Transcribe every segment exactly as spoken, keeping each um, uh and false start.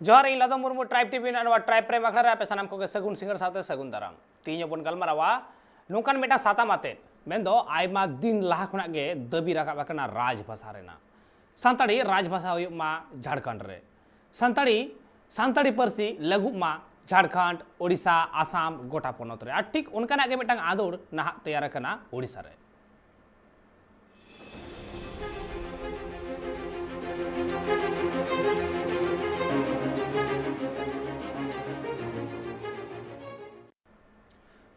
ᱡᱚᱦᱟᱨ, ᱤᱧ ᱞᱟᱫᱚ Murmu, tribe TV ᱨᱮᱱᱟᱜ ᱱᱚᱣᱟ ᱴᱨᱟᱭᱤᱵᱽ ᱯᱨᱮᱢ ᱟᱠᱷᱲᱟ ᱨᱮ ᱟᱯᱮ ᱥᱟᱱᱟᱢ ᱠᱚᱜᱮ ᱥᱟᱹᱜᱩᱱ ᱥᱤᱸᱜᱟᱹᱲ ᱥᱟᱶᱛᱮ ᱥᱟᱹᱜᱩᱱ ᱫᱟᱨᱟᱢ᱾ ᱛᱮᱦᱮᱧ ᱦᱚᱸ ᱵᱚᱱ ᱜᱟᱞᱢᱟᱨᱟᱣᱟ ᱱᱚᱝᱠᱟᱱ ᱢᱤᱫᱴᱟᱝ ᱥᱟᱛᱟᱢ ᱟᱛᱮᱫ, ᱢᱮᱱᱫᱚ ᱟᱭᱢᱟ ᱫᱤᱱ ᱞᱟᱦᱟ ᱠᱷᱚᱱᱟᱜ ᱜᱮ ᱫᱟᱹᱵᱤ ᱨᱟᱠᱟᱵ ᱟᱠᱟᱱᱟ ᱨᱟᱡᱽᱵᱷᱟᱥᱟ ᱨᱮᱱᱟᱜ᱾ ᱥᱟᱱᱛᱟᱲᱤ ᱨᱟᱡᱽᱵᱷᱟᱥᱟ ᱦᱩᱭᱩᱜ ᱢᱟ ᱡᱷᱟᱲᱠᱷᱚᱸᱰ ᱨᱮ, ᱥᱟᱱᱛᱟᱲᱤ, ᱥᱟᱱᱛᱟᱲᱤ ᱯᱟᱹᱨᱥᱤ ᱞᱟᱹᱜᱩᱜ ᱢᱟ ᱡᱷᱟᱲᱠᱷᱚᱸᱰ, ᱳᱰᱤᱥᱟ, ᱟᱥᱟᱢ, ᱜᱚᱴᱟ ᱯᱚᱱᱚᱛ ᱨᱮ᱾ ᱟᱨ ᱴᱷᱤᱠ ᱚᱱᱠᱟᱱᱟᱜ ᱜᱮ ᱢᱤᱫᱴᱟᱝ ᱟᱸᱫᱳᱲ ᱱᱟᱦᱟᱜ ᱛᱮᱭᱟᱨ ᱟᱠᱟᱱᱟ ᱳᱰᱤᱥᱟ ᱨᱮ᱾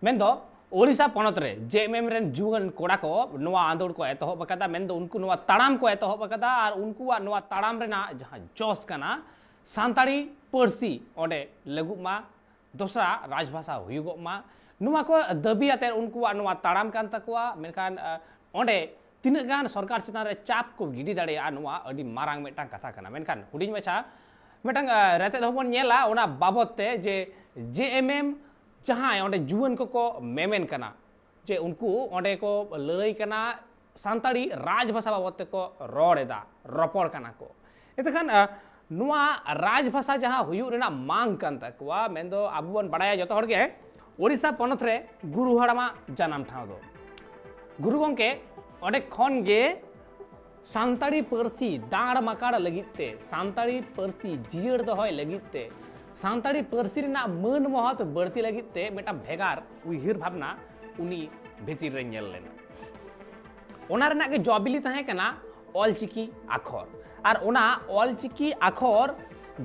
ᱢᱮᱱᱫᱚ ᱳᱰᱤᱥᱟ ᱯᱚᱱᱚᱛ ᱨᱮ ᱡᱮ ᱮᱢ ᱮᱢ ᱨᱮᱱ ᱡᱩᱣᱟᱹᱱ ᱠᱚᱲᱟ ᱠᱚ ᱱᱚᱣᱟ ᱟᱸᱫᱳᱲ ᱠᱚ ᱮᱛᱚᱦᱚᱵ ᱟᱠᱟᱫᱟ᱾ ᱢᱮᱱᱫᱚ ᱩᱱᱠᱩ ᱱᱚᱣᱟ ᱛᱟᱲᱟᱢ ᱠᱚ ᱮᱛᱚᱦᱚᱵ ᱟᱠᱟᱫᱟ, ᱟᱨ ᱩᱱᱠᱩᱣᱟᱜ ᱱᱚᱣᱟ ᱛᱟᱲᱟᱢ ᱨᱮᱱᱟᱜ ᱡᱟᱦᱟᱸ ᱡᱚᱥ ᱠᱟᱱᱟ, ᱥᱟᱱᱛᱟᱲᱤ ᱯᱟᱹᱨᱥᱤ ᱚᱸᱰᱮ ᱞᱟᱹᱜᱩᱜ ᱢᱟ, ᱫᱚᱥᱨᱟ ᱨᱟᱡᱽᱵᱷᱟᱥᱟ ᱦᱩᱭᱩᱜᱚᱜ ᱢᱟ, ᱱᱚᱣᱟ ᱠᱚ ᱫᱟᱹᱵᱤ ᱟᱛᱮ ᱩᱱᱠᱩᱣᱟᱜ ᱱᱚᱣᱟ ᱛᱟᱲᱟᱢ ᱠᱟᱱ ᱛᱟᱠᱚᱣᱟ᱾ ᱢᱮᱱᱠᱷᱟᱱ, ᱟᱸ, ᱚᱸᱰᱮ ᱛᱤᱱᱟᱹᱜ ᱜᱟᱱ ᱥᱚᱨᱠᱟᱨ ᱪᱮᱛᱟᱱ ᱨᱮ ᱪᱟᱯ ᱠᱚ ᱜᱤᱰᱤ ᱫᱟᱲᱮᱭᱟᱜᱼᱟ, ᱱᱚᱣᱟ ᱟᱹᱰᱤ ᱢᱟᱨᱟᱝ ᱢᱤᱫᱴᱟᱝ ᱠᱟᱛᱷᱟ ᱠᱟᱱᱟ᱾ ᱢᱮᱱᱠᱷᱟᱱ ᱦᱩᱰᱤᱧ ᱢᱟᱪᱷᱟ ᱢᱤᱫᱴᱟᱝ, ᱟᱸ, ᱨᱮᱛᱮᱫ ᱦᱚᱸᱵᱚᱱ ᱧᱮᱞᱟ ᱚᱱᱟ ᱵᱟᱵᱚᱛ ᱛᱮ, ᱡᱮ ᱡᱮ ᱮᱢ ᱮᱢ ᱡᱟᱦᱟᱸᱭ ᱚᱸᱰᱮ ᱡᱩᱣᱟᱹᱱ ᱠᱚᱠᱚ ᱢᱮᱢᱮᱱ ᱠᱟᱱᱟ, ᱡᱮ ᱩᱱᱠᱩ ᱚᱸᱰᱮ ᱠᱚ ᱞᱟᱹᱲᱟᱹᱭ ᱠᱟᱱᱟ ᱥᱟᱱᱛᱟᱲᱤ ᱨᱟᱡᱽᱵᱷᱟᱥᱟ ᱵᱟᱵᱚᱫ ᱛᱮᱠᱚ ᱨᱚᱲ ᱮᱫᱟ, ᱨᱚᱯᱚᱲ ᱠᱟᱱᱟ ᱠᱚ᱾ ᱮᱱᱛᱮᱠᱷᱟᱱ, ᱟᱸ, ᱱᱚᱣᱟ ᱨᱟᱡᱽᱵᱷᱟᱥᱟ ᱡᱟᱦᱟᱸ ᱦᱩᱭᱩᱜ ᱨᱮᱱᱟᱜ ᱢᱟᱝ ᱠᱟᱱ ᱛᱟᱠᱚᱣᱟ, ᱢᱮᱱᱫᱚ ᱟᱵᱚ ᱵᱚᱱ ᱵᱟᱲᱟᱭᱟ ᱡᱚᱛᱚ ᱦᱚᱲ ᱜᱮ, ᱳᱰᱤᱥᱟ ᱯᱚᱱᱚᱛ ᱨᱮ ᱜᱩᱨᱩ ᱦᱟᱲᱟᱢᱟᱜ ᱡᱟᱱᱟᱢ ᱴᱷᱟᱶ ᱫᱚ᱾ ᱜᱩᱨᱩ ᱜᱚᱢᱠᱮ ᱚᱸᱰᱮ ᱠᱷᱚᱱ ᱜᱮ ᱥᱟᱱᱛᱟᱲᱤ ᱯᱟᱹᱨᱥᱤ ᱫᱟᱲ ᱢᱟᱠᱟᱲ ᱞᱟᱹᱜᱤᱫ ᱛᱮ, ᱥᱟᱱᱛᱟᱲᱤ ᱯᱟᱹᱨᱥᱤ ᱡᱤᱭᱟᱹᱲ ᱫᱚᱦᱚᱭ ᱞᱟᱹᱜᱤᱫ ᱛᱮ, ᱥᱟᱱᱛᱟᱲᱤ ᱯᱟᱹᱨᱥᱤ ᱨᱮᱱᱟᱜ ᱢᱟᱹᱱ ᱢᱚᱦᱚᱛ ᱵᱟᱹᱲᱛᱤ ᱞᱟᱹᱜᱤᱫ ᱛᱮ ᱢᱤᱫᱴᱟᱝ ᱵᱷᱮᱜᱟᱨ ᱩᱭᱦᱟᱹᱨ ᱵᱷᱟᱵᱽᱱᱟ ᱩᱱᱤ ᱵᱷᱤᱛᱤᱨ ᱨᱮ ᱧᱮᱞ ᱞᱮᱱᱟ᱾ ᱚᱱᱟ ᱨᱮᱱᱟᱜ ᱜᱮ ᱡᱚᱵᱤᱞᱤ ᱛᱟᱦᱮᱸ ᱠᱟᱱᱟ ᱚᱞᱪᱤᱠᱤ ᱟᱠᱷᱚᱨ᱾ ᱟᱨ ᱚᱱᱟ ᱚᱞᱪᱤᱠᱤ ᱟᱠᱷᱚᱨ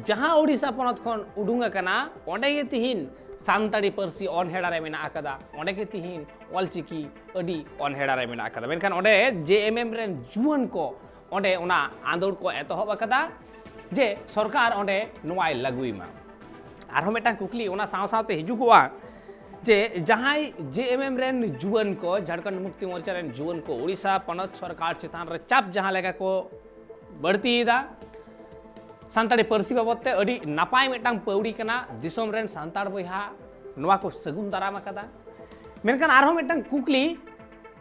ᱡᱟᱦᱟᱸ ᱳᱰᱤᱥᱟ ᱯᱚᱱᱚᱛ ᱠᱷᱚᱱ ᱩᱰᱩᱝ ᱟᱠᱟᱱᱟ, ᱚᱸᱰᱮ ᱜᱮ ᱛᱤᱦᱤᱧ ᱥᱟᱱᱛᱟᱲᱤ ᱯᱟᱹᱨᱥᱤ ᱚᱱᱦᱮᱲᱟ ᱨᱮ ᱢᱮᱱᱟᱜ ᱟᱠᱟᱫᱟ, ᱚᱸᱰᱮ ᱜᱮ ᱛᱤᱦᱤᱧ ᱚᱞᱪᱤᱠᱤ ᱟᱹᱰᱤ ᱚᱱᱦᱮᱲᱟ ᱨᱮ ᱢᱮᱱᱟᱜ ᱟᱠᱟᱫᱟ᱾ ᱢᱮᱱᱠᱷᱟᱱ ᱚᱸᱰᱮ ᱡᱮ ᱮᱢ ᱮᱢ ᱨᱮᱱ ᱡᱩᱣᱟᱹᱱ ᱠᱚ ᱚᱸᱰᱮ ᱚᱱᱟ ᱟᱸᱫᱳᱲ ᱠᱚ ᱮᱛᱚᱦᱚᱵ ᱟᱠᱟᱫᱟ ᱡᱮ ᱥᱚᱨᱠᱟᱨ ᱚᱸᱰᱮ ᱱᱚᱣᱟᱭ ᱞᱟᱹᱜᱩᱭ ᱢᱟ᱾ ᱟᱨᱦᱚᱸ ᱢᱤᱫᱴᱟᱝ ᱠᱩᱠᱞᱤ ᱚᱱᱟ ᱥᱟᱶ ᱥᱟᱶᱛᱮ ᱦᱤᱡᱩᱜᱚᱜᱼᱟ ᱡᱮ ᱡᱟᱦᱟᱸᱭ ᱡᱮ ᱮᱢ ᱮᱢ ᱨᱮᱱ ᱡᱩᱣᱟᱹᱱ ᱠᱚ, ᱡᱷᱟᱲᱠᱷᱚᱸᱰ ᱢᱩᱠᱛᱤ ᱢᱳᱨᱪᱟ ᱨᱮᱱ ᱡᱩᱣᱟᱹᱱ ᱠᱚ ᱳᱰᱤᱥᱟ ᱯᱚᱱᱚᱛ ᱥᱚᱨᱠᱟᱨ ᱪᱮᱛᱟᱱ ᱨᱮ ᱪᱟᱯ ᱡᱟᱦᱟᱸ ᱞᱮᱠᱟ ᱠᱚ ᱵᱟᱹᱲᱛᱤᱭᱮᱫᱟ, ᱥᱟᱱᱛᱟᱲᱤ ᱯᱟᱹᱨᱥᱤ ᱵᱟᱵᱚᱫ ᱛᱮ ᱟᱹᱰᱤ ᱱᱟᱯᱟᱭ ᱢᱤᱫᱴᱟᱝ ᱯᱟᱹᱣᱲᱤ ᱠᱟᱱᱟ, ᱫᱤᱥᱚᱢ ᱨᱮᱱ ᱥᱟᱱᱛᱟᱲ ᱵᱚᱭᱦᱟ ᱱᱚᱣᱟ ᱠᱚ ᱥᱟᱹᱜᱩᱱ ᱫᱟᱨᱟᱢ ᱟᱠᱟᱫᱟ᱾ ᱢᱮᱱᱠᱷᱟᱱ ᱟᱨᱦᱚᱸ ᱢᱤᱫᱴᱟᱝ ᱠᱩᱠᱞᱤ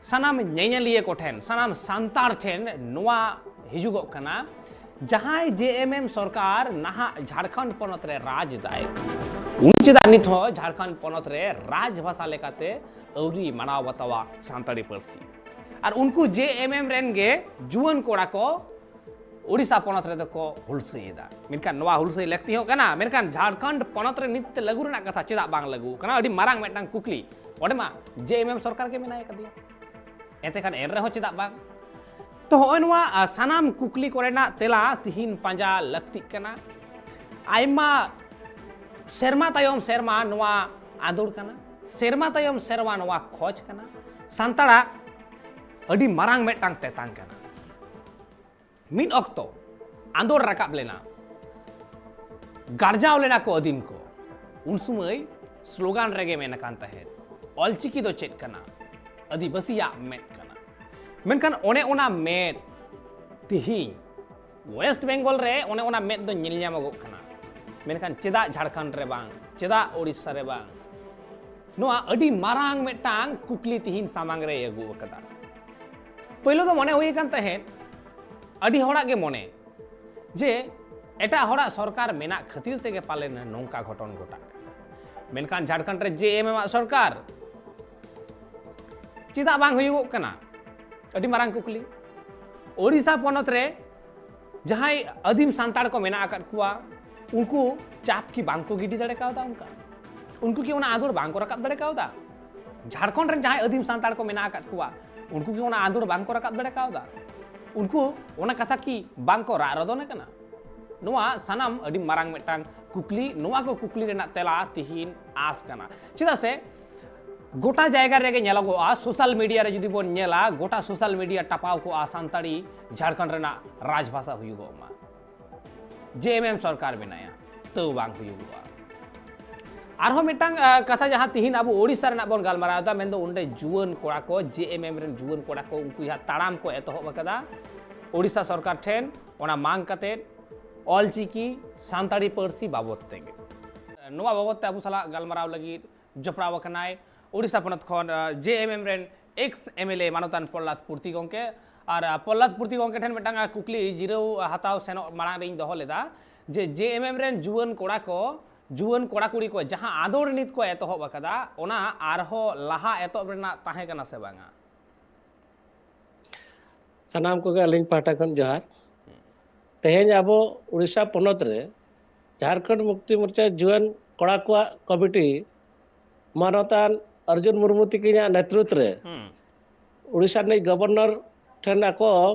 ᱥᱟᱱᱟᱢ ᱧᱮᱧᱮᱞᱤᱭᱟᱹ ᱠᱚᱴᱷᱮᱱ, ᱥᱟᱱᱟᱢ ᱥᱟᱱᱛᱟᱲ ᱴᱷᱮᱱ ᱱᱚᱣᱟ ᱦᱤᱡᱩᱜᱚᱜ ᱠᱟᱱᱟ ᱡᱟᱦᱟᱸᱭ ᱡᱮ ᱮᱢ ᱮᱢ ᱥᱚᱨᱠᱟᱨ ᱱᱟᱦᱟᱜ ᱡᱷᱟᱲᱠᱷᱚᱸᱰ ᱯᱚᱱᱚᱛ ᱨᱮ ᱨᱟᱡᱽ ᱮᱫᱟᱭ, ᱩᱱᱤ ᱪᱮᱫᱟᱜ ᱱᱤᱛ ᱦᱚᱸ ᱡᱷᱟᱲᱠᱷᱚᱸᱰ ᱯᱚᱱᱚᱛ ᱨᱮ ᱨᱟᱡᱽ ᱵᱷᱟᱥᱟ ᱞᱮᱠᱟᱛᱮ ᱟᱹᱣᱨᱤ ᱢᱟᱱᱟᱣ ᱵᱟᱛᱟᱣᱟ ᱥᱟᱱᱛᱟᱲᱤ ᱯᱟᱹᱨᱥᱤ? ᱟᱨ ᱩᱱᱠᱩ ᱡᱮ ᱮᱢ ᱮᱢ ᱨᱮᱱ ᱜᱮ ᱡᱩᱣᱟᱹᱱ ᱠᱚᱲᱟ ᱠᱚ ᱳᱰᱤᱥᱟ ᱯᱚᱱᱚᱛ ᱨᱮᱫᱚ ᱠᱚ ᱦᱩᱞᱥᱟᱹᱭ ᱮᱫᱟ᱾ ᱢᱮᱱᱠᱷᱟᱱ ᱱᱚᱣᱟ ᱦᱩᱞᱥᱟᱹᱭ ᱞᱟᱹᱠᱛᱤ ᱦᱚᱸ ᱠᱟᱱᱟ, ᱢᱮᱱᱠᱷᱟᱱ ᱡᱷᱟᱲᱠᱷᱚᱸᱰ ᱯᱚᱱᱚᱛ ᱨᱮ ᱱᱤᱛ ᱛᱮ ᱞᱟᱹᱜᱩ ᱨᱮᱱᱟᱜ ᱠᱟᱛᱷᱟ ᱪᱮᱫᱟᱜ ᱵᱟᱝ ᱞᱟᱹᱜᱩ ᱠᱟᱱᱟ? ᱟᱹᱰᱤ ᱢᱟᱨᱟᱝ ᱢᱤᱫᱴᱟᱝ ᱠᱩᱠᱞᱤ᱾ ᱚᱸᱰᱮ ᱢᱟ ᱡᱮ ᱮᱢ ᱮᱢ ᱥᱚᱨᱠᱟᱨ ᱜᱮ ᱢᱮᱱᱟᱭ ᱠᱟᱫᱮᱭᱟ᱾ ᱮᱱᱛᱮ ᱠᱷᱟᱱ ᱮᱱ ᱨᱮᱦᱚᱸ ᱪᱮᱫᱟᱜ ᱵᱟᱝ? ᱛᱚ ᱦᱚᱸᱜᱼᱚᱭ ᱱᱚᱣᱟ, ᱟ, ᱥᱟᱱᱟᱢ ᱠᱩᱠᱞᱤ ᱠᱚᱨᱮᱱᱟᱜ ᱛᱮᱞᱟ ᱛᱤᱦᱤᱧ ᱯᱟᱸᱡᱟ ᱞᱟᱹᱠᱛᱤᱜ ᱠᱟᱱᱟ᱾ ᱟᱭᱢᱟ ᱥᱮᱨᱢᱟ ᱛᱟᱭᱚᱢ ᱥᱮᱨᱢᱟ ᱱᱚᱣᱟ ᱟᱸᱫᱳᱲ ᱠᱟᱱᱟ, ᱥᱮᱨᱢᱟ ᱛᱟᱭᱚᱢ ᱥᱮᱨᱢᱟ ᱱᱚᱣᱟ ᱠᱷᱚᱡᱽ ᱠᱟᱱᱟ᱾ ᱥᱟᱱᱛᱟᱲᱟᱜ ᱟᱹᱰᱤ ᱢᱟᱨᱟᱝ ᱢᱤᱫᱴᱟᱝ ᱛᱮᱛᱟᱝ ᱠᱟᱱᱟ᱾ ᱢᱤᱫ ᱚᱠᱛᱚ ᱟᱸᱫᱳᱲ ᱨᱟᱠᱟᱵ ᱞᱮᱱᱟ, ᱜᱟᱨᱡᱟᱣ ᱞᱮᱱᱟ ᱠᱚ ᱟᱹᱫᱤᱢ ᱠᱚ᱾ ᱩᱱ ᱥᱩᱢᱟᱹᱭ ᱥᱞᱳᱜᱟᱱ ᱨᱮᱜᱮ ᱢᱮᱱ ᱟᱠᱟᱱ ᱛᱟᱦᱮᱸᱫ, "ᱚᱞᱪᱤᱠᱤ ᱫᱚ ᱪᱮᱫ ᱠᱟᱱᱟ? ᱟᱹᱫᱤᱵᱟᱹᱥᱤᱭᱟᱜ ᱢᱮᱫ ᱠᱟᱱᱟ᱾" ᱢᱮᱱᱠᱷᱟᱱ ᱚᱱᱮ ᱚᱱᱟ ᱢᱮᱫ ᱛᱤᱦᱤᱧ ᱳᱭᱮᱥᱴ ᱵᱮᱝᱜᱚᱞ ᱨᱮ ᱚᱱᱮ ᱚᱱᱟ ᱢᱮᱫ ᱫᱚ ᱧᱮᱞ ᱧᱟᱢᱚᱜᱚᱜ ᱠᱟᱱᱟ᱾ ᱢᱮᱱᱠᱷᱟᱱ ᱪᱮᱫᱟᱜ ᱡᱷᱟᱲᱠᱷᱚᱸᱰ ᱨᱮ ᱵᱟᱝ? ᱪᱮᱫᱟᱜ ᱳᱰᱤᱥᱟ ᱨᱮ ᱵᱟᱝ? ᱱᱚᱣᱟ ᱟᱹᱰᱤ ᱢᱟᱨᱟᱝ ᱢᱤᱫᱴᱟᱝ ᱠᱩᱠᱞᱤ ᱛᱤᱦᱤᱧ ᱥᱟᱢᱟᱝ ᱨᱮᱭ ᱟᱹᱜᱩ ᱟᱠᱟᱫᱟ᱾ ᱯᱳᱭᱞᱳ ᱫᱚ ᱢᱚᱱᱮ ᱦᱩᱭ ᱟᱠᱟᱱ ᱛᱟᱦᱮᱸᱫ, ᱟᱹᱰᱤ ᱦᱚᱲᱟᱜ ᱜᱮ ᱢᱚᱱᱮ, ᱡᱮ ᱮᱴᱟᱜ ᱦᱚᱲᱟᱜ ᱥᱚᱨᱠᱟᱨ ᱢᱮᱱᱟᱜ ᱠᱷᱟᱹᱛᱤᱨ ᱛᱮᱜᱮ ᱯᱟᱞᱮᱱ ᱱᱚᱝᱠᱟ ᱜᱷᱚᱴᱚᱱ ᱜᱷᱚᱴᱟᱜ ᱠᱟᱱᱟ᱾ ᱢᱮᱱᱠᱷᱟᱱ ᱡᱷᱟᱲᱠᱷᱚᱸᱰ ᱨᱮ ᱡᱮ ᱮᱢ ᱮᱢ ᱟᱜ ᱥᱚᱨᱠᱟᱨ ᱪᱮᱫᱟᱜ ᱵᱟᱝ ᱦᱩᱭᱩᱜᱚᱜ ᱠᱟᱱᱟ? ᱟᱹᱰᱤ ᱢᱟᱨᱟᱝ ᱠᱩᱠᱞᱤ᱾ ᱳᱰᱤᱥᱟ ᱯᱚᱱᱚᱛ ᱨᱮ ᱡᱟᱦᱟᱸᱭ ᱟᱹᱫᱤᱢ ᱥᱟᱱᱛᱟᱲ ᱠᱚ ᱢᱮᱱᱟᱜ ᱟᱠᱟᱫ ᱠᱚᱣᱟ, ᱩᱱᱠᱩ ᱪᱟᱯ ᱠᱤ ᱵᱟᱝ ᱠᱚ ᱜᱤᱰᱤ ᱫᱟᱲᱮ ᱠᱟᱣᱫᱟ? ᱚᱱᱠᱟ ᱩᱱᱠᱩ ᱠᱤ ᱚᱱᱟ ᱟᱸᱫᱳᱲ ᱵᱟᱝ ᱠᱚ ᱨᱟᱠᱟᱵ ᱫᱟᱲᱮ ᱠᱟᱣᱫᱟ? ᱡᱷᱟᱲᱠᱷᱚᱸᱰ ᱨᱮᱱ ᱡᱟᱦᱟᱸᱭ ᱟᱹᱫᱤᱢ ᱥᱟᱱᱛᱟᱲ ᱠᱚ ᱢᱮᱱᱟᱜ ᱟᱠᱟᱫ ᱠᱚᱣᱟ, ᱩᱱᱠᱩ ᱠᱤ ᱚᱱᱟ ᱟᱸᱫᱳᱲ ᱵᱟᱝ ᱠᱚ ᱨᱟᱠᱟᱵ ᱫᱟᱲᱮ ᱠᱟᱣᱫᱟ? ᱩᱱᱠᱩ ᱚᱱᱟ ᱠᱟᱛᱷᱟ ᱠᱤ ᱵᱟᱝ ᱠᱚ ᱨᱟᱜ ᱨᱚᱫᱚᱱ ᱟᱠᱟᱱᱟ? ᱱᱚᱣᱟ ᱥᱟᱱᱟᱢ ᱟᱹᱰᱤ ᱢᱟᱨᱟᱝ ᱢᱤᱫᱴᱟᱝ ᱠᱩᱠᱞᱤ᱾ ᱱᱚᱣᱟ ᱠᱚ ᱠᱩᱠᱞᱤ ᱨᱮᱱᱟᱜ ᱛᱮᱞᱟ ᱛᱤᱦᱤᱧ ᱟᱸᱥ ᱠᱟᱱᱟ᱾ ᱪᱮᱫᱟᱜ ᱥᱮ ᱜᱚᱴᱟ ᱡᱟᱭᱜᱟ ᱨᱮᱜᱮ ᱧᱮᱞᱚᱜᱚᱜᱼᱟ, ᱥᱳᱥᱟᱞ ᱢᱤᱰᱤᱭᱟ ᱨᱮ ᱡᱩᱫᱤ ᱵᱚᱱ ᱧᱮᱞᱟ, ᱜᱚᱴᱟ ᱥᱳᱥᱟᱞ ᱢᱤᱰᱤᱭᱟ ᱴᱟᱯᱟᱣ ᱠᱚᱜᱼᱟ, "ᱥᱟᱱᱛᱟᱲᱤ ᱡᱷᱟᱲᱠᱷᱚᱸᱰ ᱨᱮᱱᱟᱜ ᱨᱟᱡᱽᱵᱷᱟᱥᱟ ᱦᱩᱭᱩᱜᱚᱜ ᱢᱟ, ᱡᱮ ᱮᱢ ᱮᱢ ᱥᱚᱨᱠᱟᱨ ᱵᱮᱱᱟᱭᱟ", ᱛᱟᱹᱣ ᱵᱟᱝ ᱦᱩᱭᱩᱜᱚᱜᱼᱟ᱾ ᱟᱨᱦᱚᱸ ᱢᱤᱫᱴᱟᱝ, ᱟ, ᱠᱟᱛᱷᱟ, ᱡᱟᱦᱟᱸ ᱛᱤᱦᱤᱧ ᱟᱵᱚ ᱳᱰᱤᱥᱟ ᱨᱮᱱᱟᱜ ᱵᱚᱱ ᱜᱟᱞᱢᱟᱨᱟᱣ ᱮᱫᱟ, ᱢᱮᱱᱫᱚ ᱚᱸᱰᱮ ᱡᱩᱣᱟᱹᱱ ᱠᱚᱲᱟ ᱠᱚ ᱡᱮ ᱮᱢ ᱮᱢ ᱨᱮᱱ ᱡᱩᱣᱟᱹᱱ ᱠᱚᱲᱟ ᱠᱚ, ᱩᱱᱠᱩ ᱡᱟᱦᱟᱸ ᱛᱟᱲᱟᱢ ᱠᱚ ᱮᱛᱚᱦᱚᱵ ᱟᱠᱟᱫᱟ ᱳᱰᱤᱥᱟ ᱥᱚᱨᱠᱟᱨ ᱴᱷᱮᱱ, ᱚᱱᱟ ᱢᱟᱝ ᱠᱟᱛᱮᱫ ᱚᱞᱪᱤᱠᱤ ᱥᱟᱱᱛᱟᱲᱤ ᱯᱟᱹᱨᱥᱤ ᱵᱟᱵᱚᱫ ᱛᱮᱜᱮ᱾ ᱱᱚᱣᱟ ᱵᱟᱵᱚᱫ ᱛᱮ ᱟᱵᱚ ᱥᱟᱞᱟᱜ ᱜᱟᱞᱢᱟᱨᱟᱣ ᱞᱟᱹᱜᱤᱫ ᱡᱚᱯᱲᱟᱣ ᱟᱠᱟᱱᱟᱭ ᱳᱰᱤᱥᱟ ᱯᱚᱱᱚᱛ ᱠᱷᱚᱱ, ᱟ, ᱡᱮ ᱮᱢ ᱮᱢ ᱨᱮᱱ ᱮᱠᱥ ᱮᱢ ᱮᱞ ᱮ ᱢᱟᱱᱚᱛᱟᱱ ᱯᱨᱚᱦᱞᱟᱫ ᱯᱩᱨᱛᱤ ᱜᱚᱢᱠᱮ᱾ ᱟᱨ ᱯᱚᱞᱞᱟᱫᱽ ᱯᱩᱨᱛᱤ ᱜᱚᱢᱠᱮ ᱴᱷᱮᱱ ᱢᱤᱫᱴᱟᱝ ᱠᱩᱠᱞᱤ ᱡᱤᱨᱟᱹᱣ ᱦᱟᱛᱟᱣ ᱥᱮᱱᱚᱜ ᱢᱟᱲᱟᱝ ᱨᱤᱧ ᱫᱚᱦᱚ ᱞᱮᱫᱟ, ᱡᱮ ᱡᱮ ᱮᱢ ᱮᱢ ᱨᱮᱱ ᱡᱩᱣᱟᱹᱱ ᱠᱚᱲᱟ ᱠᱚ, ᱡᱩᱣᱟᱹᱱ ᱠᱚᱲᱟ ᱠᱩᱲᱤ ᱠᱚ ᱡᱟᱦᱟᱸ ᱟᱸᱫᱳᱲ ᱱᱤᱛ ᱠᱚ ᱮᱛᱚᱦᱚᱵ ᱟᱠᱟᱫᱟ, ᱚᱱᱟ ᱟᱨᱦᱚᱸ ᱞᱟᱦᱟ ᱮᱛᱚᱦᱚᱵ ᱨᱮᱱᱟᱜ ᱛᱟᱦᱮᱸ ᱠᱟᱱᱟ ᱥᱮ ᱵᱟᱝᱟ? ᱥᱟᱱᱟᱢ ᱠᱚᱜᱮ ᱟᱹᱞᱤᱧ ᱯᱟᱦᱴᱟ ᱠᱷᱚᱱ ᱡᱚᱦᱟᱨ᱾ ᱛᱮᱦᱮᱧ ᱟᱵᱚ ᱩᱲᱤᱥᱥᱟ ᱯᱚᱱᱚᱛ ᱨᱮ ᱡᱷᱟᱲᱠᱷᱚᱸᱰ ᱢᱩᱠᱛᱤ ᱢᱳᱨᱪᱟ ᱡᱩᱣᱟᱹᱱ ᱠᱚᱲᱟ ᱠᱚᱣᱟᱜ ᱠᱚᱢᱤᱴᱤ ᱢᱟᱱᱚᱛᱟᱱ ᱚᱨᱡᱩᱱ ᱢᱩᱨᱢᱩ ᱛᱤᱠᱤᱱᱟᱜ ᱱᱮᱛᱨᱤᱛᱵ ᱨᱮ ᱦᱩᱸ᱾ ᱩᱲᱤᱥᱥᱟ ᱨᱤᱱᱤᱡ ᱜᱚᱵᱷᱚᱨᱱᱚᱨ ᱴᱷᱮᱱ ᱟᱠᱚ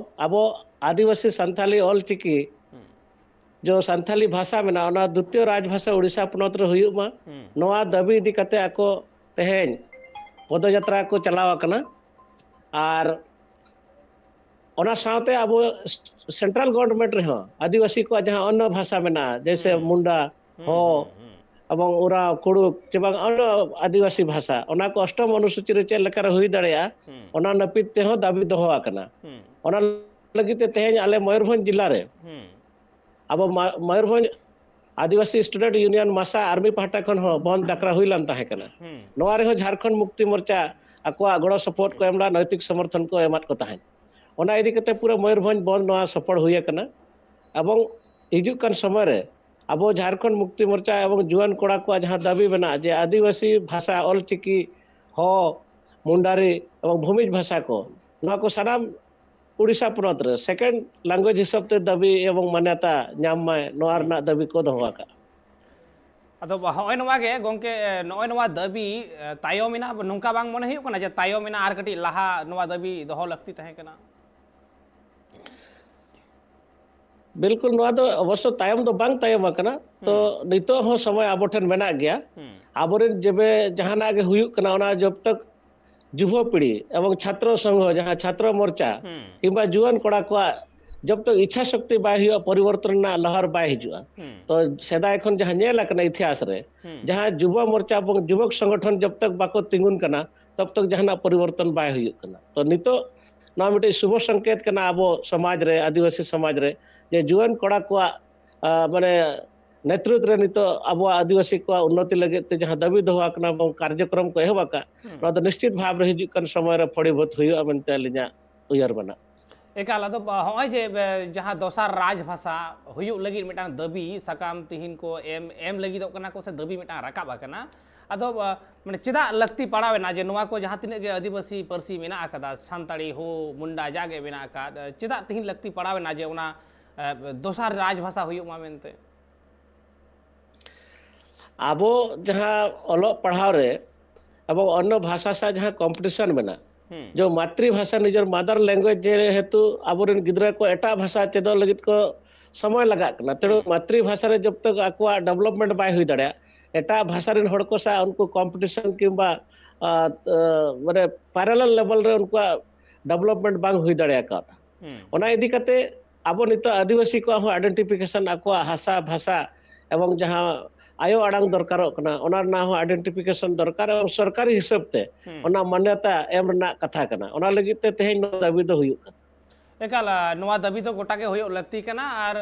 ᱟᱵᱚ ᱟᱹᱫᱤᱵᱟᱹᱥᱤ ᱥᱟᱱᱛᱷᱟᱞᱤ ᱚᱞ ᱪᱤᱠᱤ ᱦᱩᱸ᱾ ᱡᱚ ᱥᱟᱱᱛᱷᱟᱞᱤ ᱵᱷᱟᱥᱟ ᱢᱮᱱᱟᱜᱼᱟ, ᱚᱱᱟ ᱫᱩᱛᱤᱭᱚ ᱨᱟᱡᱽ ᱵᱷᱟᱥᱟ ᱩᱲᱤᱥᱥᱟ ᱯᱚᱱᱚᱛ ᱨᱮ ᱦᱩᱭᱩᱜ ᱢᱟ, ᱦᱩᱸ᱾ ᱱᱚᱣᱟ ᱫᱟᱹᱵᱤ ᱤᱫᱤ ᱠᱟᱛᱮ ᱟᱠᱚ ᱛᱮᱦᱮᱧ ᱯᱚᱫᱚᱡᱟᱛᱨᱟ ᱠᱚ ᱪᱟᱞᱟᱣ ᱟᱠᱟᱱᱟ᱾ ᱟᱨ ᱚᱱᱟ ᱥᱟᱶᱛᱮ ᱟᱵᱚ ᱥᱮᱱᱴᱨᱟᱞ ᱜᱚᱵᱷᱚᱨᱱᱢᱮᱱᱴ ᱨᱮᱦᱚᱸ ᱟᱹᱫᱤᱵᱟᱹᱥᱤ ᱠᱚᱣᱟᱜ ᱡᱟᱦᱟᱸ ᱚᱱᱱᱚ ᱵᱷᱟᱥᱟ ᱢᱮᱱᱟᱜᱼᱟ, ᱡᱮᱭᱥᱮ ᱦᱩᱸ᱾ ᱢᱩᱱᱰᱟ, ᱦᱩᱸ, ᱦᱚ ᱦᱩᱸ, ᱦᱩᱸ᱾ ᱮᱵᱚᱝ ᱳᱨᱟᱣ, ᱠᱩᱲᱩᱠ, ᱪᱮ ᱵᱟᱝ ᱚᱱᱱᱚ ᱟᱹᱫᱤᱵᱟᱹᱥᱤ ᱵᱷᱟᱥᱟ, ᱚᱱᱟ ᱠᱚ ᱚᱥᱴᱚᱢ ᱚᱱᱩᱥᱩᱪᱤ ᱨᱮ ᱪᱮᱫ ᱞᱮᱠᱟᱨᱮ ᱦᱩᱭ ᱫᱟᱲᱮᱭᱟᱜᱼᱟ, ᱦᱩᱸ᱾ ᱚᱱᱟ ᱱᱟᱹᱯᱤᱛ ᱛᱮᱦᱚᱸ ᱫᱟᱹᱵᱤ ᱫᱚᱦᱚ ᱟᱠᱟᱱᱟ᱾ ᱦᱩᱸ᱾ ᱚᱱᱟ ᱞᱟᱹᱜᱤᱫ ᱛᱮ ᱛᱮᱦᱮᱧ ᱟᱞᱮ ᱢᱚᱭᱩᱨᱵᱷᱚᱸᱡᱽ ᱡᱮᱞᱟ ᱨᱮ ᱦᱩᱸ᱾ ᱟᱵᱚ ᱢᱟ-, ᱢᱚᱭᱩᱨᱵᱷᱚᱸᱡᱽ ᱟᱹᱫᱤᱵᱟᱹᱥᱤ ᱥᱴᱩᱰᱮᱱᱴ ᱭᱩᱱᱤᱭᱚᱱ ᱢᱟᱥᱟ ᱟᱨᱢᱤ ᱯᱟᱦᱴᱟ ᱠᱷᱚᱱ ᱦᱚᱸ ᱵᱚᱱᱫ ᱰᱟᱠᱨᱟ ᱦᱩᱭ ᱞᱮᱱ ᱛᱟᱦᱮᱸ ᱠᱟᱱᱟ᱾ ᱦᱩᱸ᱾ ᱱᱚᱣᱟ ᱨᱮᱦᱚᱸ ᱡᱷᱟᱲᱠᱷᱚᱸᱰ ᱢᱩᱠᱛᱤ ᱢᱳᱨᱪᱟ ᱟᱠᱚᱣᱟᱜ ᱜᱚᱲᱚ ᱥᱚᱯᱚᱦᱚᱫ ᱠᱚ ᱮᱢ ᱞᱮᱫᱟ, ᱱᱳᱭᱛᱤᱠ ᱥᱚᱢᱚᱨᱛᱷᱚᱱ ᱠᱚ ᱮᱢᱟᱫ ᱠᱚ ᱛᱟᱦᱮᱸᱫ᱾ ᱚᱱᱟ ᱤᱫᱤ ᱠᱟᱛᱮ ᱯᱩᱨᱟᱹ ᱢᱚᱭᱩᱨᱵᱷᱚᱸᱡᱽ ᱵᱚᱱᱫ ᱱᱚᱣᱟ ᱥᱚᱯᱷᱚᱞ ᱦᱩᱭ ᱟᱠᱟᱱᱟ᱾ ᱮᱵᱚᱝ ᱦᱤᱡᱩᱜ ᱠᱟᱱ ᱥᱚᱢᱚᱭ ᱨᱮ ᱟᱵᱚ ᱡᱷᱟᱲᱠᱷᱚᱸᱰ ᱢᱩᱠᱛᱤ ᱢᱳᱨᱪᱟ ᱮᱵᱚᱝ ᱡᱩᱣᱟᱹᱱ ᱠᱚᱲᱟ ᱠᱚᱣᱟᱜ ᱡᱟᱦᱟᱸ ᱫᱟᱹᱵᱤ ᱢᱮᱱᱟᱜᱼᱟ ᱡᱮ ᱟᱹᱫᱤᱵᱟᱹᱥᱤ ᱵᱷᱟᱥᱟ, ᱚᱞᱪᱤᱠᱤ, ᱦᱚ, ᱢᱩᱱᱰᱟᱨᱤ ᱮᱵᱚᱝ ᱵᱷᱩᱢᱤᱡᱽ ᱵᱷᱟᱥᱟ ᱠᱚ, ᱱᱚᱣᱟ ᱠᱚ ᱥᱟᱱᱟᱢ ᱩᱲᱤᱥᱥᱟ ᱯᱚᱱᱚᱛ ᱨᱮ ᱥᱮᱠᱮᱱᱰ ᱞᱮᱝᱜᱩᱭᱮᱡᱽ ᱦᱤᱥᱟᱹᱵ ᱛᱮ ᱫᱟᱹᱵᱤ ᱮᱵᱚᱝ ᱢᱟᱱᱭᱟᱛᱟ ᱧᱟᱢ ᱢᱟᱭ, ᱱᱚᱣᱟ ᱨᱮᱱᱟᱜ ᱫᱟᱹᱵᱤ ᱠᱚ ᱫᱚᱦᱚ ᱟᱠᱟᱫᱼᱟ᱾ ᱟᱫᱚ ᱦᱚᱸᱜᱼᱚᱭ ᱱᱚᱣᱟ ᱜᱮ ᱜᱚᱢᱠᱮ, ᱱᱚᱜᱼᱚᱭ ᱱᱚᱣᱟ ᱫᱟᱹᱵᱤ, ᱮ, ᱛᱟᱭᱚᱢ ᱮᱱᱟ, ᱱᱚᱝᱠᱟ ᱵᱟᱝ ᱢᱚᱱᱮ ᱦᱩᱭᱩᱜ ᱠᱟᱱᱟ ᱡᱮ ᱛᱟᱭᱚᱢ ᱮᱱᱟ, ᱟᱨ ᱠᱟᱹᱴᱤᱡ ᱞᱟᱦᱟ ᱱᱚᱣᱟ ᱫᱟᱹᱵᱤ ᱫᱚᱦᱚ ᱞᱟᱹᱠᱛᱤ ᱛᱟᱦᱮᱸ ᱠᱟᱱᱟ? ᱵᱤᱞᱠᱩᱞ, ᱱᱚᱣᱟ ᱫᱚ ᱚᱵᱚᱥᱥᱚ ᱛᱟᱭᱚᱢ ᱫᱚ ᱵᱟᱝ ᱛᱟᱭᱚᱢ ᱟᱠᱟᱱᱟ᱾ ᱛᱚ, ᱦᱩᱸ᱾ ᱱᱤᱛᱚᱜ ᱦᱚᱸ ᱥᱚᱢᱚᱭ ᱟᱵᱚ ᱴᱷᱮᱱ ᱢᱮᱱᱟᱜ ᱜᱮᱭᱟ᱾ ᱦᱩᱸ᱾ ᱟᱵᱚᱨᱮᱱ ᱡᱮᱵᱮ ᱡᱟᱦᱟᱱᱟᱜ ᱜᱮ ᱦᱩᱭᱩᱜ ᱠᱟᱱᱟ, ᱚᱱᱟ ᱡᱚᱵ ᱛᱚᱠ ᱡᱩᱵᱚ ᱯᱤᱲᱦᱤ ᱮᱵᱚᱝ ᱪᱷᱟᱛᱨᱚ ᱥᱚᱝᱜᱷᱚ, ᱡᱟᱦᱟᱸ ᱪᱷᱟᱛᱨᱚ ᱢᱳᱨᱪᱟ ᱦᱩᱸ᱾ ᱠᱤᱝᱵᱟ ᱡᱩᱣᱟᱹᱱ ᱠᱚᱲᱟ ᱠᱚᱣᱟᱜ ᱡᱚᱵ ᱛᱚᱠ ᱤᱪᱪᱷᱟ ᱥᱚᱠᱛᱤ ᱵᱟᱭ ᱦᱩᱭᱩᱜᱼᱟ, ᱯᱚᱨᱤᱵᱚᱨᱛᱚᱱ ᱨᱮᱱᱟᱜ ᱞᱟᱦᱟᱨ ᱵᱟᱭ ᱦᱤᱡᱩᱜᱼᱟ᱾ ᱦᱩᱸ᱾ ᱛᱚ, ᱥᱮᱫᱟᱭ ᱠᱷᱚᱱ ᱡᱟᱦᱟᱸ ᱧᱮᱞ ᱟᱠᱟᱱᱟ ᱤᱛᱤᱦᱟᱥ ᱨᱮ, ᱦᱩᱸ᱾ ᱡᱟᱦᱟᱸ ᱡᱩᱵᱚ ᱢᱳᱨᱪᱟ ᱮᱵᱚᱝ ᱡᱩᱵᱚᱠ ᱥᱚᱝᱜᱚᱴᱷᱚᱱ ᱡᱚᱵ ᱛᱚᱠ ᱵᱟᱠᱚ ᱛᱤᱸᱜᱩᱱ ᱠᱟᱱᱟ, ᱛᱚᱵ ᱛᱚᱠ ᱡᱟᱦᱟᱱᱟᱜ ᱯᱚᱨᱤᱵᱚᱨᱛᱚᱱ ᱵᱟᱭ ᱦᱩᱭᱩᱜ ᱠᱟᱱᱟ᱾ ᱛᱚ, ᱱᱤᱛᱚᱜ ᱱᱚᱣᱟ ᱢᱤᱫᱴᱤᱡ ᱥᱩᱵᱷᱚ ᱥᱚᱝᱠᱮᱛ ᱠᱟᱱᱟ ᱟᱵᱚ ᱥᱚᱢᱟᱡᱽ ᱨᱮ, ᱟᱹᱫᱤᱵᱟᱹᱥᱤ ᱥᱚᱢᱟᱡᱽ ᱨᱮ, ᱡᱮ ᱡᱩᱣᱟᱹᱱ ᱠᱚᱲᱟ ᱠᱚᱣᱟᱜ, ᱟ, ᱢᱟᱱᱮ, ᱱᱮᱛᱨᱤᱛᱵ ᱨᱮ ᱱᱤᱛᱚᱜ ᱟᱵᱚᱣᱟᱜ ᱟᱹᱫᱤᱵᱟᱹᱥᱤ ᱠᱚᱣᱟᱜ ᱩᱱᱱᱚᱛᱤ ᱞᱟᱹᱜᱤᱫ ᱛᱮ ᱡᱟᱦᱟᱸ ᱫᱟᱹᱵᱤ ᱫᱚᱦᱚ ᱟᱠᱟᱱᱟ ᱮᱵᱚᱝ ᱠᱟᱨᱡᱚᱠᱨᱚᱢ ᱠᱚ ᱮᱦᱚᱵ ᱟᱠᱟᱫ, ᱦᱩᱸ᱾ ᱱᱚᱣᱟ ᱫᱚ ᱱᱤᱥᱪᱤᱛ ᱵᱷᱟᱵᱽ ᱨᱮ ᱦᱤᱡᱩᱜ ᱠᱟᱱ ᱥᱚᱢᱚᱭ ᱨᱮ ᱯᱷᱚᱲᱤᱵᱷᱩᱛ ᱦᱩᱭᱩᱜᱼᱟ ᱢᱮᱱᱛᱮ ᱟᱹᱞᱤᱧᱟᱜ ᱩᱭᱦᱟᱹᱨ ᱢᱮᱱᱟᱜᱼᱟ᱾ ᱮᱠᱟᱞ, ᱟᱫᱚ ᱦᱚᱸᱜᱼᱚᱭ ᱡᱮ ᱡᱟᱦᱟᱸ ᱫᱚᱥᱟᱨ ᱨᱟᱡᱽ ᱵᱷᱟᱥᱟ ᱦᱩᱭᱩᱜ ᱞᱟᱹᱜᱤᱫ ᱢᱤᱫᱴᱟᱝ ᱫᱟᱹᱵᱤ ᱥᱟᱠᱟᱢ ᱛᱤᱦᱤᱧ ᱠᱚ ᱮᱢ ᱮᱢ ᱞᱟᱹᱜᱤᱫᱚᱜ ᱠᱟᱱᱟ ᱠᱚ ᱥᱮ ᱫᱟᱹᱵᱤ ᱢᱤᱫᱴᱟᱝ ᱨᱟᱠᱟᱵ ᱟᱠᱟᱱᱟ, ᱟᱫᱚ ᱢᱟᱱᱮ ᱪᱮᱫᱟᱜ ᱞᱟᱹᱠᱛᱤ ᱯᱟᱲᱟᱣ ᱮᱱᱟ ᱡᱮ ᱱᱚᱣᱟ ᱠᱚ ᱡᱟᱦᱟᱸ ᱛᱤᱱᱟᱹᱜ ᱜᱮ ᱟᱹᱫᱤᱵᱟᱹᱥᱤ ᱯᱟᱹᱨᱥᱤ ᱢᱮᱱᱟᱜ ᱟᱠᱟᱫᱟ, ᱥᱟᱱᱛᱟᱲᱤ, ᱦᱳ, ᱢᱩᱱᱰᱟ, ᱡᱟᱜᱮ ᱢᱮᱱᱟᱜ ᱟᱠᱟᱫ, ᱪᱮᱫᱟᱜ ᱛᱤᱦᱤᱧ ᱞᱟᱹᱠᱛᱤ ᱯᱟᱲᱟᱣ ᱮᱱᱟ ᱡᱮ ᱚᱱᱟ ᱫᱚᱥᱟᱨ ᱨᱟᱡᱽ ᱵᱷᱟᱥᱟ ᱦᱩᱭᱩᱜ ᱢᱟ ᱢᱮᱱᱛᱮ? ᱟᱵᱚ ᱡᱟᱦᱟᱸ ᱚᱞᱚᱜ ᱯᱟᱲᱦᱟᱣ ᱨᱮ ᱮᱵᱚᱝ ᱚᱱᱱᱚ ᱵᱷᱟᱥᱟ ᱥᱟᱶ ᱡᱟᱦᱟᱸ ᱠᱚᱢᱯᱤᱴᱤᱥᱚᱱ ᱢᱮᱱᱟᱜ, ᱦᱩᱸ᱾ ᱡᱮ ᱢᱟᱛᱨᱤ ᱵᱷᱟᱥᱟ, ᱱᱤᱡᱮᱨ ᱢᱟᱫᱟᱨ ᱞᱮᱝᱜᱩᱭᱮᱡᱽ ᱡᱮᱦᱮᱛᱩ ᱟᱵᱚᱨᱮᱱ ᱜᱤᱫᱽᱨᱟᱹ ᱠᱚ ᱮᱴᱟᱜ ᱵᱷᱟᱥᱟ ᱪᱮᱫᱚᱜ ᱞᱟᱹᱜᱤᱫ ᱠᱚ ᱥᱚᱢᱚᱭ ᱞᱟᱜᱟᱜ ᱠᱟᱱᱟ, ᱛᱮᱬᱩ ᱦᱩᱸ᱾ ᱢᱟᱛᱨᱤ ᱵᱷᱟᱥᱟ ᱨᱮ ᱡᱚᱵ ᱛᱚᱠ ᱟᱠᱚᱣᱟᱜ ᱰᱮᱵᱷᱞᱚᱯᱢᱮᱱᱴ ᱵᱟᱭ ᱦᱩᱭ ᱫᱟᱲᱮᱭᱟᱜᱼᱟ, ᱮᱴᱟᱜ ᱵᱷᱟᱥᱟ ᱨᱮᱱ ᱦᱚᱲ ᱠᱚ ᱥᱟᱶ ᱩᱱᱠᱩ ᱠᱚᱢᱯᱤᱴᱤᱥᱚᱱ ᱠᱤᱝᱵᱟ, ᱟ, ᱟ, ᱢᱟᱱᱮ ᱯᱮᱨᱟᱞᱮᱞ ᱞᱮᱵᱮᱞ ᱨᱮ ᱩᱱᱠᱩᱣᱟᱜ ᱰᱮᱵᱷᱞᱚᱯᱢᱮᱱᱴ ᱵᱟᱝ ᱦᱩᱭ ᱫᱟᱲᱮ ᱟᱠᱟᱫᱟ᱾ ᱦᱩᱸ᱾ ᱚᱱᱟ ᱤᱫᱤ ᱠᱟᱛᱮ ᱟᱵᱚ ᱱᱤᱛᱚᱜ ᱟᱹᱫᱤᱵᱟᱹᱥᱤ ᱠᱚᱣᱟᱜ ᱦᱚᱸ ᱟᱭᱰᱮᱱᱴᱤᱯᱷᱤᱠᱮᱥᱚᱱ, ᱟᱠᱚᱣᱟᱜ ᱦᱟᱥᱟ ᱵᱷᱟᱥᱟ ᱮᱵᱚᱝ ᱡᱟᱦᱟᱸ ᱟᱭᱳ ᱟᱲᱟᱝ ᱫᱚᱨᱠᱟᱨᱚᱜ ᱠᱟᱱᱟ, ᱚᱱᱟ ᱨᱮᱱᱟᱜ ᱦᱚᱸ ᱟᱭᱰᱮᱱᱴᱤᱯᱷᱤᱠᱮᱥᱚᱱ ᱫᱚᱨᱠᱟᱨ ᱮᱵᱚᱝ ᱥᱚᱨᱠᱟᱨᱤ ᱦᱤᱥᱟᱹᱵ ᱛᱮ ᱦᱩᱸ᱾ ᱚᱱᱟ ᱢᱟᱱᱭᱚᱛᱟ ᱮᱢ ᱨᱮᱱᱟᱜ ᱠᱟᱛᱷᱟ ᱠᱟᱱᱟ᱾ ᱚᱱᱟ ᱞᱟᱹᱜᱤᱫ ᱛᱮ ᱛᱮᱦᱮᱧ ᱱᱚᱣᱟ ᱫᱟᱹᱵᱤ ᱫᱚ ᱦᱩᱭᱩᱜ ᱠᱟᱱᱟ᱾ ᱮᱠᱟᱞ, ᱟ, ᱱᱚᱣᱟ ᱫᱟᱹᱵᱤ ᱫᱚ ᱜᱚᱴᱟ ᱜᱮ ᱦᱩᱭᱩᱜ ᱞᱟᱹᱠᱛᱤ ᱠᱟᱱᱟ ᱟᱨ,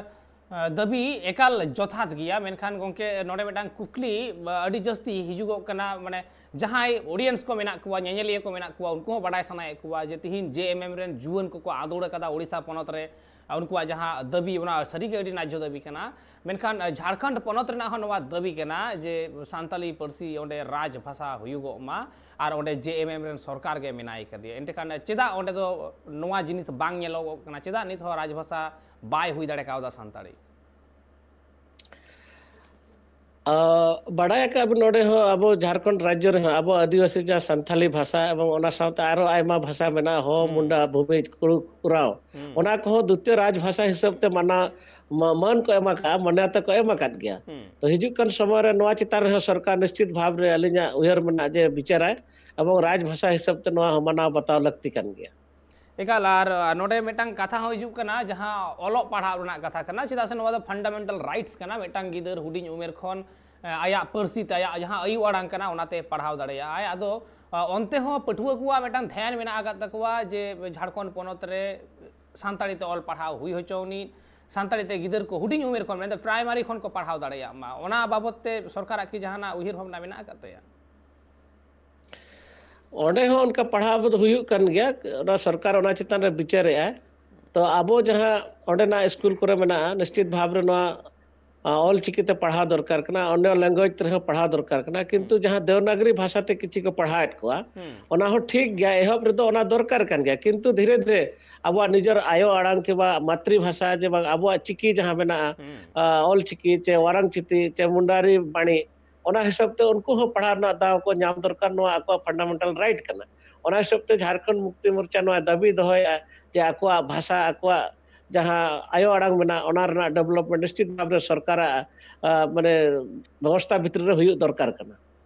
ᱟ, ᱫᱟᱹᱵᱤ ᱮᱠᱟᱞ ᱡᱚᱛᱷᱟᱛ ᱜᱮᱭᱟ᱾ ᱢᱮᱱᱠᱷᱟᱱ ᱜᱚᱢᱠᱮ, ᱱᱚᱰᱮ ᱢᱤᱫᱴᱟᱝ ᱠᱩᱠᱞᱤ, ᱟ, ᱟᱹᱰᱤ ᱡᱟᱹᱥᱛᱤ ᱦᱤᱡᱩᱜᱚᱜ ᱠᱟᱱᱟ, ᱢᱟᱱᱮ ᱡᱟᱦᱟᱸᱭ ᱚᱰᱤᱭᱮᱱᱥ ᱠᱚ ᱢᱮᱱᱟᱜ ᱠᱚᱣᱟ, ᱧᱮᱧᱮᱞᱤᱭᱟᱹ ᱠᱚ ᱢᱮᱱᱟᱜ ᱠᱚᱣᱟ, ᱩᱱᱠᱩ ᱦᱚᱸ ᱵᱟᱰᱟᱭ ᱥᱟᱱᱟᱭᱮᱫ ᱠᱚᱣᱟ ᱡᱮ ᱛᱤᱦᱤᱧ ᱡᱮ ᱮᱢ ᱮᱢ ᱨᱮᱱ ᱡᱩᱣᱟᱹᱱ ᱠᱚᱠᱚ ᱟᱸᱫᱳᱲ ᱟᱠᱟᱫᱟ ᱳᱰᱤᱥᱟ ᱯᱚᱱᱚᱛ ᱨᱮ, ᱟ, ᱩᱱᱠᱩᱣᱟᱜ ᱡᱟᱦᱟᱸ ᱫᱟᱹᱵᱤ, ᱚᱱᱟ ᱥᱟᱹᱨᱤᱜᱮ ᱟᱹᱰᱤ ᱱᱟᱡᱽᱡᱷᱚ ᱫᱟᱹᱵᱤ ᱠᱟᱱᱟ᱾ ᱢᱮᱱᱠᱷᱟᱱ, ᱟ, ᱡᱷᱟᱲᱠᱷᱚᱸᱰ ᱯᱚᱱᱚᱛ ᱨᱮᱱᱟᱜ ᱦᱚᱸ ᱱᱚᱣᱟ ᱫᱟᱹᱵᱤ ᱠᱟᱱᱟ ᱡᱮ ᱥᱟᱱᱛᱟᱞᱤ ᱯᱟᱹᱨᱥᱤ ᱚᱸᱰᱮ ᱨᱟᱡᱽ ᱵᱷᱟᱥᱟ ᱦᱩᱭᱩᱜᱚᱜ ᱢᱟ ᱟᱨ ᱚᱸᱰᱮ ᱡᱮ ᱮᱢ ᱮᱢ ᱨᱮᱱ ᱥᱚᱨᱠᱟᱨ ᱜᱮ ᱢᱮᱱᱟᱭ ᱠᱟᱫᱮᱭᱟ᱾ ᱮᱱᱛᱮᱠᱷᱟᱱ ᱪᱮᱫᱟᱜ ᱚᱸᱰᱮ ᱫᱚ ᱱᱚᱣᱟ ᱡᱤᱱᱤᱥ ᱵᱟᱝ ᱧᱮᱞᱚᱜᱚᱜ ᱠᱟᱱᱟ? ᱪᱮᱫᱟᱜ ᱱᱤᱛ ᱦᱚᱸ ᱨᱟᱡᱽ ᱵᱷᱟᱥᱟ ᱵᱟᱭ ᱦᱩᱭ ᱫᱟᱲᱮ ᱠᱟᱣᱫᱟ ᱥᱟᱱᱛᱟᱲᱤ? ᱟ, ᱵᱟᱰᱟᱭ ᱟᱠᱟᱫ ᱵᱚᱱ, ᱱᱚᱰᱮ ᱦᱚᱸ ᱟᱵᱚ ᱡᱷᱟᱲᱠᱷᱚᱸᱰ ᱨᱟᱡᱽᱡᱚ ᱨᱮᱦᱚᱸ ᱟᱵᱚ ᱟᱹᱫᱤᱵᱟᱹᱥᱤ ᱡᱟᱦᱟᱸ ᱥᱟᱱᱛᱷᱟᱞᱤ ᱵᱷᱟᱥᱟ ᱮᱵᱚᱝ ᱚᱱᱟ ᱥᱟᱶᱛᱮ ᱟᱨᱚ ᱟᱭᱢᱟ ᱵᱷᱟᱥᱟ ᱢᱮᱱᱟᱜᱼᱟ, ᱦᱚ, ᱦᱩᱸ᱾ ᱢᱩᱱᱰᱟ, ᱵᱷᱩᱢᱤᱡ, ᱠᱩᱲᱩ, ᱠᱩᱨᱟᱣ, ᱦᱩᱸ᱾ ᱚᱱᱟ ᱠᱚᱦᱚᱸ ᱫᱩᱛᱤᱭᱚ ᱨᱟᱡᱽ ᱵᱷᱟᱥᱟ ᱦᱤᱥᱟᱹᱵ ᱛᱮ ᱢᱟᱱᱟ-, ᱢᱟ-, ᱢᱟᱹᱱ ᱠᱚ ᱮᱢ ᱟᱠᱟᱫᱼᱟ, ᱢᱟᱱᱭᱚᱛᱟ ᱠᱚ ᱮᱢ ᱟᱠᱟᱫ ᱜᱮᱭᱟ᱾ ᱦᱩᱸ᱾ ᱛᱚ ᱦᱤᱡᱩᱜ ᱠᱟᱱ ᱥᱚᱢᱚᱭ ᱨᱮ ᱱᱚᱣᱟ ᱪᱮᱛᱟᱱ ᱨᱮᱦᱚᱸ ᱥᱚᱨᱠᱟᱨ ᱱᱤᱥᱪᱤᱛ ᱵᱷᱟᱵᱽ ᱨᱮ ᱟᱹᱞᱤᱧᱟᱜ ᱩᱭᱦᱟᱹᱨ ᱢᱮᱱᱟᱜᱼᱟ ᱡᱮ ᱵᱤᱪᱟᱹᱨᱟᱭ ᱮᱵᱚᱝ ᱨᱟᱡᱽ ᱵᱷᱟᱥᱟ ᱦᱤᱥᱟᱹᱵ ᱛᱮ ᱱᱚᱣᱟ ᱦᱚᱸ ᱢᱟᱱᱟᱣ ᱵᱟᱛᱟᱣ ᱞᱟᱹᱠᱛᱤ ᱠᱟᱱ ᱜᱮᱭᱟ᱾ ᱮᱠᱟᱞ, ᱟᱨ, ᱟ, ᱱᱚᱰᱮ ᱢᱤᱫᱴᱟᱝ ᱠᱟᱛᱷᱟ ᱦᱚᱸ ᱦᱤᱡᱩᱜ ᱠᱟᱱᱟ, ᱡᱟᱦᱟᱸ ᱚᱞᱚᱜ ᱯᱟᱲᱦᱟᱣ ᱨᱮᱱᱟᱜ ᱠᱟᱛᱷᱟ ᱠᱟᱱᱟ, ᱪᱮᱫᱟᱜ ᱥᱮ ᱱᱚᱣᱟ ᱫᱚ ᱯᱷᱟᱱᱰᱟᱢᱮᱱᱴᱟᱞ ᱨᱟᱭᱤᱴᱥ ᱠᱟᱱᱟ᱾ ᱢᱤᱫᱴᱟᱝ ᱜᱤᱫᱟᱹᱨ ᱦᱩᱰᱤᱧ ᱩᱢᱮᱨ ᱠᱷᱚᱱ, ᱮ, ᱟᱭᱟᱜ ᱯᱟᱹᱨᱥᱤ ᱛᱮ, ᱟᱭᱟᱜ ᱡᱟᱦᱟᱸ ᱟᱭᱳ ᱟᱲᱟᱝ ᱠᱟᱱᱟ, ᱚᱱᱟᱛᱮ ᱯᱟᱲᱦᱟᱣ ᱫᱟᱲᱮᱭᱟᱜᱼᱟᱭ᱾ ᱟᱫᱚ, ᱟ, ᱚᱱᱛᱮ ᱦᱚᱸ ᱯᱟᱹᱴᱷᱩᱣᱟᱹ ᱠᱚᱣᱟᱜ ᱢᱤᱫᱴᱟᱝ ᱫᱷᱮᱭᱟᱱ ᱢᱮᱱᱟᱜ ᱟᱠᱟᱫ ᱛᱟᱠᱚᱣᱟ ᱡᱮ ᱡᱷᱟᱲᱠᱷᱚᱸᱰ ᱯᱚᱱᱚᱛ ᱨᱮ ᱥᱟᱱᱛᱟᱲᱤ ᱛᱮ ᱚᱞ ᱯᱟᱲᱦᱟᱣ ᱦᱩᱭ ᱦᱚᱪᱚ ᱟᱹᱱᱤᱡ, ᱥᱟᱱᱛᱟᱲᱤ ᱛᱮ ᱜᱤᱫᱟᱹᱨ ᱠᱚ ᱦᱩᱰᱤᱧ ᱩᱢᱮᱨ ᱠᱷᱚᱱ, ᱢᱮᱱᱫᱚ ᱯᱨᱟᱭᱢᱟᱨᱤ ᱠᱷᱚᱱ ᱠᱚ ᱯᱟᱲᱦᱟᱣ ᱫᱟᱲᱮᱭᱟᱜ ᱢᱟ᱾ ᱚᱱᱟ ᱵᱟᱵᱚᱛ ᱛᱮ ᱥᱚᱨᱠᱟᱨᱟᱜ ᱠᱤ ᱡᱟᱦᱟᱱᱟᱜ ᱩᱭᱦᱟᱹᱨ ᱵᱷᱟᱵᱽᱱᱟ ᱢᱮᱱᱟᱜ ᱟᱠᱟᱫ ᱛᱟᱭᱟ? ᱚᱸᱰᱮ ᱦᱚᱸ ᱚᱱᱠᱟ ᱯᱟᱲᱦᱟᱣ ᱫᱚ ᱦᱩᱭᱩᱜ ᱠᱟᱱ ᱜᱮᱭᱟ, ᱚᱱᱟ ᱥᱚᱨᱠᱟᱨ ᱚᱱᱟ ᱪᱮᱛᱟᱱ ᱨᱮ ᱵᱤᱪᱟᱹᱨᱮᱜᱼᱟᱭ᱾ ᱛᱚ ᱟᱵᱚ ᱡᱟᱦᱟᱸ ᱚᱸᱰᱮᱱᱟᱜ ᱥᱠᱩᱞ ᱠᱚᱨᱮ ᱢᱮᱱᱟᱜᱼᱟ, ᱱᱤᱥᱪᱤᱛ ᱵᱷᱟᱵᱽ ᱨᱮ ᱱᱚᱣᱟ, ᱟ, ᱚᱞ ᱪᱤᱠᱤ ᱛᱮ ᱯᱟᱲᱦᱟᱣ ᱫᱚᱨᱠᱟᱨ ᱠᱟᱱᱟ, ᱚᱱᱰᱮ ᱞᱮᱝᱜᱩᱭᱮᱡᱽ ᱨᱮᱦᱚᱸ ᱯᱟᱲᱦᱟᱣ ᱫᱚᱨᱠᱟᱨ ᱠᱟᱱᱟ, ᱠᱤᱱᱛᱩ ᱡᱟᱦᱟᱸ ᱫᱮᱣᱱᱟᱜᱽᱨᱤ ᱵᱷᱟᱥᱟ ᱛᱮ ᱠᱤᱪᱷᱩ ᱠᱚ ᱯᱟᱲᱦᱟᱣᱮᱫ ᱠᱚᱣᱟ, ᱦᱩᱸ᱾ ᱚᱱᱟ ᱦᱚᱸ ᱴᱷᱤᱠ ᱜᱮᱭᱟ, ᱮᱦᱚᱵ ᱨᱮᱫᱚ ᱚᱱᱟ ᱫᱚᱨᱠᱟᱨ ᱠᱟᱱ ᱜᱮᱭᱟ, ᱠᱤᱱᱛᱩ ᱫᱷᱤᱨᱮ ᱫᱷᱤᱨᱮ ᱟᱵᱚᱣᱟᱜ ᱱᱤᱡᱮᱨ ᱟᱭᱳ ᱟᱲᱟᱝ ᱠᱤ ᱵᱟ ᱢᱟᱛᱨᱤ ᱵᱷᱟᱥᱟ, ᱡᱮ ᱵᱟᱝ ᱟᱵᱚᱣᱟᱜ ᱪᱤᱠᱤ ᱡᱟᱦᱟᱸ ᱢᱮᱱᱟᱜᱼᱟ, ᱦᱩᱸ᱾ ᱟ, ᱚᱞ ᱪᱤᱠᱤ ᱪᱮ ᱣᱟᱨᱟᱝ ᱪᱤᱛᱤ ᱪᱮ ᱢᱩᱱᱰᱟᱨᱤ ᱵᱟᱬᱤ, ᱚᱱᱟ ᱦᱤᱥᱟᱹᱵ ᱛᱮ ᱩᱱᱠᱩ ᱦᱚᱸ ᱯᱟᱲᱦᱟᱣ ᱨᱮᱱᱟᱜ ᱫᱟᱣ ᱠᱚ ᱧᱟᱢ ᱫᱚᱨᱠᱟᱨ, ᱱᱚᱣᱟ ᱟᱠᱚᱣᱟᱜ ᱯᱷᱟᱱᱰᱟᱢᱮᱱᱴᱟᱞ ᱨᱟᱭᱤᱴ ᱠᱟᱱᱟ᱾ ᱚᱱᱟ ᱦᱤᱥᱟᱹᱵ ᱛᱮ ᱡᱷᱟᱲᱠᱷᱚᱸᱰ ᱢᱩᱠᱛᱤ ᱢᱳᱨᱪᱟ ᱱᱚᱣᱟ ᱫᱟᱹᱵᱤ ᱫᱚᱦᱚᱭᱮᱫᱼᱟ ᱡᱮ ᱟᱠᱚᱣᱟᱜ ᱵᱷᱟᱥᱟ, ᱟᱠᱚᱣᱟᱜ ᱡᱟᱦᱟᱸ ᱟᱭᱳ ᱟᱲᱟᱝ ᱢᱮᱱᱟᱜᱼᱟ, ᱚᱱᱟ ᱨᱮᱱᱟᱜ ᱰᱮᱵᱷᱞᱚᱯᱢᱮᱱᱴ ᱱᱤᱥᱪᱤᱛ ᱵᱷᱟᱵᱽ ᱨᱮ ᱥᱚᱨᱠᱟᱨᱟᱜ, ᱟ, ᱢᱟᱱᱮ, ᱵᱮᱵᱚᱥᱛᱷᱟ ᱵᱷᱤᱛᱨᱤ ᱨᱮ ᱦᱩᱭᱩᱜ ᱫᱚᱨᱠᱟᱨ ᱠᱟᱱᱟ᱾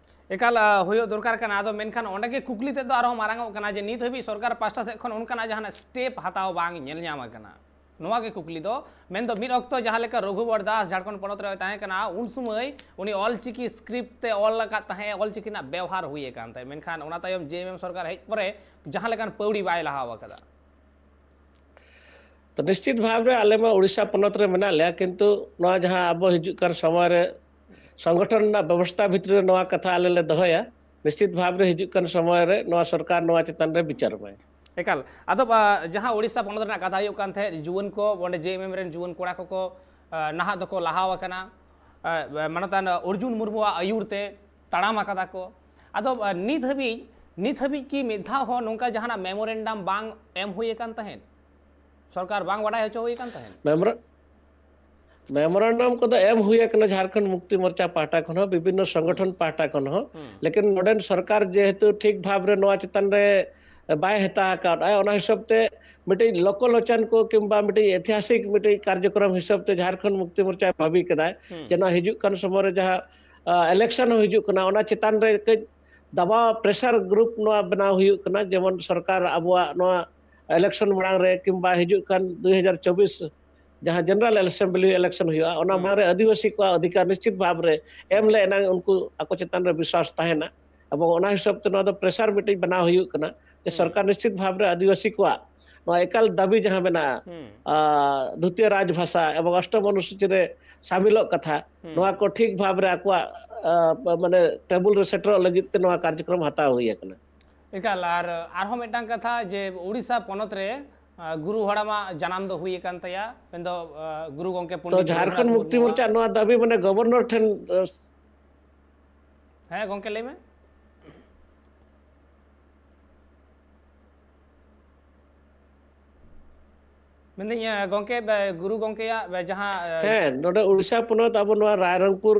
ᱮᱠᱟᱞ, ᱟ, ᱦᱩᱭᱩᱜ ᱫᱚᱨᱠᱟᱨ ᱠᱟᱱᱟ᱾ ᱟᱫᱚ ᱢᱮᱱᱠᱷᱟᱱ ᱚᱸᱰᱮ ᱜᱮ ᱠᱩᱠᱞᱤ ᱛᱮᱫ ᱫᱚ ᱟᱨᱦᱚᱸ ᱢᱟᱨᱟᱝ ᱚᱜ ᱠᱟᱱᱟ ᱡᱮ ᱱᱤᱛ ᱦᱟᱹᱵᱤᱡ ᱥᱚᱨᱠᱟᱨ ᱯᱟᱥᱴᱟ ᱥᱮᱫ ᱠᱷᱚᱱ ᱚᱱᱠᱟᱱᱟᱜ ᱡᱟᱦᱟᱱᱟᱜ ᱥᱴᱮᱯ ᱦᱟᱛᱟᱣ ᱵᱟᱝ ᱧᱮᱞ ᱧᱟᱢ ᱟᱠᱟᱱᱟ᱾ ᱱᱚᱣᱟ ᱜᱮ ᱠᱩᱠᱞᱤ ᱫᱚ᱾ ᱢᱮᱱᱫᱚ ᱢᱤᱫ ᱚᱠᱛᱚ ᱡᱟᱦᱟᱸ ᱞᱮᱠᱟ ᱨᱚᱜᱷᱩᱵᱚᱨ ᱫᱟᱥ ᱡᱷᱟᱲᱠᱷᱚᱸᱰ ᱯᱚᱱᱚᱛ ᱨᱮ ᱛᱟᱦᱮᱸ ᱠᱟᱱᱟ, ᱩᱱ ᱥᱚᱢᱚᱭ ᱩᱱᱤ ᱚᱞᱪᱤᱠᱤ ᱥᱠᱨᱤᱯᱴ ᱛᱮ ᱚᱞ ᱟᱠᱟᱫ ᱛᱟᱦᱮᱸ, ᱚᱞᱪᱤᱠᱤ ᱨᱮᱱᱟᱜ ᱵᱮᱣᱦᱟᱨ ᱦᱩᱭ ᱟᱠᱟᱱ ᱛᱟᱭ, ᱢᱮᱱᱠᱷᱟᱱ ᱚᱱᱟ ᱛᱟᱭᱚᱢ ᱡᱮ ᱮᱢ ᱮᱢ ᱥᱚᱨᱠᱟᱨ ᱦᱮᱡ ᱯᱚᱨᱮ ᱡᱟᱦᱟᱸ ᱞᱮᱠᱟᱱ ᱯᱟᱹᱣᱲᱤ ᱵᱟᱭ ᱞᱟᱦᱟᱣ ᱟᱠᱟᱫᱟ᱾ ᱛᱚ ᱱᱤᱥᱪᱤᱛ ᱵᱷᱟᱵᱽ ᱨᱮ ᱟᱞᱮ ᱢᱟ ᱩᱲᱤᱥᱥᱟ ᱯᱚᱱᱚᱛ ᱨᱮ ᱢᱮᱱᱟᱜ ᱞᱮᱭᱟ, ᱠᱤᱱᱛᱩ ᱱᱚᱣᱟ ᱡᱟᱦᱟᱸ ᱟᱵᱚ ᱦᱤᱡᱩᱜ ᱠᱟᱱ ᱥᱚᱢᱚᱭ ᱨᱮ ᱥᱚᱝᱜᱚᱴᱷᱚᱱ ᱨᱮᱱᱟᱜ ᱵᱮᱵᱚᱥᱛᱷᱟ ᱵᱷᱤᱛᱨᱤ ᱨᱮ ᱱᱚᱣᱟ ᱠᱟᱛᱷᱟ ᱟᱞᱮ ᱞᱮ ᱫᱚᱦᱚᱭᱟ, ᱱᱤᱥᱪᱤᱛ ᱵᱷᱟᱵᱽ ᱨᱮ ᱦᱤᱡᱩᱜ ᱠᱟᱱ ᱥᱚᱢᱚᱭ ᱨᱮ ᱱᱚᱣᱟ ᱥᱚᱨᱠᱟᱨ ᱱᱚᱣᱟ ᱪᱮᱛᱟᱱ ᱨᱮ ᱵᱤᱪᱟᱹᱨ ᱢᱟᱭ᱾ ᱮᱠᱟᱞ᱾ ᱟᱫᱚ, ᱟ, ᱡᱟᱦᱟᱸ ᱳᱰᱤᱥᱟ ᱯᱚᱱᱚᱛ ᱨᱮᱱᱟᱜ ᱠᱟᱛᱷᱟ ᱦᱩᱭᱩᱜ ᱠᱟᱱ ᱛᱟᱦᱮᱸᱫ, ᱡᱩᱣᱟᱹᱱ ᱠᱚ, ᱚᱸᱰᱮ ᱡᱮ ᱮᱢ ᱮᱢ ᱨᱮᱱ ᱡᱩᱣᱟᱹᱱ ᱠᱚᱲᱟ ᱠᱚᱠᱚ, ᱟ, ᱱᱟᱦᱟᱜ ᱫᱚᱠᱚ ᱞᱟᱦᱟᱣ ᱟᱠᱟᱱᱟ, ᱟ, ᱢᱟᱱᱚᱛᱟᱱ ᱚᱨᱡᱩᱱ ᱢᱩᱨᱢᱩᱣᱟᱜ ᱟᱹᱭᱩᱨ ᱛᱮ ᱛᱟᱲᱟᱢ ᱟᱠᱟᱫᱟ ᱠᱚ᱾ ᱟᱫᱚ, ᱟ, ᱱᱤᱛ ᱦᱟᱹᱵᱤᱡ, ᱱᱤᱛ ᱦᱟᱹᱵᱤᱡ ᱠᱤ ᱢᱤᱫ ᱫᱷᱟᱣ ᱦᱚᱸ ᱱᱚᱝᱠᱟ ᱡᱟᱦᱟᱱᱟᱜ ᱢᱮᱢᱳᱨᱮᱱᱰᱟᱢ ᱵᱟᱝ ᱮᱢ ᱦᱩᱭ ᱟᱠᱟᱱ ᱛᱟᱦᱮᱸᱫ? ᱥᱚᱨᱠᱟᱨ ᱵᱟᱝ ᱵᱟᱰᱟᱭ ᱦᱚᱪᱚ ᱦᱩᱭ ᱟᱠᱟᱱ ᱛᱟᱦᱮᱸᱫ? ᱢᱮᱢᱳᱨᱟ-, ᱢᱮᱢᱳᱨᱟᱱᱰᱟᱢ ᱠᱚᱫᱚ ᱮᱢ ᱦᱩᱭ ᱟᱠᱟᱱᱟ ᱡᱷᱟᱲᱠᱷᱚᱸᱰ ᱢᱩᱠᱛᱤ ᱢᱳᱨᱪᱟ ᱯᱟᱦᱴᱟ ᱠᱷᱚᱱ ᱦᱚᱸ, ᱵᱤᱵᱷᱤᱱᱱᱚ ᱥᱚᱝᱜᱚᱴᱷᱚᱱ ᱯᱟᱦᱴᱟ ᱠᱷᱚᱱ ᱦᱚᱸ᱾ ᱦᱩᱸ᱾ ᱞᱮᱠᱤᱱ ᱱᱚᱰᱮᱱ ᱥᱚᱨᱠᱟᱨ ᱡᱮᱦᱮᱛᱩ ᱴᱷᱤᱠ ᱵᱷᱟᱵᱽ ᱨᱮ ᱱᱚᱣᱟ ᱪᱮᱛᱟᱱ ᱨᱮ ᱵᱟᱭ ᱦᱟᱛᱟᱣ ᱟᱠᱟᱫᱼᱟ, ᱚᱱᱟ ᱦᱤᱥᱟᱹᱵ ᱛᱮ ᱢᱤᱫᱴᱤᱡ ᱞᱳᱠᱚ ᱞᱳᱪᱚᱱ ᱠᱚ ᱠᱤᱝᱵᱟ ᱢᱤᱫᱴᱤᱡ ᱮᱛᱤᱦᱟᱥᱤᱠ ᱢᱤᱫᱴᱤᱡ ᱠᱟᱨᱡᱚᱠᱨᱚᱢ ᱦᱤᱥᱟᱹᱵ ᱛᱮ ᱡᱷᱟᱲᱠᱷᱚᱸᱰ ᱢᱩᱠᱛᱤ ᱢᱳᱨᱪᱟ ᱵᱷᱟᱹᱵᱤ ᱠᱮᱫᱟᱭ ᱦᱩᱸ᱾ ᱡᱮ ᱱᱚᱣᱟ ᱦᱤᱡᱩᱜ ᱠᱟᱱ ᱥᱚᱢᱚᱭ ᱨᱮ ᱡᱟᱦᱟᱸ, ᱟ, ᱤᱞᱮᱠᱥᱚᱱ ᱦᱚᱸ ᱦᱤᱡᱩᱜ ᱠᱟᱱᱟ, ᱚᱱᱟ ᱪᱮᱛᱟᱱ ᱨᱮ ᱠᱟᱹᱡ ᱫᱟᱵᱟᱣ, ᱯᱨᱮᱥᱟᱨ ᱜᱨᱩᱯ ᱱᱚᱣᱟ ᱵᱮᱱᱟᱣ ᱦᱩᱭᱩᱜ ᱠᱟᱱᱟ, ᱡᱮᱢᱚᱱ ᱥᱚᱨᱠᱟᱨ ᱟᱵᱚᱣᱟᱜ ᱱᱚᱣᱟ ᱤᱞᱮᱠᱥᱚᱱ ᱢᱟᱲᱟᱝ ᱨᱮ ᱠᱤᱝᱵᱟ ᱦᱤᱡᱩᱜ ᱠᱟᱱ ᱫᱩ ᱦᱟᱡᱟᱨ ᱪᱚᱵᱵᱤᱥ ᱡᱟᱦᱟᱸ ᱡᱮᱱᱟᱨᱟᱞ ᱮᱥᱮᱢᱵᱞᱤ ᱤᱞᱮᱠᱥᱚᱱ ᱦᱩᱭᱩᱜᱼᱟ, ᱚᱱᱟ ᱦᱩᱸ᱾ ᱢᱟᱲᱟᱝ ᱨᱮ ᱟᱹᱫᱤᱵᱟᱹᱥᱤ ᱠᱚᱣᱟᱜ ᱚᱫᱷᱤᱠᱟᱨ ᱱᱤᱥᱪᱤᱛ ᱵᱷᱟᱵᱽ ᱨᱮ ᱮᱢ ᱦᱩᱸ᱾ ᱞᱮ ᱮᱱᱟᱝ ᱩᱱᱠᱩ ᱟᱠᱚ ᱪᱮᱛᱟᱱ ᱨᱮ ᱵᱤᱥᱣᱟᱥ ᱛᱟᱦᱮᱱᱟ᱾ ᱮᱵᱚᱝ ᱚᱱᱟ ᱦᱤᱥᱟᱹᱵ ᱛᱮ ᱱᱚᱣᱟ ᱫᱚ ᱯᱨᱮᱥᱟᱨ ᱢᱤᱫᱴᱤᱡ ᱵᱮᱱᱟᱣ ᱦᱩᱭᱩᱜ ᱠᱟᱱᱟ ᱡᱮ ᱦᱩᱸ᱾ ᱥᱚᱨᱠᱟᱨ ᱱᱤᱥᱪᱤᱛ ᱵᱷᱟᱵᱽ ᱨᱮ ᱟᱹᱫᱤᱵᱟᱹᱥᱤ ᱠᱚᱣᱟᱜ ᱱᱚᱣᱟ ᱮᱠᱟᱞ ᱫᱟᱹᱵᱤ ᱡᱟᱦᱟᱸ ᱢᱮᱱᱟᱜᱼᱟ, ᱦᱩᱸ᱾ ᱟ, ᱫᱷᱩᱛᱤᱭᱚ ᱨᱟᱡᱽ ᱵᱷᱟᱥᱟ ᱮᱵᱚᱝ ᱚᱥᱴᱚᱢ ᱚᱱᱩᱥᱩᱪᱤ ᱨᱮ ᱥᱟᱢᱤᱞᱚᱜ ᱠᱟᱛᱷᱟ, ᱦᱩᱸ᱾ ᱱᱚᱣᱟ ᱠᱚ ᱴᱷᱤᱠ ᱵᱷᱟᱵᱽ ᱨᱮ ᱟᱠᱚᱣᱟᱜ, ᱟ, ᱢᱟᱱᱮ ᱴᱮᱵᱩᱞ ᱨᱮ ᱥᱮᱴᱮᱨᱚᱜ ᱞᱟᱹᱜᱤᱫ ᱛᱮ ᱱᱚᱣᱟ ᱠᱟᱨᱡᱚᱠᱨᱚᱢ ᱦᱟᱛᱟᱣ ᱦᱩᱭ ᱟᱠᱟᱱᱟ᱾ ᱮᱠᱟᱞ, ᱟᱨ ᱟᱨᱦᱚᱸ ᱢᱤᱫᱴᱟᱝ ᱠᱟᱛᱷᱟ ᱡᱮ ᱳᱰᱤᱥᱟ ᱯᱚᱱᱚᱛ ᱨᱮ ᱟᱸ, ᱜᱩᱨᱩ ᱦᱟᱲᱟᱢᱟᱜ ᱡᱟᱱᱟᱢ ᱫᱚ ᱦᱩᱭ ᱟᱠᱟᱱ ᱛᱟᱭᱟ, ᱢᱮᱱᱫᱚ, ᱟᱸ, ᱜᱩᱨᱩ ᱜᱚᱢᱠᱮ ᱛᱚ ᱯᱚᱱᱰᱤᱛ ᱡᱷᱟᱲᱠᱷᱚᱸᱰ ᱨᱚᱜᱷᱩᱱᱟᱛᱷ ᱢᱩᱠᱛᱤ ᱢᱩᱨᱢᱩᱣᱟᱜ᱾ ᱢᱚᱨᱪᱟ ᱱᱚᱣᱟ ᱫᱟᱹᱵᱤ ᱢᱟᱱᱮ ᱜᱚᱵᱷᱚᱨᱱᱚᱨ ᱴᱷᱮᱱ, ᱟᱸ, ᱦᱮᱸ ᱜᱚᱢᱠᱮ, ᱞᱟᱹᱭ ᱢᱮ᱾ ᱢᱮᱱᱫᱟᱹᱧ, ᱟᱸ, ᱜᱚᱢᱠᱮ, ᱵᱮ-, ᱜᱩᱨᱩ ᱜᱚᱢᱠᱮᱭᱟᱜ, ᱵᱮ-, ᱡᱟᱦᱟᱸ, ᱟᱸ, ᱦᱮᱸ, ᱱᱚᱰᱮ ᱩᱲᱤᱥᱥᱟ ᱯᱚᱱᱚᱛ ᱟᱵᱚ ᱱᱚᱣᱟ ᱨᱟᱭᱨᱚᱝᱯᱩᱨ,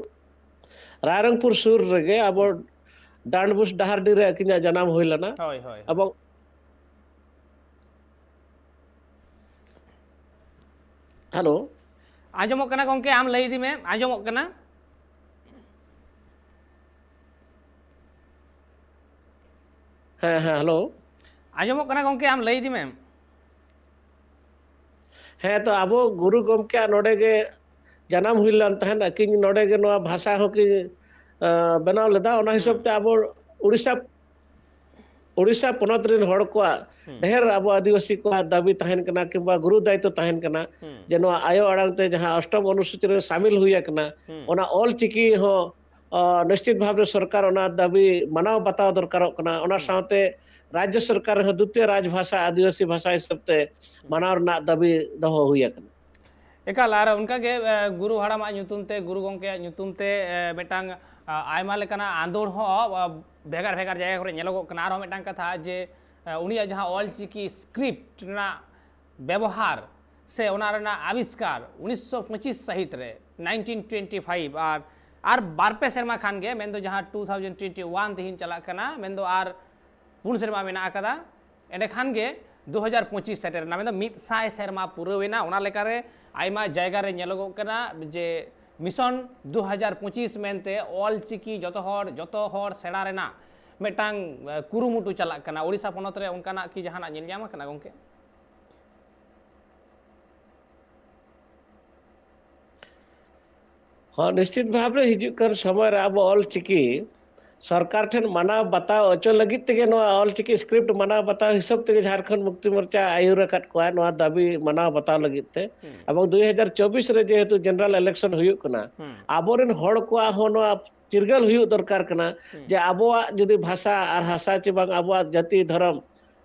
ᱨᱟᱭᱨᱚᱝᱯᱩᱨ ᱥᱩᱨ ᱨᱮᱜᱮ ᱟᱵᱚ ᱦᱩᱸ᱾ ᱰᱟᱸᱰᱵᱩᱥ ᱰᱟᱦᱟᱨᱰᱤ ᱨᱮ ᱟᱹᱠᱤᱧᱟᱜ ᱡᱟᱱᱟᱢ ᱦᱩᱭ ᱞᱮᱱᱟ᱾ ᱦᱳᱭ, ᱦᱳᱭ, ᱦᱳᱭ᱾ ᱮᱵᱚᱝ ᱦᱮᱞᱳ᱾ ᱟᱸᱡᱚᱢᱚᱜ ᱠᱟᱱᱟ ᱜᱚᱢᱠᱮ, ᱟᱢ ᱞᱟᱹᱭ ᱤᱫᱤ ᱢᱮ, ᱟᱸᱡᱚᱢᱚᱜ ᱠᱟᱱᱟ᱾ ᱦᱮᱸ, ᱦᱮᱸ, ᱦᱮᱞᱳ᱾ ᱟᱸᱡᱚᱢᱚᱜ ᱠᱟᱱᱟ ᱜᱚᱢᱠᱮ, ᱟᱢ ᱞᱟᱹᱭ ᱤᱫᱤ ᱢᱮ᱾ ᱦᱮᱸ, ᱛᱚ ᱟᱵᱚ ᱜᱩᱨᱩ ᱜᱚᱢᱠᱮᱭᱟᱜ ᱱᱚᱰᱮ ᱜᱮ ᱡᱟᱱᱟᱢ ᱦᱩᱭ ᱞᱮᱱ ᱛᱟᱦᱮᱸᱫ, ᱟᱹᱠᱤᱱ ᱱᱚᱰᱮ ᱜᱮ ᱱᱚᱣᱟ ᱵᱷᱟᱥᱟ ᱦᱚᱸᱠᱤᱱ, ᱟᱸ, ᱵᱮᱱᱟᱣ ᱞᱮᱫᱟ᱾ ᱚᱱᱟ ᱦᱤᱥᱟᱹᱵ ᱦᱩᱸ᱾ ᱛᱮ ᱟᱵᱚ ᱩᱲᱤᱥᱥᱟ, ᱩᱲᱤᱥᱥᱟ ᱯᱚᱱᱚᱛ ᱨᱮᱱ ᱦᱚᱲ ᱠᱚᱣᱟᱜ ᱦᱩᱸ᱾ ᱰᱷᱮᱨ ᱟᱵᱚ ᱟᱹᱫᱤᱵᱟᱹᱥᱤ ᱠᱚᱣᱟᱜ ᱫᱟᱹᱵᱤ ᱛᱟᱦᱮᱱ ᱠᱟᱱᱟ ᱠᱤᱝᱵᱟ ᱜᱩᱨᱩ ᱫᱟᱭᱤᱛᱛᱚ ᱛᱟᱦᱮᱱ ᱠᱟᱱᱟ ᱦᱩᱸ᱾ ᱡᱮ ᱱᱚᱣᱟ ᱟᱭᱳ ᱟᱲᱟᱝ ᱛᱮ ᱡᱟᱦᱟᱸ ᱚᱥᱴᱚᱢ ᱚᱱᱩᱥᱩᱪᱤ ᱨᱮ ᱥᱟᱢᱤᱞ ᱦᱩᱭ ᱟᱠᱟᱱᱟ, ᱦᱩᱸ᱾ ᱚᱱᱟ ᱚᱞ ᱪᱤᱠᱤ ᱦᱚᱸ, ᱟᱸ, ᱱᱤᱥᱪᱤᱛ ᱵᱷᱟᱵᱽ ᱨᱮ ᱥᱚᱨᱠᱟᱨ ᱚᱱᱟ ᱫᱟᱹᱵᱤ ᱢᱟᱱᱟᱣ ᱵᱟᱛᱟᱣ ᱫᱚᱨᱠᱟᱨᱚᱜ ᱠᱟᱱᱟ᱾ ᱚᱱᱟ ᱦᱩᱸ᱾ ᱥᱟᱶᱛᱮ ᱨᱟᱡᱽᱡᱚ ᱥᱚᱨᱠᱟᱨ ᱨᱮᱦᱚᱸ ᱫᱩᱛᱤᱭᱚ ᱨᱟᱡᱽ ᱵᱷᱟᱥᱟ ᱟᱹᱫᱤᱵᱟᱹᱥᱤ ᱵᱷᱟᱥᱟ ᱦᱤᱥᱟᱹᱵ ᱛᱮ ᱦᱩᱸ᱾ ᱢᱟᱱᱟᱣ ᱨᱮᱱᱟᱜ ᱫᱟᱹᱵᱤ ᱫᱚᱦᱚ ᱦᱩᱭ ᱟᱠᱟᱱᱟ᱾ ᱮᱠᱟᱞ, ᱟᱨ ᱚᱱᱠᱟᱜᱮ, ᱮ, ᱜᱩᱨᱩ ᱦᱟᱲᱟᱢᱟᱜ ᱧᱩᱛᱩᱢ ᱛᱮ, ᱜᱩᱨᱩ ᱜᱚᱢᱠᱮᱭᱟᱜ ᱧᱩᱛᱩᱢ ᱛᱮ, ᱮ, ᱢᱤᱫᱴᱟᱝ, ᱟ, ᱟᱭᱢᱟ ᱞᱮᱠᱟᱱᱟᱜ ᱟᱸᱫᱳᱲ ᱦᱚᱸ, ᱟ, ᱵᱷᱮᱜᱟᱨ ᱵᱷᱮᱜᱟᱨ ᱡᱟᱭᱜᱟ ᱠᱚᱨᱮ ᱧᱮᱞᱚᱜᱚᱜ ᱠᱟᱱᱟ᱾ ᱟᱨᱦᱚᱸ ᱢᱤᱫᱴᱟᱝ ᱠᱟᱛᱷᱟ ᱡᱮ, ᱮ, ᱩᱱᱤᱭᱟᱜ ᱡᱟᱦᱟᱸ ᱚᱞ ᱪᱤᱠᱤ script ᱨᱮᱱᱟᱜ ᱵᱮᱵᱚᱦᱟᱨ ᱥᱮ ᱚᱱᱟ ᱨᱮᱱᱟᱜ ᱟᱵᱤᱥᱠᱟᱨ ᱩᱱᱤᱥᱥᱚ ᱯᱚᱸᱪᱤᱥ ᱥᱟᱹᱦᱤᱛ ᱨᱮ, nineteen twenty five, ᱟᱨ, ᱟᱨ ᱵᱟᱨ ᱯᱮ ᱥᱮᱨᱢᱟ ᱠᱷᱟᱱ ᱜᱮ, ᱢᱮᱱᱫᱚ ᱡᱟᱦᱟᱸ two thousand twenty one ᱛᱮᱦᱮᱧ ᱪᱟᱞᱟᱜ ᱠᱟᱱᱟ, ᱢᱮᱱᱫᱚ ᱟᱨ ᱯᱩᱱ ᱥᱮᱨᱢᱟ ᱢᱮᱱᱟᱜ ᱟᱠᱟᱫᱟ, ᱮᱸᱰᱮᱠᱷᱟᱱ ᱜᱮ ᱫᱩ ᱦᱟᱡᱟᱨ ᱯᱚᱸᱪᱤᱥ ᱥᱮᱴᱮᱨ ᱮᱱᱟ, ᱢᱮᱱᱫᱚ ᱢᱤᱫ ᱥᱟᱭ ᱥᱮᱨᱢᱟ ᱯᱩᱨᱟᱹᱣ ᱮᱱᱟ᱾ ᱚᱱᱟ ᱞᱮᱠᱟᱨᱮ ᱟᱭᱢᱟ ᱡᱟᱭᱜᱟ ᱨᱮ ᱧᱮᱞᱚᱜᱚᱜ ᱠᱟᱱᱟ ᱡᱮ ᱢᱤᱥᱚᱱ ᱫᱩ ᱦᱟᱡᱟᱨ ᱯᱚᱸᱪᱤᱥ ᱢᱮᱱᱛᱮ ᱚᱞ ᱪᱤᱠᱤ ᱡᱚᱛᱚ ᱦᱚᱲ, ᱡᱚᱛᱚ ᱦᱚᱲ ᱥᱮᱬᱟ ᱨᱮᱱᱟᱜ ᱢᱤᱫᱴᱟᱝ, ᱮ, ᱠᱩᱨᱩᱢᱩᱴᱩ ᱪᱟᱞᱟᱜ ᱠᱟᱱᱟ᱾ ᱳᱰᱤᱥᱟ ᱯᱚᱱᱚᱛ ᱨᱮ ᱚᱱᱠᱟᱱᱟᱜ ᱠᱤ ᱡᱟᱦᱟᱱᱟᱜ ᱧᱮᱞ ᱧᱟᱢ ᱟᱠᱟᱱᱟ, ᱜᱚᱢᱠᱮ? ᱦᱚᱸ, ᱱᱤᱥᱪᱤᱛ ᱵᱷᱟᱵᱽ ᱨᱮ ᱦᱤᱡᱩᱜ ᱠᱟᱱ ᱥᱚᱢᱚᱭ ᱨᱮ ᱟᱵᱚ ᱚᱞ ᱪᱤᱠᱤ ᱥᱚᱨᱠᱟᱨ ᱴᱷᱮᱱ ᱢᱟᱱᱟᱣ ᱵᱟᱛᱟᱣ ᱦᱚᱪᱚ ᱞᱟᱹᱜᱤᱫ ᱛᱮᱜᱮ ᱱᱚᱣᱟ ᱚᱞ ᱪᱤᱠᱤ script ᱢᱟᱱᱟᱣ ᱵᱟᱛᱟᱣ ᱦᱤᱥᱟᱹᱵ ᱛᱮᱜᱮ ᱡᱷᱟᱲᱠᱷᱚᱸᱰ ᱢᱩᱠᱛᱤ ᱢᱳᱨᱪᱟ ᱟᱹᱭᱩᱨ ᱟᱠᱟᱫ ᱠᱚᱣᱟ ᱱᱚᱣᱟ ᱫᱟᱹᱵᱤ ᱢᱟᱱᱟᱣ ᱵᱟᱛᱟᱣ ᱞᱟᱹᱜᱤᱫ ᱛᱮ᱾ ᱦᱩᱸ᱾ ᱮᱵᱚᱝ ᱫᱩ ᱦᱟᱡᱟᱨ ᱪᱚᱵᱵᱤᱥ ᱨᱮ ᱡᱮᱦᱮᱛᱩ general election ᱦᱩᱭᱩᱜ ᱠᱟᱱᱟ, ᱦᱩᱸ᱾ ᱟᱵᱚᱨᱮᱱ ᱦᱚᱲ ᱠᱚᱣᱟᱜ ᱦᱚᱸ ᱱᱚᱣᱟ ᱪᱤᱨᱜᱟᱹᱞ ᱦᱩᱭᱩᱜ ᱫᱚᱨᱠᱟᱨ ᱠᱟᱱᱟ ᱦᱩᱸ᱾ ᱡᱮ ᱟᱵᱚᱣᱟᱜ ᱡᱩᱫᱤ ᱵᱷᱟᱥᱟ ᱟᱨ ᱦᱟᱥᱟ ᱪᱮ ᱵᱟᱝ ᱟᱵᱚᱣᱟᱜ ᱡᱟᱹᱛᱤ ᱫᱷᱚᱨᱚᱢ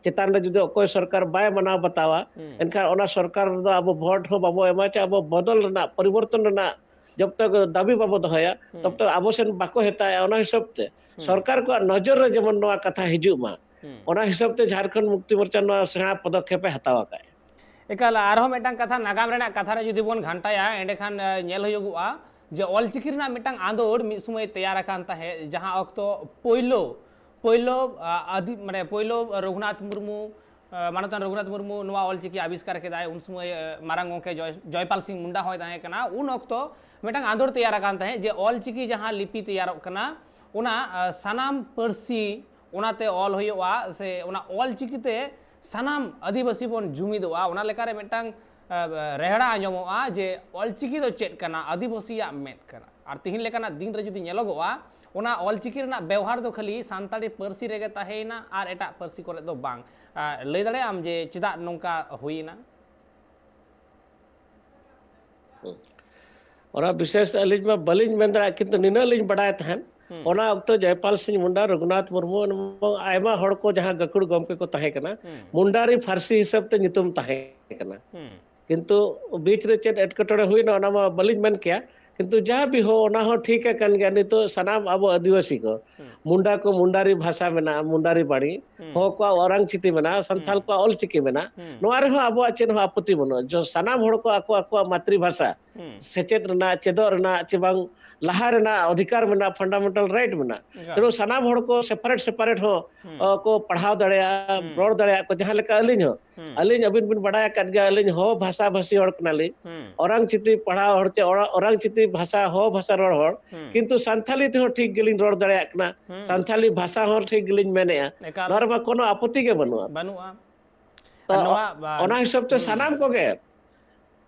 ᱪᱮᱛᱟᱱ ᱨᱮ ᱡᱩᱫᱤ ᱚᱠᱚᱭ ᱥᱚᱨᱠᱟᱨ ᱵᱟᱭ ᱢᱟᱱᱟᱣ ᱵᱟᱛᱟᱣᱟ, ᱦᱩᱸ᱾ ᱮᱱᱠᱷᱟᱱ ᱚᱱᱟ ᱥᱚᱨᱠᱟᱨ ᱨᱮᱫᱚ ᱟᱵᱚ ᱵᱷᱳᱴ ᱦᱚᱸ ᱵᱟᱵᱚ ᱮᱢᱟ, ᱪᱮ ᱟᱵᱚ ᱵᱚᱫᱚᱞ ᱨᱮᱱᱟᱜ, ᱯᱚᱨᱤᱵᱚᱨᱛᱚᱱ ᱨᱮᱱᱟᱜ ᱡᱚᱵ ᱛᱚᱠ ᱫᱟᱹᱵᱤ ᱵᱟᱵᱚ ᱫᱚᱦᱚᱭᱟ, ᱦᱩᱸ᱾ ᱛᱚᱵ ᱛᱚᱠ ᱟᱵᱚ ᱥᱮᱱ ᱵᱟᱠᱚ ᱦᱮᱛᱟᱭᱟ᱾ ᱚᱱᱟ ᱦᱤᱥᱟᱹᱵ ᱛᱮ ᱦᱩᱸ᱾ ᱥᱚᱨᱠᱟᱨ ᱠᱚᱣᱟᱜ ᱱᱚᱡᱚᱨ ᱨᱮ ᱡᱮᱢᱚᱱ ᱱᱚᱣᱟ ᱠᱟᱛᱷᱟ ᱦᱤᱡᱩᱜ ᱢᱟ, ᱦᱩᱸ᱾ ᱚᱱᱟ ᱦᱤᱥᱟᱹᱵ ᱛᱮ ᱡᱷᱟᱲᱠᱷᱚᱸᱰ ᱢᱩᱠᱛᱤ ᱢᱳᱨᱪᱟ ᱱᱚᱣᱟ ᱥᱮᱬᱟ ᱯᱚᱫᱚᱠᱷᱮᱯ ᱮ ᱦᱟᱛᱟᱣ ᱟᱠᱟᱫᱼᱟ᱾ ᱮᱠᱟᱞ, ᱟᱨᱦᱚᱸ ᱢᱤᱫᱴᱟᱝ ᱠᱟᱛᱷᱟ, ᱱᱟᱜᱟᱢ ᱨᱮᱱᱟᱜ ᱠᱟᱛᱷᱟ ᱨᱮ ᱡᱩᱫᱤ ᱵᱚᱱ ᱜᱷᱟᱱᱴᱟᱭᱟ, ᱮᱸᱰᱮᱠᱷᱟᱱ, ᱮ, ᱧᱮᱞ ᱦᱩᱭᱩᱜᱚᱜᱼᱟ ᱡᱮ ᱚᱞᱪᱤᱠᱤ ᱨᱮᱱᱟᱜ ᱢᱤᱫᱴᱟᱝ ᱟᱸᱫᱳᱲ ᱢᱤᱫ ᱥᱚᱢᱚᱭ ᱛᱮᱭᱟᱨ ᱟᱠᱟᱱ ᱛᱟᱦᱮᱸᱫ, ᱡᱟᱦᱟᱸ ᱚᱠᱛᱚ ᱯᱳᱭᱞᱳ, ᱟ, ᱟᱫᱤ-, ᱢᱟᱱᱮ, ᱯᱳᱭᱞᱳ ᱨᱚᱜᱷᱩᱱᱟᱛᱷ ᱢᱩᱨᱢᱩ, ᱟ, ᱢᱟᱱᱚᱛᱟᱱ ᱨᱚᱜᱷᱩᱱᱟᱛᱷ ᱢᱩᱨᱢᱩ ᱱᱚᱣᱟ ᱚᱞᱪᱤᱠᱤ ᱟᱵᱤᱥᱠᱟᱨ ᱠᱮᱫᱟᱭ, ᱩᱱ ᱥᱚᱢᱚᱭ, ᱮ, ᱢᱟᱨᱟᱝ ᱜᱚᱢᱠᱮ ᱡᱚᱭ-, ᱡᱚᱭᱯᱟᱞ ᱥᱤᱝ ᱢᱩᱱᱰᱟ ᱦᱚᱸᱭ ᱛᱟᱦᱮᱸ ᱠᱟᱱᱟ᱾ ᱩᱱ ᱚᱠᱛᱚ ᱢᱤᱫᱴᱟᱝ ᱟᱸᱫᱳᱲ ᱛᱮᱭᱟᱨ ᱟᱠᱟᱱ ᱛᱟᱦᱮᱸᱫ ᱡᱮ ᱚᱞᱪᱤᱠᱤ ᱡᱟᱦᱟᱸ ᱞᱤᱯᱤ ᱛᱮᱭᱟᱨᱚᱜ ᱠᱟᱱᱟ, ᱚᱱᱟ, ᱟ, ᱥᱟᱱᱟᱢ ᱯᱟᱹᱨᱥᱤ ᱚᱱᱟᱛᱮ ᱚᱞ ᱦᱩᱭᱩᱜᱼᱟ, ᱥᱮ ᱚᱱᱟ ᱚᱞᱪᱤᱠᱤ ᱛᱮ ᱥᱟᱱᱟᱢ ᱟᱹᱫᱤᱵᱟᱹᱥᱤ ᱵᱚᱱ ᱡᱩᱢᱤᱫᱚᱜᱼᱟ, ᱚᱱᱟ ᱞᱮᱠᱟᱨᱮ ᱢᱤᱫᱴᱟᱝ, ᱟ, ᱨᱮᱦᱲᱟ ᱟᱸᱡᱚᱢᱚᱜᱼᱟ ᱡᱮ ᱚᱞᱪᱤᱠᱤ ᱫᱚ ᱪᱮᱫ ᱠᱟᱱᱟ, ᱟᱹᱫᱤᱵᱟᱹᱥᱤᱭᱟᱜ ᱢᱮᱫ ᱠᱟᱱᱟ᱾ ᱟᱨ ᱛᱤᱦᱤᱧ ᱞᱮᱠᱟᱱᱟᱜ ᱫᱤᱱ ᱨᱮ ᱡᱩᱫᱤ ᱧᱮᱞᱚᱜᱚᱜᱼᱟ, ᱚᱱᱟ ᱚᱞᱪᱤᱠᱤ ᱨᱮᱱᱟᱜ ᱵᱮᱣᱦᱟᱨ ᱫᱚ ᱠᱷᱟᱹᱞᱤ ᱥᱟᱱᱛᱟᱲᱤ ᱯᱟᱹᱨᱥᱤ ᱨᱮᱜᱮ ᱛᱟᱦᱮᱸᱭᱮᱱᱟ ᱟᱨ ᱮᱴᱟᱜ ᱯᱟᱹᱨᱥᱤ ᱠᱚᱨᱮ ᱫᱚ ᱵᱟᱝ᱾ ᱟ, ᱞᱟᱹᱭ ᱫᱟᱲᱮᱭᱟᱜ ᱟᱢ ᱡᱮ ᱪᱮᱫᱟᱜ ᱱᱚᱝᱠᱟ ᱦᱩᱭᱮᱱᱟ? ᱦᱩᱸ᱾ ᱚᱱᱟ ᱵᱤᱥᱮᱥ ᱟᱹᱞᱤᱧ ᱢᱟ ᱵᱟᱹᱞᱤᱧ ᱢᱮᱱ ᱫᱟᱲᱮᱭᱟᱜᱼᱟ, ᱠᱤᱱᱛᱩ ᱱᱤᱱᱟᱹᱜ ᱞᱤᱧ ᱵᱟᱰᱟᱭ ᱛᱟᱦᱮᱸᱫ, ᱦᱩᱸ᱾ ᱚᱱᱟ ᱚᱠᱛᱚ ᱡᱚᱭᱯᱟᱞ ᱥᱤᱝ ᱢᱩᱱᱰᱟ, ᱨᱚᱜᱷᱩᱱᱟᱛᱷ ᱢᱩᱨᱢᱩ ᱮᱵᱚᱝ ᱟᱭᱢᱟ ᱦᱚᱲ ᱠᱚ ᱡᱟᱦᱟᱸ ᱜᱟᱹᱠᱷᱩᱲ ᱜᱚᱢᱠᱮ ᱠᱚ ᱛᱟᱦᱮᱸ ᱠᱟᱱᱟ, ᱦᱩᱸ᱾ ᱢᱩᱱᱰᱟᱨᱤ ᱯᱷᱟᱨᱥᱤ ᱦᱤᱥᱟᱹᱵ ᱛᱮ ᱧᱩᱛᱩᱢ ᱛᱟᱦᱮᱸ ᱠᱟᱱᱟ᱾ ᱦᱩᱸ᱾ ᱠᱤᱱᱛᱩ ᱵᱤᱪ ᱨᱮ ᱪᱮᱫ ᱮᱴᱠᱮᱴᱚᱬᱮ ᱦᱩᱭᱱᱟ, ᱚᱱᱟ ᱢᱟ ᱵᱟᱹᱞᱤᱧ ᱢᱮᱱ ᱠᱮᱭᱟ, ᱠᱤᱱᱛᱩ ᱡᱟ ᱵᱤ ᱦᱳ, ᱚᱱᱟ ᱦᱚᱸ ᱴᱷᱤᱠ ᱟᱠᱟᱱ ᱜᱮᱭᱟ᱾ ᱱᱤᱛᱚᱜ ᱥᱟᱱᱟᱢ ᱟᱵᱚ ᱟᱹᱫᱤᱵᱟᱹᱥᱤ ᱠᱚ, ᱦᱩᱸ᱾ ᱢᱩᱱᱰᱟ ᱠᱚ ᱢᱩᱱᱰᱟᱨᱤ ᱵᱷᱟᱥᱟ ᱢᱮᱱᱟᱜᱼᱟ, ᱢᱩᱱᱰᱟᱨᱤ ᱵᱟᱬᱤ, ᱦᱩᱸ᱾ ᱦᱚ ᱠᱚᱣᱟᱜ ᱚᱨᱟᱝ ᱪᱤᱛᱤ ᱢᱮᱱᱟᱜᱼᱟ, ᱥᱟᱱᱛᱷᱟᱞ ᱦᱩᱸ᱾ ᱠᱚᱣᱟᱜ ᱚᱞ ᱪᱤᱠᱤ ᱢᱮᱱᱟᱜᱼᱟ᱾ ᱦᱩᱸ᱾ ᱱᱚᱣᱟ ᱨᱮᱦᱚᱸ ᱟᱵᱚᱣᱟᱜ ᱪᱮᱫ ᱦᱚᱸ ᱟᱯᱚᱛᱤ ᱵᱟᱹᱱᱩᱜᱼᱟ᱾ ᱡᱚ-, ᱥᱟᱱᱟᱢ ᱦᱚᱲ ᱠᱚ ᱟᱠᱚ ᱟᱠᱚᱣᱟᱜ ᱢᱟᱛᱨᱤ ᱵᱷᱟᱥᱟ ᱦᱩᱸ᱾ ᱥᱮᱪᱮᱫ ᱨᱮᱱᱟᱜ, ᱪᱮᱫᱚᱜ ᱨᱮᱱᱟᱜ, ᱪᱮ ᱵᱟᱝ ᱞᱟᱦᱟ ᱨᱮᱱᱟᱜ ᱚᱫᱷᱤᱠᱟᱨ ᱢᱮᱱᱟᱜᱼᱟ, ᱯᱷᱟᱱᱰᱟᱢᱮᱱᱴᱟᱞ ᱨᱟᱭᱤᱴ ᱢᱮᱱᱟᱜᱼᱟ᱾ ᱮᱠᱟᱞ᱾ ᱛᱮᱱᱩ ᱥᱟᱱᱟᱢ ᱦᱚᱲ ᱠᱚ ᱥᱮᱯᱟᱨᱮᱴ ᱥᱮᱯᱟᱨᱮᱴ ᱦᱚᱸ, ᱦᱩᱸ᱾ ᱚ, ᱠᱚ ᱯᱟᱲᱦᱟᱣ ᱫᱟᱲᱮᱭᱟᱜᱼᱟ, ᱦᱩᱸ᱾ ᱨᱚᱲ ᱫᱟᱲᱮᱭᱟᱜᱼᱟ ᱠᱚ, ᱡᱟᱦᱟᱸ ᱞᱮᱠᱟ ᱟᱹᱞᱤᱧ ᱦᱚᱸ᱾ ᱦᱩᱸ᱾ ᱟᱹᱞᱤᱧ, ᱟᱹᱵᱤᱱ ᱵᱤᱱ ᱵᱟᱲᱟᱭ ᱟᱠᱟᱫ ᱜᱮᱭᱟ, ᱟᱹᱞᱤᱧ ᱦᱚᱸ ᱵᱷᱟᱥᱟ ᱵᱷᱟᱹᱥᱤ ᱦᱚᱲ ᱠᱟᱱᱟᱞᱤᱧ᱾ ᱦᱩᱸ᱾ ᱚᱨᱟᱝ ᱪᱤᱛᱤ ᱯᱟᱲᱦᱟᱣ ᱦᱚᱲ ᱪᱮ ᱚᱨᱟ-, ᱚᱨᱟᱝ ᱪᱤᱛᱤ ᱵᱷᱟᱥᱟ, ᱦᱚ ᱵᱷᱟᱥᱟ ᱨᱚᱲ ᱦᱚᱲ, ᱦᱩᱸ᱾ ᱠᱤᱱᱛᱩ ᱥᱟᱱᱛᱷᱟᱞᱤ ᱛᱮᱦᱚᱸ ᱴᱷᱤᱠ ᱜᱮᱞᱤᱧ ᱨᱚᱲ ᱫᱟᱲᱮᱭᱟᱜ ᱠᱟᱱᱟ, ᱦᱩᱸ᱾ ᱥᱟᱱᱛᱷᱟᱞᱤ ᱵᱷᱟᱥᱟ ᱦᱚᱸ ᱴᱷᱤᱠ ᱜᱮᱞᱤᱧ ᱢᱮᱱᱮᱫᱼᱟ᱾ ᱮᱠᱟᱞ᱾ ᱱᱚᱣᱟ ᱨᱮᱢᱟ ᱠᱳᱱᱳ ᱟᱯᱚᱛᱤ ᱜᱮ ᱵᱟᱹᱱᱩᱜᱼᱟ᱾ ᱵᱟᱹᱱᱩᱜᱼᱟ᱾ ᱛᱚ, ᱟᱨ ᱱᱚᱣᱟ, ᱟ, ᱚᱱᱟ ᱦᱤᱥᱟᱹᱵ ᱛᱮ ᱦᱩᱸ᱾ ᱥᱟᱱᱟᱢ ᱠᱚᱜᱮ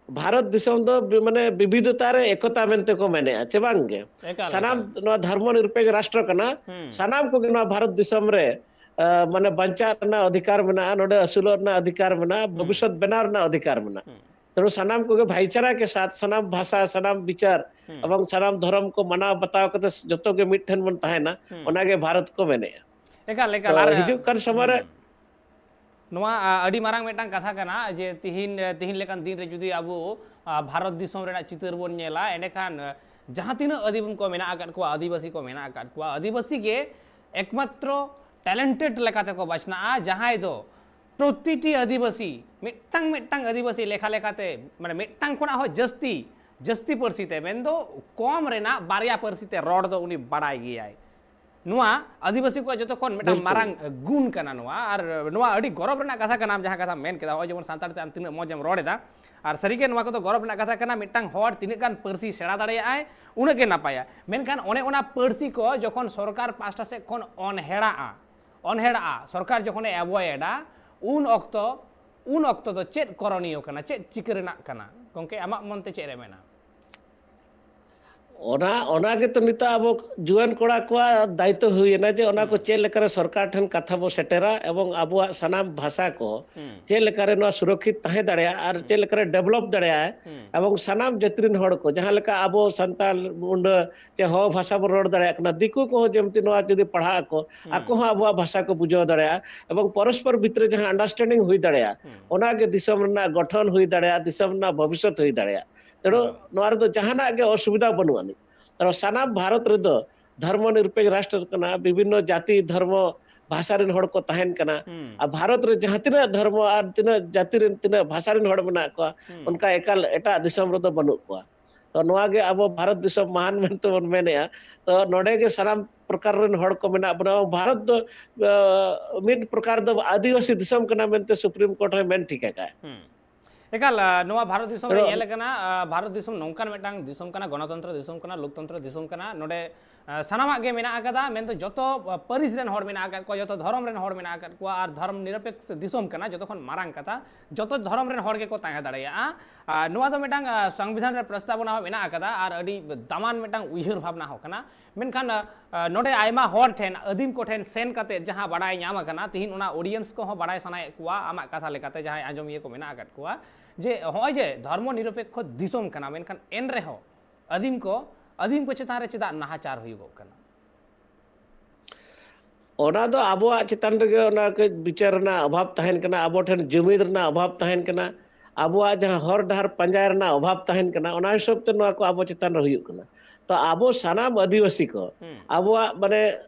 ᱵᱷᱟᱨᱚᱛ ᱫᱤᱥᱚᱢ ᱫᱚ ᱵᱤ-, ᱢᱟᱱᱮ ᱵᱤᱵᱤᱫᱷᱚᱛᱟ ᱨᱮ ᱮᱠᱚᱛᱟ ᱢᱮᱱᱛᱮ ᱠᱚ ᱢᱮᱱᱮᱫᱼᱟ, ᱪᱮ ᱵᱟᱝ ᱜᱮ? ᱮᱠᱟᱞ, ᱥᱟᱱᱟᱢ ᱮᱠᱟᱞ᱾ ᱱᱚᱣᱟ ᱫᱷᱚᱨᱢᱚ ᱱᱤᱨᱯᱮᱠᱷ ᱨᱟᱥᱴᱨᱚ ᱠᱟᱱᱟ, ᱦᱩᱸ᱾ ᱥᱟᱱᱟᱢ ᱠᱚᱜᱮ ᱱᱚᱣᱟ ᱵᱷᱟᱨᱚᱛ ᱫᱤᱥᱚᱢ ᱨᱮ, ᱟ, ᱢᱟᱱᱮ ᱵᱟᱧᱪᱟᱜ ᱨᱮᱱᱟᱜ ᱚᱫᱷᱤᱠᱟᱨ ᱢᱮᱱᱟᱜᱼᱟ, ᱱᱚᱰᱮ ᱟᱹᱥᱩᱞᱚᱜ ᱨᱮᱱᱟᱜ ᱚᱫᱷᱤᱠᱟᱨ ᱢᱮᱱᱟᱜᱼᱟ, ᱦᱩᱸ᱾ ᱵᱷᱚᱵᱤᱥᱥᱚᱛ ᱵᱮᱱᱟᱣ ᱨᱮᱱᱟᱜ ᱚᱫᱷᱤᱠᱟᱨ ᱢᱮᱱᱟᱜᱼᱟ᱾ ᱦᱩᱸ᱾ ᱛᱮᱱᱩ ᱥᱟᱱᱟᱢ ᱠᱚᱜᱮ ᱵᱷᱟᱭᱪᱟᱨᱟ ᱠᱮ ᱥᱟᱛᱷ ᱥᱟᱱᱟᱢ ᱵᱷᱟᱥᱟ, ᱥᱟᱱᱟᱢ ᱵᱤᱪᱟᱨ ᱦᱩᱸ᱾ ᱮᱵᱚᱝ ᱥᱟᱱᱟᱢ ᱫᱷᱚᱨᱚᱢ ᱠᱚ ᱢᱟᱱᱟᱣ ᱵᱟᱛᱟᱣ ᱠᱟᱛᱮ ᱡᱚᱛᱚ ᱜᱮ ᱢᱤᱫ ᱴᱷᱮᱱ ᱵᱚᱱ ᱛᱟᱦᱮᱱᱟ, ᱦᱩᱸ᱾ ᱚᱱᱟᱜᱮ ᱵᱷᱟᱨᱚᱛ ᱠᱚ ᱢᱮᱱᱮᱫᱼᱟ᱾ ᱮᱠᱟᱞ, ᱮᱠᱟᱞ᱾ ᱛᱚ, ᱟᱨ, ᱦᱤᱡᱩᱜ ᱠᱟᱱ ᱥᱚᱢᱚᱭ ᱨᱮ ᱦᱩᱸ᱾ ᱱᱚᱣᱟ ᱟ, ᱟᱹᱰᱤ ᱢᱟᱨᱟᱝ ᱢᱤᱫᱴᱟᱝ ᱠᱟᱛᱷᱟ ᱠᱟᱱᱟ ᱡᱮ ᱛᱤᱦᱤᱧ ᱛᱤᱦᱤᱧ ᱞᱮᱠᱟᱱ ᱫᱤᱱ ᱨᱮ ᱡᱩᱫᱤ ᱟᱵᱚ ᱟ, ᱵᱷᱟᱨᱚᱛ ᱫᱤᱥᱚᱢ ᱨᱮᱱᱟᱜ ᱪᱤᱛᱟᱹᱨ ᱵᱚᱱ ᱧᱮᱞᱟ, ᱮᱸᱰᱮᱠᱷᱟᱱ ᱟ, ᱡᱟᱦᱟᱸ ᱛᱤᱱᱟᱹᱜ ᱟᱹᱫᱤᱢ ᱠᱚ ᱢᱮᱱᱟᱜ ᱟᱠᱟᱫ ᱠᱚᱣᱟ, ᱟᱹᱫᱤᱵᱟᱹᱥᱤ ᱠᱚ ᱢᱮᱱᱟᱜ ᱟᱠᱟᱫ ᱠᱚᱣᱟ, ᱟᱹᱫᱤᱵᱟᱹᱥᱤ ᱜᱮ ᱮᱠᱢᱟᱛᱨᱚ ᱴᱮᱞᱮᱱᱴᱮᱰ ᱞᱮᱠᱟᱛᱮ ᱠᱚ ᱵᱟᱪᱷᱱᱟᱜᱼᱟ, ᱡᱟᱦᱟᱸᱭ ᱫᱚ ᱯᱨᱚᱛᱤᱴᱤ ᱟᱹᱫᱤᱵᱟᱹᱥᱤ ᱢᱤᱫᱴᱟᱝ ᱢᱤᱫᱴᱟᱝ ᱟᱹᱫᱤᱵᱟᱹᱥᱤ ᱞᱮᱠᱷᱟ ᱞᱮᱠᱟᱛᱮ, ᱢᱟᱱᱮ ᱢᱤᱫᱴᱟᱝ ᱠᱷᱚᱱᱟᱜ ᱦᱚᱸ ᱡᱟᱹᱥᱛᱤ ᱡᱟᱹᱥᱛᱤ ᱯᱟᱹᱨᱥᱤ ᱛᱮ, ᱢᱮᱱᱫᱚ ᱠᱚᱢ ᱨᱮᱱᱟᱜ ᱵᱟᱨᱭᱟ ᱯᱟᱹᱨᱥᱤ ᱛᱮ ᱨᱚᱲ ᱫᱚ ᱩᱱᱤ ᱵᱟᱲᱟᱭ ᱜᱮᱭᱟᱭ᱾ ᱱᱚᱣᱟ ᱟᱹᱫᱤᱵᱟᱹᱥᱤ ᱠᱚᱣᱟᱜ ᱡᱚᱛᱚ ᱠᱷᱚᱱ ᱢᱤᱫᱴᱟᱝ ᱵᱤᱞᱠᱩᱞ᱾ ᱢᱟᱨᱟᱝ ᱜᱩᱱ ᱠᱟᱱᱟ ᱱᱚᱣᱟ, ᱟᱨ ᱱᱚᱣᱟ ᱟᱹᱰᱤ ᱜᱚᱨᱚᱵᱽ ᱨᱮᱱᱟᱜ ᱠᱟᱛᱷᱟ ᱠᱟᱱᱟ᱾ ᱟᱢ ᱡᱟᱦᱟᱸ ᱠᱟᱛᱷᱟᱢ ᱢᱮᱱ ᱠᱮᱫᱟ, ᱱᱚᱜᱼᱚᱭ ᱡᱮᱢᱚᱱ ᱥᱟᱱᱛᱟᱲ ᱛᱮ ᱟᱢ ᱛᱤᱱᱟᱹᱜ ᱢᱚᱡᱽ ᱮᱢ ᱨᱚᱲ ᱮᱫᱟ, ᱟᱨ ᱥᱟᱹᱨᱤᱜᱮ ᱱᱚᱣᱟ ᱠᱚᱫᱚ ᱜᱚᱨᱚᱵᱽ ᱨᱮᱱᱟᱜ ᱠᱟᱛᱷᱟ ᱠᱟᱱᱟ᱾ ᱢᱤᱫᱴᱟᱝ ᱦᱚᱲ ᱛᱤᱱᱟᱹᱜ ᱜᱟᱱ ᱯᱟᱹᱨᱥᱤ ᱥᱮᱬᱟ ᱫᱟᱲᱮᱭᱟᱜᱼᱟᱭ, ᱩᱱᱟᱹᱜ ᱜᱮ ᱱᱟᱯᱟᱭᱟ᱾ ᱢᱮᱱᱠᱷᱟᱱ ᱚᱱᱮ ᱚᱱᱟ ᱯᱟᱹᱨᱥᱤ ᱠᱚ ᱡᱚᱠᱷᱚᱱ ᱥᱚᱨᱠᱟᱨ ᱯᱟᱥᱴᱟ ᱥᱮᱫ ᱠᱷᱚᱱ ᱚᱱᱦᱮᱲᱟᱜᱼᱟ, ᱚᱱᱦᱮᱲᱟᱜᱼᱟ, ᱥᱚᱨᱠᱟᱨ ᱡᱚᱠᱷᱚᱱᱮ ᱮᱵᱷᱚᱭᱮᱰᱟ, ᱩᱱ ᱚᱠᱛᱚ ᱩᱱ ᱚᱠᱛᱚ ᱫᱚ ᱪᱮᱫ ᱠᱚᱨᱚᱱᱤᱭᱚ ᱠᱟᱱᱟ, ᱪᱮᱫ ᱪᱤᱠᱟᱹ ᱨᱮᱱᱟᱜ ᱠᱟᱱᱟ? ᱜᱚᱢᱠᱮ, ᱟᱢᱟᱜ ᱢᱚᱱᱛᱮ ᱪᱮᱫ ᱮ ᱢᱮᱱᱟ? ᱚᱱᱟ ᱚᱱᱟ ᱜᱮᱛᱚ ᱱᱤᱛᱚᱜ ᱟᱵᱚ ᱡᱩᱣᱟᱹᱱ ᱠᱚᱲᱟ ᱠᱚᱣᱟᱜ ᱫᱟᱭᱤᱛᱛᱚ ᱦᱩᱭᱮᱱᱟ ᱡᱮ ᱚᱱᱟ ᱠᱚ ᱪᱮᱫ ᱞᱮᱠᱟᱨᱮ ᱥᱚᱨᱠᱟᱨ ᱴᱷᱮᱱ ᱠᱟᱛᱷᱟ ᱵᱚ ᱥᱮᱴᱮᱨᱟ ᱮᱵᱚᱝ ᱟᱵᱚᱣᱟᱜ ᱥᱟᱱᱟᱢ ᱵᱷᱟᱥᱟ ᱠᱚ ᱪᱮᱫ ᱞᱮᱠᱟᱨᱮ ᱱᱚᱣᱟ ᱥᱩᱨᱚᱠᱷᱤᱛ ᱛᱟᱦᱮᱸ ᱫᱟᱲᱮᱭᱟᱜᱼᱟ ᱟᱨ ᱪᱮᱫ ᱞᱮᱠᱟᱨᱮ ᱰᱮᱵᱷᱞᱚᱯ ᱫᱟᱲᱮᱭᱟᱜᱼᱟ᱾ ᱮᱵᱚᱝ ᱥᱟᱱᱟᱢ ᱡᱟᱹᱛᱤ ᱨᱮᱱ ᱦᱚᱲ ᱠᱚ, ᱡᱟᱦᱟᱸ ᱞᱮᱠᱟ ᱟᱵᱚ ᱥᱟᱱᱛᱟᱲ, ᱢᱩᱱᱰᱟᱹ, ᱪᱮ ᱦᱚ ᱵᱷᱟᱥᱟ ᱵᱚᱱ ᱨᱚᱲ ᱫᱟᱲᱮᱭᱟᱜ ᱠᱟᱱᱟ, ᱫᱤᱠᱩ ᱠᱚᱦᱚᱸ ᱡᱮᱢᱛᱤ ᱱᱚᱣᱟ ᱡᱩᱫᱤ ᱯᱟᱲᱦᱟᱜ ᱟᱠᱚ, ᱟᱠᱚ ᱦᱚᱸ ᱟᱵᱚᱣᱟᱜ ᱵᱷᱟᱥᱟ ᱠᱚ ᱵᱩᱡᱷᱟᱹᱣ ᱫᱟᱲᱮᱭᱟᱜᱼᱟ ᱮᱵᱚᱝ ᱯᱚᱨᱚᱥᱯᱚᱨ ᱵᱷᱤᱛᱨᱤ ᱡᱟᱦᱟᱸ ᱟᱱᱰᱟᱨᱥᱴᱮᱱᱰᱤᱝ ᱦᱩᱭ ᱫᱟᱲᱮᱭᱟᱜᱼᱟ, ᱚᱱᱟᱜᱮ ᱫᱤᱥᱚᱢ ᱨᱮᱱᱟᱜ ᱜᱚᱴᱷᱚᱱ ᱦᱩᱭ ᱫᱟᱲᱮᱭᱟᱜᱼᱟ, ᱫᱤᱥᱚᱢ ᱨᱮᱱᱟᱜ ᱵᱷᱚᱵᱤᱥᱥᱚᱛ ᱦᱩᱭ ᱫᱟᱲᱮᱭᱟᱜᱼᱟ᱾ ᱛᱮᱬᱩ ᱱᱚᱣᱟ ᱨᱮᱫᱚ ᱡᱟᱦᱟᱱᱟᱜ ᱜᱮ ᱚᱥᱩᱵᱤᱫᱷᱟ ᱵᱟᱹᱱᱩᱜ ᱟᱹᱱᱤᱡ᱾ ᱛᱮᱬᱩ ᱥᱟᱱᱟᱢ ᱵᱷᱟᱨᱚᱛ ᱨᱮᱫᱚ ᱫᱷᱚᱨᱢᱚ ᱱᱤᱨᱯᱮᱠᱷ ᱨᱟᱥᱴᱨ ᱠᱟᱱᱟ, ᱵᱤᱵᱷᱤᱱᱱᱚ ᱡᱟᱹᱛᱤ, ᱫᱷᱚᱨᱢᱚ, ᱵᱷᱟᱥᱟ ᱨᱮᱱ ᱦᱚᱲ ᱠᱚ ᱛᱟᱦᱮᱱ ᱠᱟᱱᱟ᱾ ᱟᱨ ᱵᱷᱟᱨᱚᱛ ᱨᱮ ᱡᱟᱦᱟᱸ ᱛᱤᱱᱟᱹᱜ ᱫᱷᱚᱨᱢᱚ ᱟᱨ ᱛᱤᱱᱟᱹᱜ ᱡᱟᱹᱛᱤ ᱨᱮᱱ, ᱛᱤᱱᱟᱹᱜ ᱵᱷᱟᱥᱟ ᱨᱮᱱ ᱦᱚᱲ ᱢᱮᱱᱟᱜ ᱠᱚᱣᱟ, ᱚᱱᱠᱟ ᱮᱠᱟᱞ ᱮᱴᱟᱜ ᱫᱤᱥᱚᱢ ᱨᱮᱫᱚ ᱵᱟᱹᱱᱩᱜ ᱠᱚᱣᱟ᱾ ᱛᱚ ᱱᱚᱣᱟ ᱜᱮ ᱟᱵᱚ ᱵᱷᱟᱨᱚᱛ ᱫᱤᱥᱚᱢ ᱢᱟᱦᱟᱱ ᱢᱮᱱᱛᱮ ᱵᱚᱱ ᱢᱮᱱᱮᱜᱼᱟ᱾ ᱛᱚ ᱱᱚᱰᱮ ᱜᱮ ᱥᱟᱱᱟᱢ ᱯᱨᱚᱠᱟᱨ ᱨᱮᱱ ᱦᱚᱲ ᱠᱚ ᱢᱮᱱᱟᱜ ᱵᱚᱱᱟ᱾ ᱵᱷᱟᱨᱚᱛ ᱫᱚ ᱟ, ᱢᱤᱫ ᱯᱨᱚᱠᱟᱨ ᱫᱚ ᱟᱹᱫᱤᱵᱟᱹᱥᱤ ᱫᱤᱥᱚᱢ ᱠᱟᱱᱟ ᱢᱮᱱᱛᱮ ᱥᱩᱯᱨᱤᱢ ᱠᱳᱨᱴ ᱦᱚᱸᱭ ᱢᱮᱱ ᱴᱷᱤᱠ ᱟᱠᱟᱫᱼᱟ᱾ ᱮᱠᱟᱞ, ᱟ, ᱱᱚᱣᱟ ᱵᱷᱟᱨᱚᱛ ᱫᱤᱥᱚᱢ ᱨᱮ ᱧᱮᱞ ᱟᱠᱟᱱᱟ, ᱟ, ᱵᱷᱟᱨᱚᱛ ᱫᱤᱥᱚᱢ ᱱᱚᱝᱠᱟᱱ ᱢᱤᱫᱴᱟᱝ ᱫᱤᱥᱚᱢ ᱠᱟᱱᱟ, ᱜᱚᱱᱚᱛᱚᱱᱛᱨᱚ ᱫᱤᱥᱚᱢ ᱠᱟᱱᱟ, ᱞᱳᱠᱛᱚᱱᱛᱨᱚ ᱫᱤᱥᱚᱢ ᱠᱟᱱᱟ᱾ ᱱᱚᱰᱮ, ᱟ, ᱥᱟᱱᱟᱢᱟᱜ ᱜᱮ ᱢᱮᱱᱟᱜ ᱟᱠᱟᱫᱟ, ᱢᱮᱱᱫᱚ ᱡᱚᱛᱚ, ᱟ, ᱯᱟᱹᱨᱤᱥ ᱨᱮᱱ ᱦᱚᱲ ᱢᱮᱱᱟᱜ ᱟᱠᱟᱫ ᱠᱚᱣᱟ, ᱡᱚᱛᱚ ᱫᱷᱚᱨᱚᱢ ᱨᱮᱱ ᱦᱚᱲ ᱢᱮᱱᱟᱜ ᱟᱠᱟᱫ ᱠᱚᱣᱟ, ᱟᱨ ᱫᱷᱚᱨᱚᱢ ᱱᱤᱨᱚᱯᱮᱠᱥ ᱫᱤᱥᱚᱢ ᱠᱟᱱᱟ, ᱡᱚᱛᱚ ᱠᱷᱚᱱ ᱢᱟᱨᱟᱝ ᱠᱟᱛᱷᱟ, ᱡᱚᱛᱚ ᱫᱷᱚᱨᱚᱢ ᱨᱮᱱ ᱦᱚᱲ ᱜᱮᱠᱚ ᱛᱟᱦᱮᱸ ᱫᱟᱲᱮᱭᱟᱜᱼᱟ᱾ ᱟ, ᱱᱚᱣᱟ ᱫᱚ ᱢᱤᱫᱴᱟᱝ, ᱟ, ᱥᱚᱝᱵᱤᱫᱷᱟᱱ ᱨᱮ ᱯᱨᱚᱥᱛᱟᱵᱚᱱᱟ ᱦᱚᱸ ᱢᱮᱱᱟᱜ ᱟᱠᱟᱫᱟ, ᱟᱨ ᱟᱹᱰᱤ ᱫᱟᱢᱟᱱ ᱢᱤᱫᱴᱟᱝ ᱩᱭᱦᱟᱹᱨ ᱵᱷᱟᱵᱽᱱᱟ ᱦᱚᱸ ᱠᱟᱱᱟ᱾ ᱢᱮᱱᱠᱷᱟᱱ, ᱟ, ᱟ, ᱱᱚᱰᱮ ᱟᱭᱢᱟ ᱦᱚᱲ ᱴᱷᱮᱱ, ᱟᱹᱫᱤᱢ ᱠᱚᱴᱷᱮᱱ ᱥᱮᱱ ᱠᱟᱛᱮ ᱡᱟᱦᱟᱸ ᱵᱟᱰᱟᱭ ᱧᱟᱢ ᱟᱠᱟᱱᱟ, ᱛᱤᱦᱤᱧ ᱚᱱᱟ ᱚᱰᱤᱭᱮᱱᱥ ᱠᱚᱦᱚᱸ ᱵᱟᱰᱟᱭ ᱥᱟᱱᱟᱭᱮᱫ ᱠᱚᱣᱟ, ᱟᱢᱟᱜ ᱠᱟᱛᱷᱟ ᱞᱮᱠᱟᱛᱮ ᱡᱟᱦᱟᱸᱭ ᱟᱸᱡᱚᱢᱤᱭᱟᱹ ᱠᱚ ᱢᱮᱱᱟᱜ ᱟᱠᱟᱫ ᱠᱚᱣᱟ, ᱡᱮ ᱦᱚᱸᱜᱼᱚᱭ ᱡᱮ ᱫᱷᱚᱨᱢᱚ ᱱᱤᱨᱚᱯᱮᱠᱠᱷᱚ ᱫᱤᱥᱚᱢ ᱠᱟᱱᱟ, ᱢᱮᱱᱠᱷᱟᱱ ᱮᱱ ᱨᱮᱦᱚᱸ ᱟᱹᱫᱤᱢ ᱠᱚ, ᱟᱹᱫᱤᱢ ᱠᱚ ᱪᱮᱛᱟᱱ ᱨᱮ ᱪᱮᱫᱟᱜ ᱱᱟᱦᱟᱪᱟᱨ ᱦᱩᱭᱩᱜᱚᱜ ᱠᱟᱱᱟ? ᱚᱱᱟ ᱫᱚ ᱟᱵᱚᱣᱟᱜ ᱪᱮᱛᱟᱱ ᱨᱮᱜᱮ ᱚᱱᱟ ᱠᱟᱹᱡ ᱵᱤᱪᱟᱹᱨ ᱨᱮᱱᱟᱜ ᱚᱵᱷᱟᱵᱽ ᱛᱟᱦᱮᱱ ᱠᱟᱱᱟ, ᱟᱵᱚ ᱴᱷᱮᱱ ᱡᱩᱢᱤᱫ ᱨᱮᱱᱟᱜ ᱚᱵᱷᱟᱵᱽ ᱛᱟᱦᱮᱱ ᱠᱟᱱᱟ, ᱟᱵᱚᱣᱟᱜ ᱡᱟᱦᱟᱸ ᱦᱚᱨ ᱰᱟᱦᱟᱨ ᱯᱟᱸᱡᱟ ᱨᱮᱱᱟᱜ ᱚᱵᱷᱟᱵᱽ ᱛᱟᱦᱮᱱ ᱠᱟᱱᱟ, ᱚᱱᱟ ᱦᱤᱥᱟᱹᱵ ᱛᱮ ᱱᱚᱣᱟ ᱠᱚ ᱟᱵᱚ ᱪᱮᱛᱟᱱ ᱨᱮ ᱦᱩᱭᱩᱜ ᱠᱟᱱᱟ᱾ ᱛᱚ ᱟᱵᱚ ᱥᱟᱱᱟᱢ ᱟᱹᱫᱤᱵᱟᱹᱥᱤ ᱠᱚ ᱦᱩᱸ᱾ ᱟᱵᱚᱣᱟᱜ ᱢᱟᱱᱮ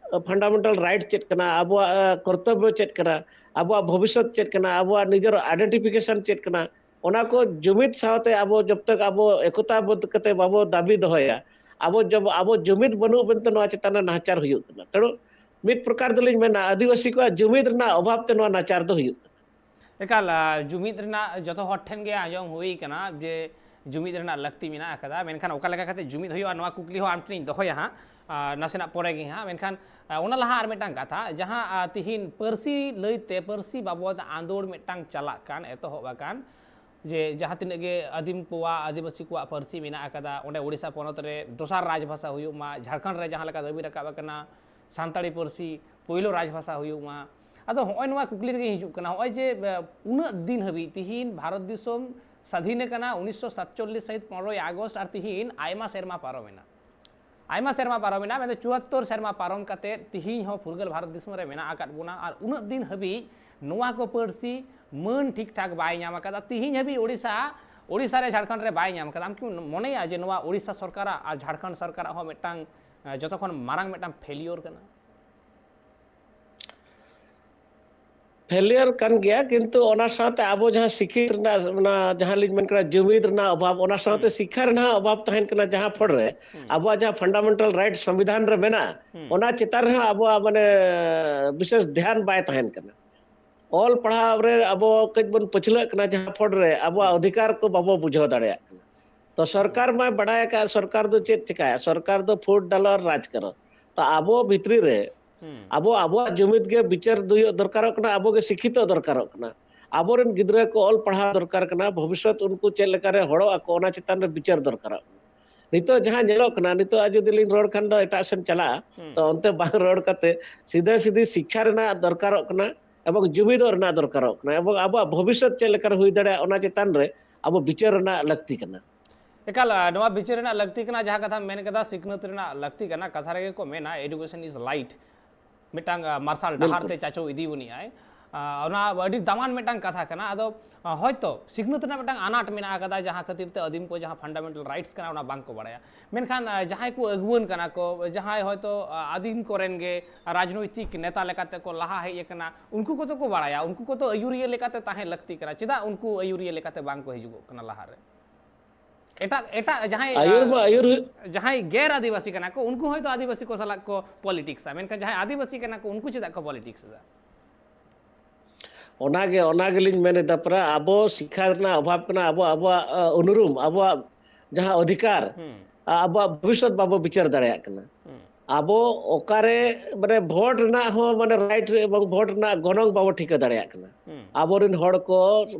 ᱯᱷᱟᱱᱰᱟᱢᱮᱱᱴᱟᱞ ᱨᱟᱭᱤᱴ ᱪᱮᱫ ᱠᱟᱱᱟ, ᱟᱵᱚᱣᱟᱜ ᱟᱸ, ᱠᱚᱨᱛᱚᱵᱵᱚ ᱪᱮᱫ ᱠᱟᱱᱟ, ᱟᱵᱚᱣᱟᱜ ᱵᱷᱚᱵᱤᱥᱥᱚᱛ ᱪᱮᱫ ᱠᱟᱱᱟ, ᱟᱵᱚᱣᱟᱜ ᱱᱤᱡᱮᱨ ᱟᱭᱰᱮᱱᱴᱤᱯᱷᱤᱠᱮᱥᱚᱱ ᱪᱮᱫ ᱠᱟᱱᱟ, ᱚᱱᱟ ᱠᱚ ᱡᱩᱢᱤᱫ ᱥᱟᱶᱛᱮ ᱟᱵᱚ ᱡᱚᱵ ᱛᱚᱠ ᱟᱵᱚ ᱮᱠᱚᱛᱟᱵᱚᱫᱷ ᱠᱟᱛᱮ ᱵᱟᱵᱚ ᱫᱟᱹᱵᱤ ᱫᱚᱦᱚᱭᱟ, ᱟᱵᱚ ᱡᱚᱵ-, ᱟᱵᱚ ᱡᱩᱢᱤᱫ ᱵᱟᱹᱱᱩᱜ ᱢᱮᱱᱛᱮ ᱱᱚᱣᱟ ᱪᱮᱛᱟᱱ ᱨᱮ ᱱᱟᱦᱟᱪᱟᱨ ᱦᱩᱭᱩᱜ ᱠᱟᱱᱟ᱾ ᱛᱮᱬᱩ ᱢᱤᱫ ᱯᱨᱚᱠᱟᱨ ᱫᱚᱞᱤᱧ ᱢᱮᱱᱟ, ᱟᱹᱫᱤᱵᱟᱹᱥᱤ ᱠᱚᱣᱟᱜ ᱡᱩᱢᱤᱫ ᱨᱮᱱᱟᱜ ᱚᱵᱷᱟᱵᱽ ᱛᱮ ᱱᱚᱣᱟ ᱱᱟᱪᱟᱨ ᱫᱚ ᱦᱩᱭᱩᱜ ᱠᱟᱱᱟ᱾ ᱮᱠᱟᱞ, ᱟ, ᱡᱩᱢᱤᱫ ᱨᱮᱱᱟᱜ ᱡᱚᱛᱚ ᱦᱚᱲ ᱴᱷᱮᱱ ᱜᱮ ᱟᱸᱡᱚᱢ ᱦᱩᱭ ᱠᱟᱱᱟ ᱡᱮ ᱡᱩᱢᱤᱫ ᱨᱮᱱᱟᱜ ᱞᱟᱹᱠᱛᱤ ᱢᱮᱱᱟᱜ ᱟᱠᱟᱫᱟ, ᱢᱮᱱᱠᱷᱟᱱ ᱚᱠᱟ ᱞᱮᱠᱟ ᱠᱟᱛᱮ ᱡᱩᱢᱤᱫ ᱦᱩᱭᱩᱜᱼᱟ, ᱱᱚᱣᱟ ᱠᱩᱠᱞᱤ ᱦᱚᱸ ᱟᱢ ᱴᱷᱮᱱᱤᱧ ᱫᱚᱦᱚᱭᱟ ᱦᱟᱸᱜ, ᱟ, ᱱᱟᱥᱮᱱᱟᱜ ᱯᱚᱨᱮ ᱜᱮ ᱦᱟᱸᱜ᱾ ᱢᱮᱱᱠᱷᱟᱱ, ᱟ, ᱚᱱᱟ ᱞᱟᱦᱟ ᱟᱨ ᱢᱤᱫᱴᱟᱝ ᱠᱟᱛᱷᱟ, ᱡᱟᱦᱟᱸ, ᱟ, ᱛᱤᱦᱤᱧ ᱯᱟᱹᱨᱥᱤ ᱞᱟᱹᱭᱛᱮ ᱯᱟᱹᱨᱥᱤ ᱵᱟᱵᱚᱫ ᱟᱸᱫᱳᱲ ᱢᱤᱫᱴᱟᱝ ᱪᱟᱞᱟᱜ ᱠᱟᱱ, ᱮᱛᱚᱦᱚᱵ ᱟᱠᱟᱱ, ᱡᱮ ᱡᱟᱦᱟᱸ ᱛᱤᱱᱟᱹᱜ ᱜᱮ ᱟᱹᱫᱤᱢ ᱠᱚᱣᱟᱜ, ᱟᱹᱫᱤᱵᱟᱹᱥᱤ ᱠᱚᱣᱟᱜ ᱯᱟᱹᱨᱥᱤ ᱢᱮᱱᱟᱜ ᱟᱠᱟᱫᱟ, ᱚᱸᱰᱮ ᱳᱰᱤᱥᱟ ᱯᱚᱱᱚᱛ ᱨᱮ ᱫᱚᱥᱟᱨ ᱨᱟᱡᱽᱵᱷᱟᱥᱟ ᱦᱩᱭᱩᱜ ᱢᱟ, ᱡᱷᱟᱲᱠᱷᱚᱸᱰ ᱨᱮ ᱡᱟᱦᱟᱸ ᱞᱮᱠᱟ ᱫᱟᱹᱵᱤ ᱨᱟᱠᱟᱵ ᱟᱠᱟᱱᱟ, ᱥᱟᱱᱛᱟᱲᱤ ᱯᱟᱹᱨᱥᱤ ᱯᱳᱭᱞᱳ ᱨᱟᱡᱽᱵᱷᱟᱥᱟ ᱦᱩᱭᱩᱜ ᱢᱟ᱾ ᱟᱫᱚ ᱦᱚᱸᱜᱼᱚᱭ ᱱᱚᱣᱟ ᱠᱩᱠᱞᱤ ᱨᱮᱜᱮ ᱦᱤᱡᱩᱜ ᱠᱟᱱᱟ, ᱦᱚᱸᱜᱼᱚᱭ ᱡᱮ, ᱮ, ᱩᱱᱟᱹᱜ ᱫᱤᱱ ᱦᱟᱹᱵᱤᱡ, ᱛᱤᱦᱤᱧ ᱵᱷᱟᱨᱚᱛ ᱫᱤᱥᱚᱢ ᱥᱟᱫᱷᱤᱱ ᱟᱠᱟᱱᱟ ᱩᱱᱤᱥᱥᱚ ᱥᱟᱛᱪᱚᱞᱞᱤᱥ ᱥᱟᱹᱦᱤᱛ ᱯᱚᱱᱨᱚᱭ ᱟᱜᱚᱥᱴ, ᱟᱨ ᱛᱤᱦᱤᱧ ᱟᱭᱢᱟ ᱥᱮᱨᱢᱟ ᱯᱟᱨᱚᱢᱮᱱᱟ, ᱟᱭᱢᱟ ᱥᱮᱨᱢᱟ ᱯᱟᱨᱚᱢᱮᱱᱟ, ᱢᱮᱱᱫᱚ ᱪᱩᱣᱟᱛᱛᱳᱨ ᱥᱮᱨᱢᱟ ᱯᱟᱨᱚᱢ ᱠᱟᱛᱮ ᱛᱤᱦᱤᱧ ᱦᱚᱸ ᱯᱷᱩᱨᱜᱟᱹᱞ ᱵᱷᱟᱨᱚᱛ ᱫᱤᱥᱚᱢ ᱨᱮ ᱢᱮᱱᱟᱜ ᱟᱠᱟᱫ ᱵᱚᱱᱟ, ᱟᱨ ᱩᱱᱟᱹᱜ ᱫᱤᱱ ᱦᱟᱹᱵᱤᱡ ᱱᱚᱣᱟ ᱠᱚ ᱯᱟᱹᱨᱥᱤ ᱢᱟᱹᱱ ᱴᱷᱤᱠ ᱴᱷᱟᱠ ᱵᱟᱭ ᱧᱟᱢ ᱟᱠᱟᱫᱟ᱾ ᱛᱤᱦᱤᱧ ᱦᱟᱹᱵᱤᱡ ᱳᱰᱤᱥᱟ, ᱳᱰᱤᱥᱟ ᱨᱮ ᱡᱷᱟᱲᱠᱷᱚᱸᱰ ᱨᱮ ᱵᱟᱭ ᱧᱟᱢ ᱟᱠᱟᱫᱟ᱾ ᱟᱢ ᱠᱤᱢ ᱢᱚᱱᱮᱭᱟ ᱡᱮ ᱱᱚᱣᱟ ᱳᱰᱤᱥᱟ ᱥᱚᱨᱠᱟᱨᱟᱜ ᱟᱨ ᱡᱷᱟᱲᱠᱷᱚᱸᱰ ᱥᱚᱨᱠᱟᱨᱟᱜ ᱦᱚᱸ ᱢᱤᱫᱴᱟᱝ, ᱮ, ᱡᱚᱛᱚ ᱠᱷᱚᱱ ᱢᱟᱨᱟᱝ ᱢᱤᱫᱴᱟᱝ ᱯᱷᱮᱞᱤᱭᱳᱨ ᱠᱟᱱᱟ? ᱯᱷᱮᱞᱤᱭᱟᱨ ᱠᱟᱱ ᱜᱮᱭᱟ, ᱠᱤᱱᱛᱩ ᱚᱱᱟ ᱥᱟᱶᱛᱮ ᱟᱵᱚ ᱡᱟᱦᱟᱸ ᱥᱤᱠᱷᱤᱛ ᱨᱮᱱᱟᱜ, ᱚᱱᱟ ᱡᱟᱦᱟᱸ ᱞᱤᱧ ᱢᱮᱱ ᱠᱟᱱᱟ ᱡᱩᱢᱤᱫ ᱨᱮᱱᱟᱜ ᱚᱵᱷᱟᱵᱽ, ᱚᱱᱟ ᱥᱟᱶᱛᱮ ᱦᱩᱸ᱾ ᱥᱤᱠᱠᱷᱟ ᱨᱮᱱᱟᱜ ᱚᱵᱷᱟᱵᱽ ᱛᱟᱦᱮᱱ ᱠᱟᱱᱟ, ᱡᱟᱦᱟᱸ ᱯᱷᱚᱲ ᱨᱮ ᱦᱩᱸ᱾ ᱟᱵᱚᱣᱟᱜ ᱡᱟᱦᱟᱸ ᱯᱷᱟᱱᱰᱟᱢᱮᱱᱴᱟᱞ ᱨᱟᱭᱤᱴ ᱥᱚᱝᱵᱤᱫᱷᱟᱱ ᱨᱮ ᱢᱮᱱᱟᱜᱼᱟ, ᱦᱩᱸ᱾ ᱚᱱᱟ ᱪᱮᱛᱟᱱ ᱨᱮᱦᱚᱸ ᱟᱵᱚᱣᱟᱜ ᱢᱟᱱᱮ ᱵᱤᱥᱮᱥ ᱫᱷᱮᱭᱟᱱ ᱵᱟᱭ ᱛᱟᱦᱮᱱ ᱠᱟᱱᱟ᱾ ᱚᱞ ᱯᱟᱲᱦᱟᱣ ᱨᱮ ᱟᱵᱚ ᱠᱟᱹᱡ ᱵᱚᱱ ᱯᱟᱹᱪᱷᱞᱟᱹᱜ ᱠᱟᱱᱟ, ᱡᱟᱦᱟᱸ ᱯᱷᱚᱲ ᱨᱮ ᱟᱵᱚᱣᱟᱜ ᱦᱩᱸ᱾ ᱚᱫᱷᱤᱠᱟᱨ ᱠᱚ ᱵᱟᱵᱚ ᱵᱩᱡᱷᱟᱹᱣ ᱫᱟᱲᱮᱭᱟᱜ ᱠᱟᱱᱟ᱾ ᱛᱚ ᱥᱚᱨᱠᱟᱨ ᱢᱟᱭ ᱵᱟᱰᱟᱭ ᱟᱠᱟᱫ, ᱥᱚᱨᱠᱟᱨ ᱫᱚ ᱪᱮᱫ ᱪᱮᱠᱟᱭᱟ? ᱥᱚᱨᱠᱟᱨ ᱫᱚ ᱯᱷᱩᱴ ᱰᱟᱞᱚᱨ ᱨᱟᱡᱽ ᱠᱟᱨᱚ᱾ ᱛᱚ ᱟᱵᱚ ᱵᱷᱤᱛᱨᱤ ᱨᱮ ᱦᱩᱸ᱾ ᱟᱵᱚ ᱟᱵᱚᱣᱟᱜ ᱡᱩᱢᱤᱫ ᱜᱮ ᱵᱤᱪᱟᱹᱨ ᱫᱚ ᱦᱩᱭᱩᱜ ᱫᱚᱨᱠᱟᱨᱚᱜ ᱠᱟᱱᱟ, ᱟᱵᱚ ᱜᱮ ᱥᱤᱠᱠᱷᱤᱛᱚ ᱫᱚᱨᱠᱟᱨᱚᱜ ᱠᱟᱱᱟ᱾ ᱟᱵᱚᱨᱮᱱ ᱜᱤᱫᱽᱨᱟᱹ ᱠᱚ ᱚᱞ ᱯᱟᱲᱦᱟᱣ ᱫᱚᱨᱠᱟᱨ ᱠᱟᱱᱟ, ᱵᱷᱚᱵᱤᱥᱥᱚᱛ ᱩᱱᱠᱩ ᱪᱮᱫ ᱞᱮᱠᱟᱨᱮ ᱦᱚᱲᱚᱜ ᱟᱠᱚ, ᱚᱱᱟ ᱪᱮᱛᱟᱱ ᱨᱮ ᱵᱤᱪᱟᱹᱨ ᱫᱚᱨᱠᱟᱨᱚᱜ ᱠᱟᱱᱟ᱾ ᱱᱤᱛᱚᱜ ᱡᱟᱦᱟᱸ ᱧᱮᱞᱚᱜ ᱠᱟᱱᱟ, ᱱᱤᱛᱚᱜ ᱟᱨ ᱡᱩᱫᱤ ᱞᱤᱧ ᱨᱚᱲ ᱠᱷᱟᱱ ᱫᱚ ᱮᱴᱟᱜ ᱥᱮᱱ ᱪᱟᱞᱟᱜᱼᱟ, ᱦᱩᱸ᱾ ᱛᱚ ᱚᱱᱛᱮ ᱵᱟᱝ ᱨᱚᱲ ᱠᱟᱛᱮ ᱥᱤᱫᱷᱟᱹ ᱥᱤᱫᱷᱤ ᱥᱤᱠᱠᱷᱟ ᱨᱮᱱᱟᱜ ᱫᱚᱨᱠᱟᱨᱚᱜ ᱠᱟᱱᱟ ᱮᱵᱚᱝ ᱡᱩᱢᱤᱫᱚᱜ ᱨᱮᱱᱟᱜ ᱫᱚᱨᱠᱟᱨᱚᱜ ᱠᱟᱱᱟ ᱮᱵᱚᱝ ᱟᱵᱚᱣᱟᱜ ᱵᱷᱚᱵᱤᱥᱥᱚᱛ ᱪᱮᱫ ᱞᱮᱠᱟᱨᱮ ᱦᱩᱭ ᱫᱟᱲᱮᱭᱟᱜᱼᱟ, ᱚᱱᱟ ᱪᱮᱛᱟᱱ ᱨᱮ ᱟᱵᱚ ᱵᱤᱪᱟᱹᱨ ᱨᱮᱱᱟᱜ ᱞᱟᱹᱠᱛᱤ ᱠᱟᱱᱟ᱾ ᱮᱠᱟᱞ, ᱟ, ᱱᱚᱣᱟ ᱵᱤᱪᱟᱹᱨ ᱨᱮᱱᱟᱜ ᱞᱟᱹᱠᱛᱤ ᱠᱟᱱᱟ, ᱡᱟᱦᱟᱸ ᱠᱟᱛᱷᱟᱢ ᱢᱮᱱ ᱠᱟᱫᱟ, ᱥᱤᱠᱷᱱᱟᱹᱛ ᱨᱮᱱᱟᱜ ᱞᱟᱹᱠᱛᱤ ᱠᱟᱱᱟ᱾ ᱠᱟᱛᱷᱟ ᱨᱮᱜᱮ ᱠᱚ ᱢᱮᱱᱟ, education is light᱾ ᱢᱤᱫᱴᱟᱝ ᱢᱟᱨᱥᱟᱞ ᱰᱟᱦᱟᱨ ᱛᱮ ᱪᱟᱪᱳ ᱤᱫᱤ ᱵᱚᱱᱤᱡ ᱟᱭ᱾ ᱟᱸ, ᱚᱱᱟ ᱟᱹᱰᱤ ᱫᱟᱢᱟᱱ ᱢᱤᱫᱴᱟᱝ ᱠᱟᱛᱷᱟ ᱠᱟᱱᱟ᱾ ᱟᱫᱚ ᱟᱸ, ᱦᱚᱭᱛᱚ ᱥᱤᱠᱷᱱᱟᱹᱛ ᱨᱮᱱᱟᱜ ᱢᱤᱫᱴᱟᱝ ᱟᱱᱟᱴ ᱢᱮᱱᱟᱜ ᱟᱠᱟᱫᱟ, ᱡᱟᱦᱟᱸ ᱠᱷᱟᱹᱛᱤᱨ ᱛᱮ ᱟᱹᱫᱤᱢ ᱠᱚ ᱡᱟᱦᱟᱸ ᱯᱷᱟᱱᱰᱟᱢᱮᱱᱴᱟᱞ ᱨᱟᱭᱤᱴᱥ ᱠᱟᱱᱟ, ᱚᱱᱟ ᱵᱟᱝ ᱠᱚ ᱵᱟᱲᱟᱭᱟ᱾ ᱢᱮᱱᱠᱷᱟᱱ ᱟᱸ, ᱡᱟᱦᱟᱸᱭ ᱠᱚ ᱟᱹᱜᱩᱣᱟᱹᱱ ᱠᱟᱱᱟ ᱠᱚ, ᱡᱟᱦᱟᱸᱭ ᱦᱚᱭᱛᱚ ᱟᱸ, ᱟᱹᱫᱤᱢ ᱠᱚᱨᱮᱱ ᱜᱮ ᱨᱟᱡᱽᱱᱳᱭᱛᱤᱠ ᱱᱮᱛᱟ ᱞᱮᱠᱟᱛᱮ ᱠᱚ ᱞᱟᱦᱟ ᱦᱮᱡ ᱟᱠᱟᱱᱟ, ᱩᱱᱠᱩ ᱠᱚᱫᱚ ᱠᱚ ᱵᱟᱲᱟᱭᱟ, ᱩᱱᱠᱩ ᱠᱚᱫᱚ ᱟᱹᱭᱩᱨᱤᱭᱟᱹ ᱞᱮᱠᱟᱛᱮ ᱛᱟᱦᱮᱸ ᱞᱟᱹᱠᱛᱤ ᱠᱟᱱᱟ᱾ ᱪᱮᱫᱟᱜ ᱩᱱᱠᱩ ᱟᱹᱭᱩᱨᱤᱭᱟᱹ ᱞᱮᱠᱟᱛᱮ ᱵᱟᱝ ᱠᱚ ᱦᱤᱡᱩᱜᱚᱜ ᱠᱟᱱᱟ ᱞᱟᱦᱟᱨᱮ? ᱮᱴᱟᱜ, ᱮᱴᱟᱜ ᱡᱟᱦᱟᱸᱭ, ᱟᱹᱭᱩᱨ ᱢᱟ ᱟᱹᱭᱩᱨ ᱦᱩᱭᱩᱜ᱾ ᱡᱟᱦᱟᱸᱭ ᱜᱮᱨ ᱟᱹᱫᱤᱵᱟᱹᱥᱤ ᱠᱟᱱᱟ ᱠᱚ, ᱩᱱᱠᱩ ᱦᱚᱭᱛᱚ ᱟᱹᱫᱤᱵᱟᱹᱥᱤ ᱠᱚ ᱥᱟᱞᱟᱜ ᱠᱚ ᱯᱚᱞᱤᱴᱤᱠᱥᱟ, ᱢᱮᱱᱠᱷᱟᱱ ᱡᱟᱦᱟᱸᱭ ᱟᱹᱫᱤᱵᱟᱹᱥᱤ ᱠᱟᱱᱟ ᱠᱚ, ᱩᱱᱠᱩ ᱪᱮᱫᱟᱜ ᱠᱚ ᱯᱚᱞᱤᱴᱤᱠᱥ ᱮᱫᱟ? ᱚᱱᱟᱜᱮ, ᱚᱱᱟ ᱜᱮᱞᱤᱧ ᱢᱮᱱ ᱮᱫᱟ, ᱯᱟᱨᱟ ᱟᱵᱚ ᱥᱤᱠᱷᱟ ᱨᱮᱱᱟᱜ ᱚᱵᱷᱟᱵ ᱠᱟᱱᱟ, ᱟᱵᱚ, ᱟᱵᱚᱣᱟᱜ, ᱟᱹ, ᱩᱱᱩᱨᱩᱢ, ᱟᱵᱚᱣᱟᱜ ᱡᱟᱦᱟᱸ ᱚᱫᱷᱤᱠᱟᱨ, ᱦᱩᱸ᱾ ᱟ-, ᱟᱵᱚᱣᱟᱜ ᱵᱷᱚᱵᱤᱥᱥᱚᱛ ᱵᱟᱵᱚ ᱵᱤᱪᱟᱹᱨ ᱫᱟᱲᱮᱭᱟᱜ ᱠᱟᱱᱟ᱾ ᱦᱩᱸ᱾ ᱟᱵᱚ ᱚᱠᱟᱨᱮ, ᱢᱟᱱᱮ, ᱵᱷᱳᱴ ᱨᱮᱱᱟᱜ ᱦᱚᱸ, ᱢᱟᱱᱮ, ᱨᱟᱭᱤᱴ ᱨᱮ ᱮᱵᱚᱝ ᱵᱷᱳᱴ ᱨᱮᱱᱟᱜ ᱜᱚᱱᱚᱝ ᱵᱟᱵᱚ ᱴᱷᱤᱠᱟᱹ ᱫᱟᱲᱮᱭᱟᱜ ᱠᱟᱱᱟ᱾ ᱦᱩᱸ᱾ ᱟᱵᱚᱨᱮᱱ ᱦᱚᱲ ᱠᱚ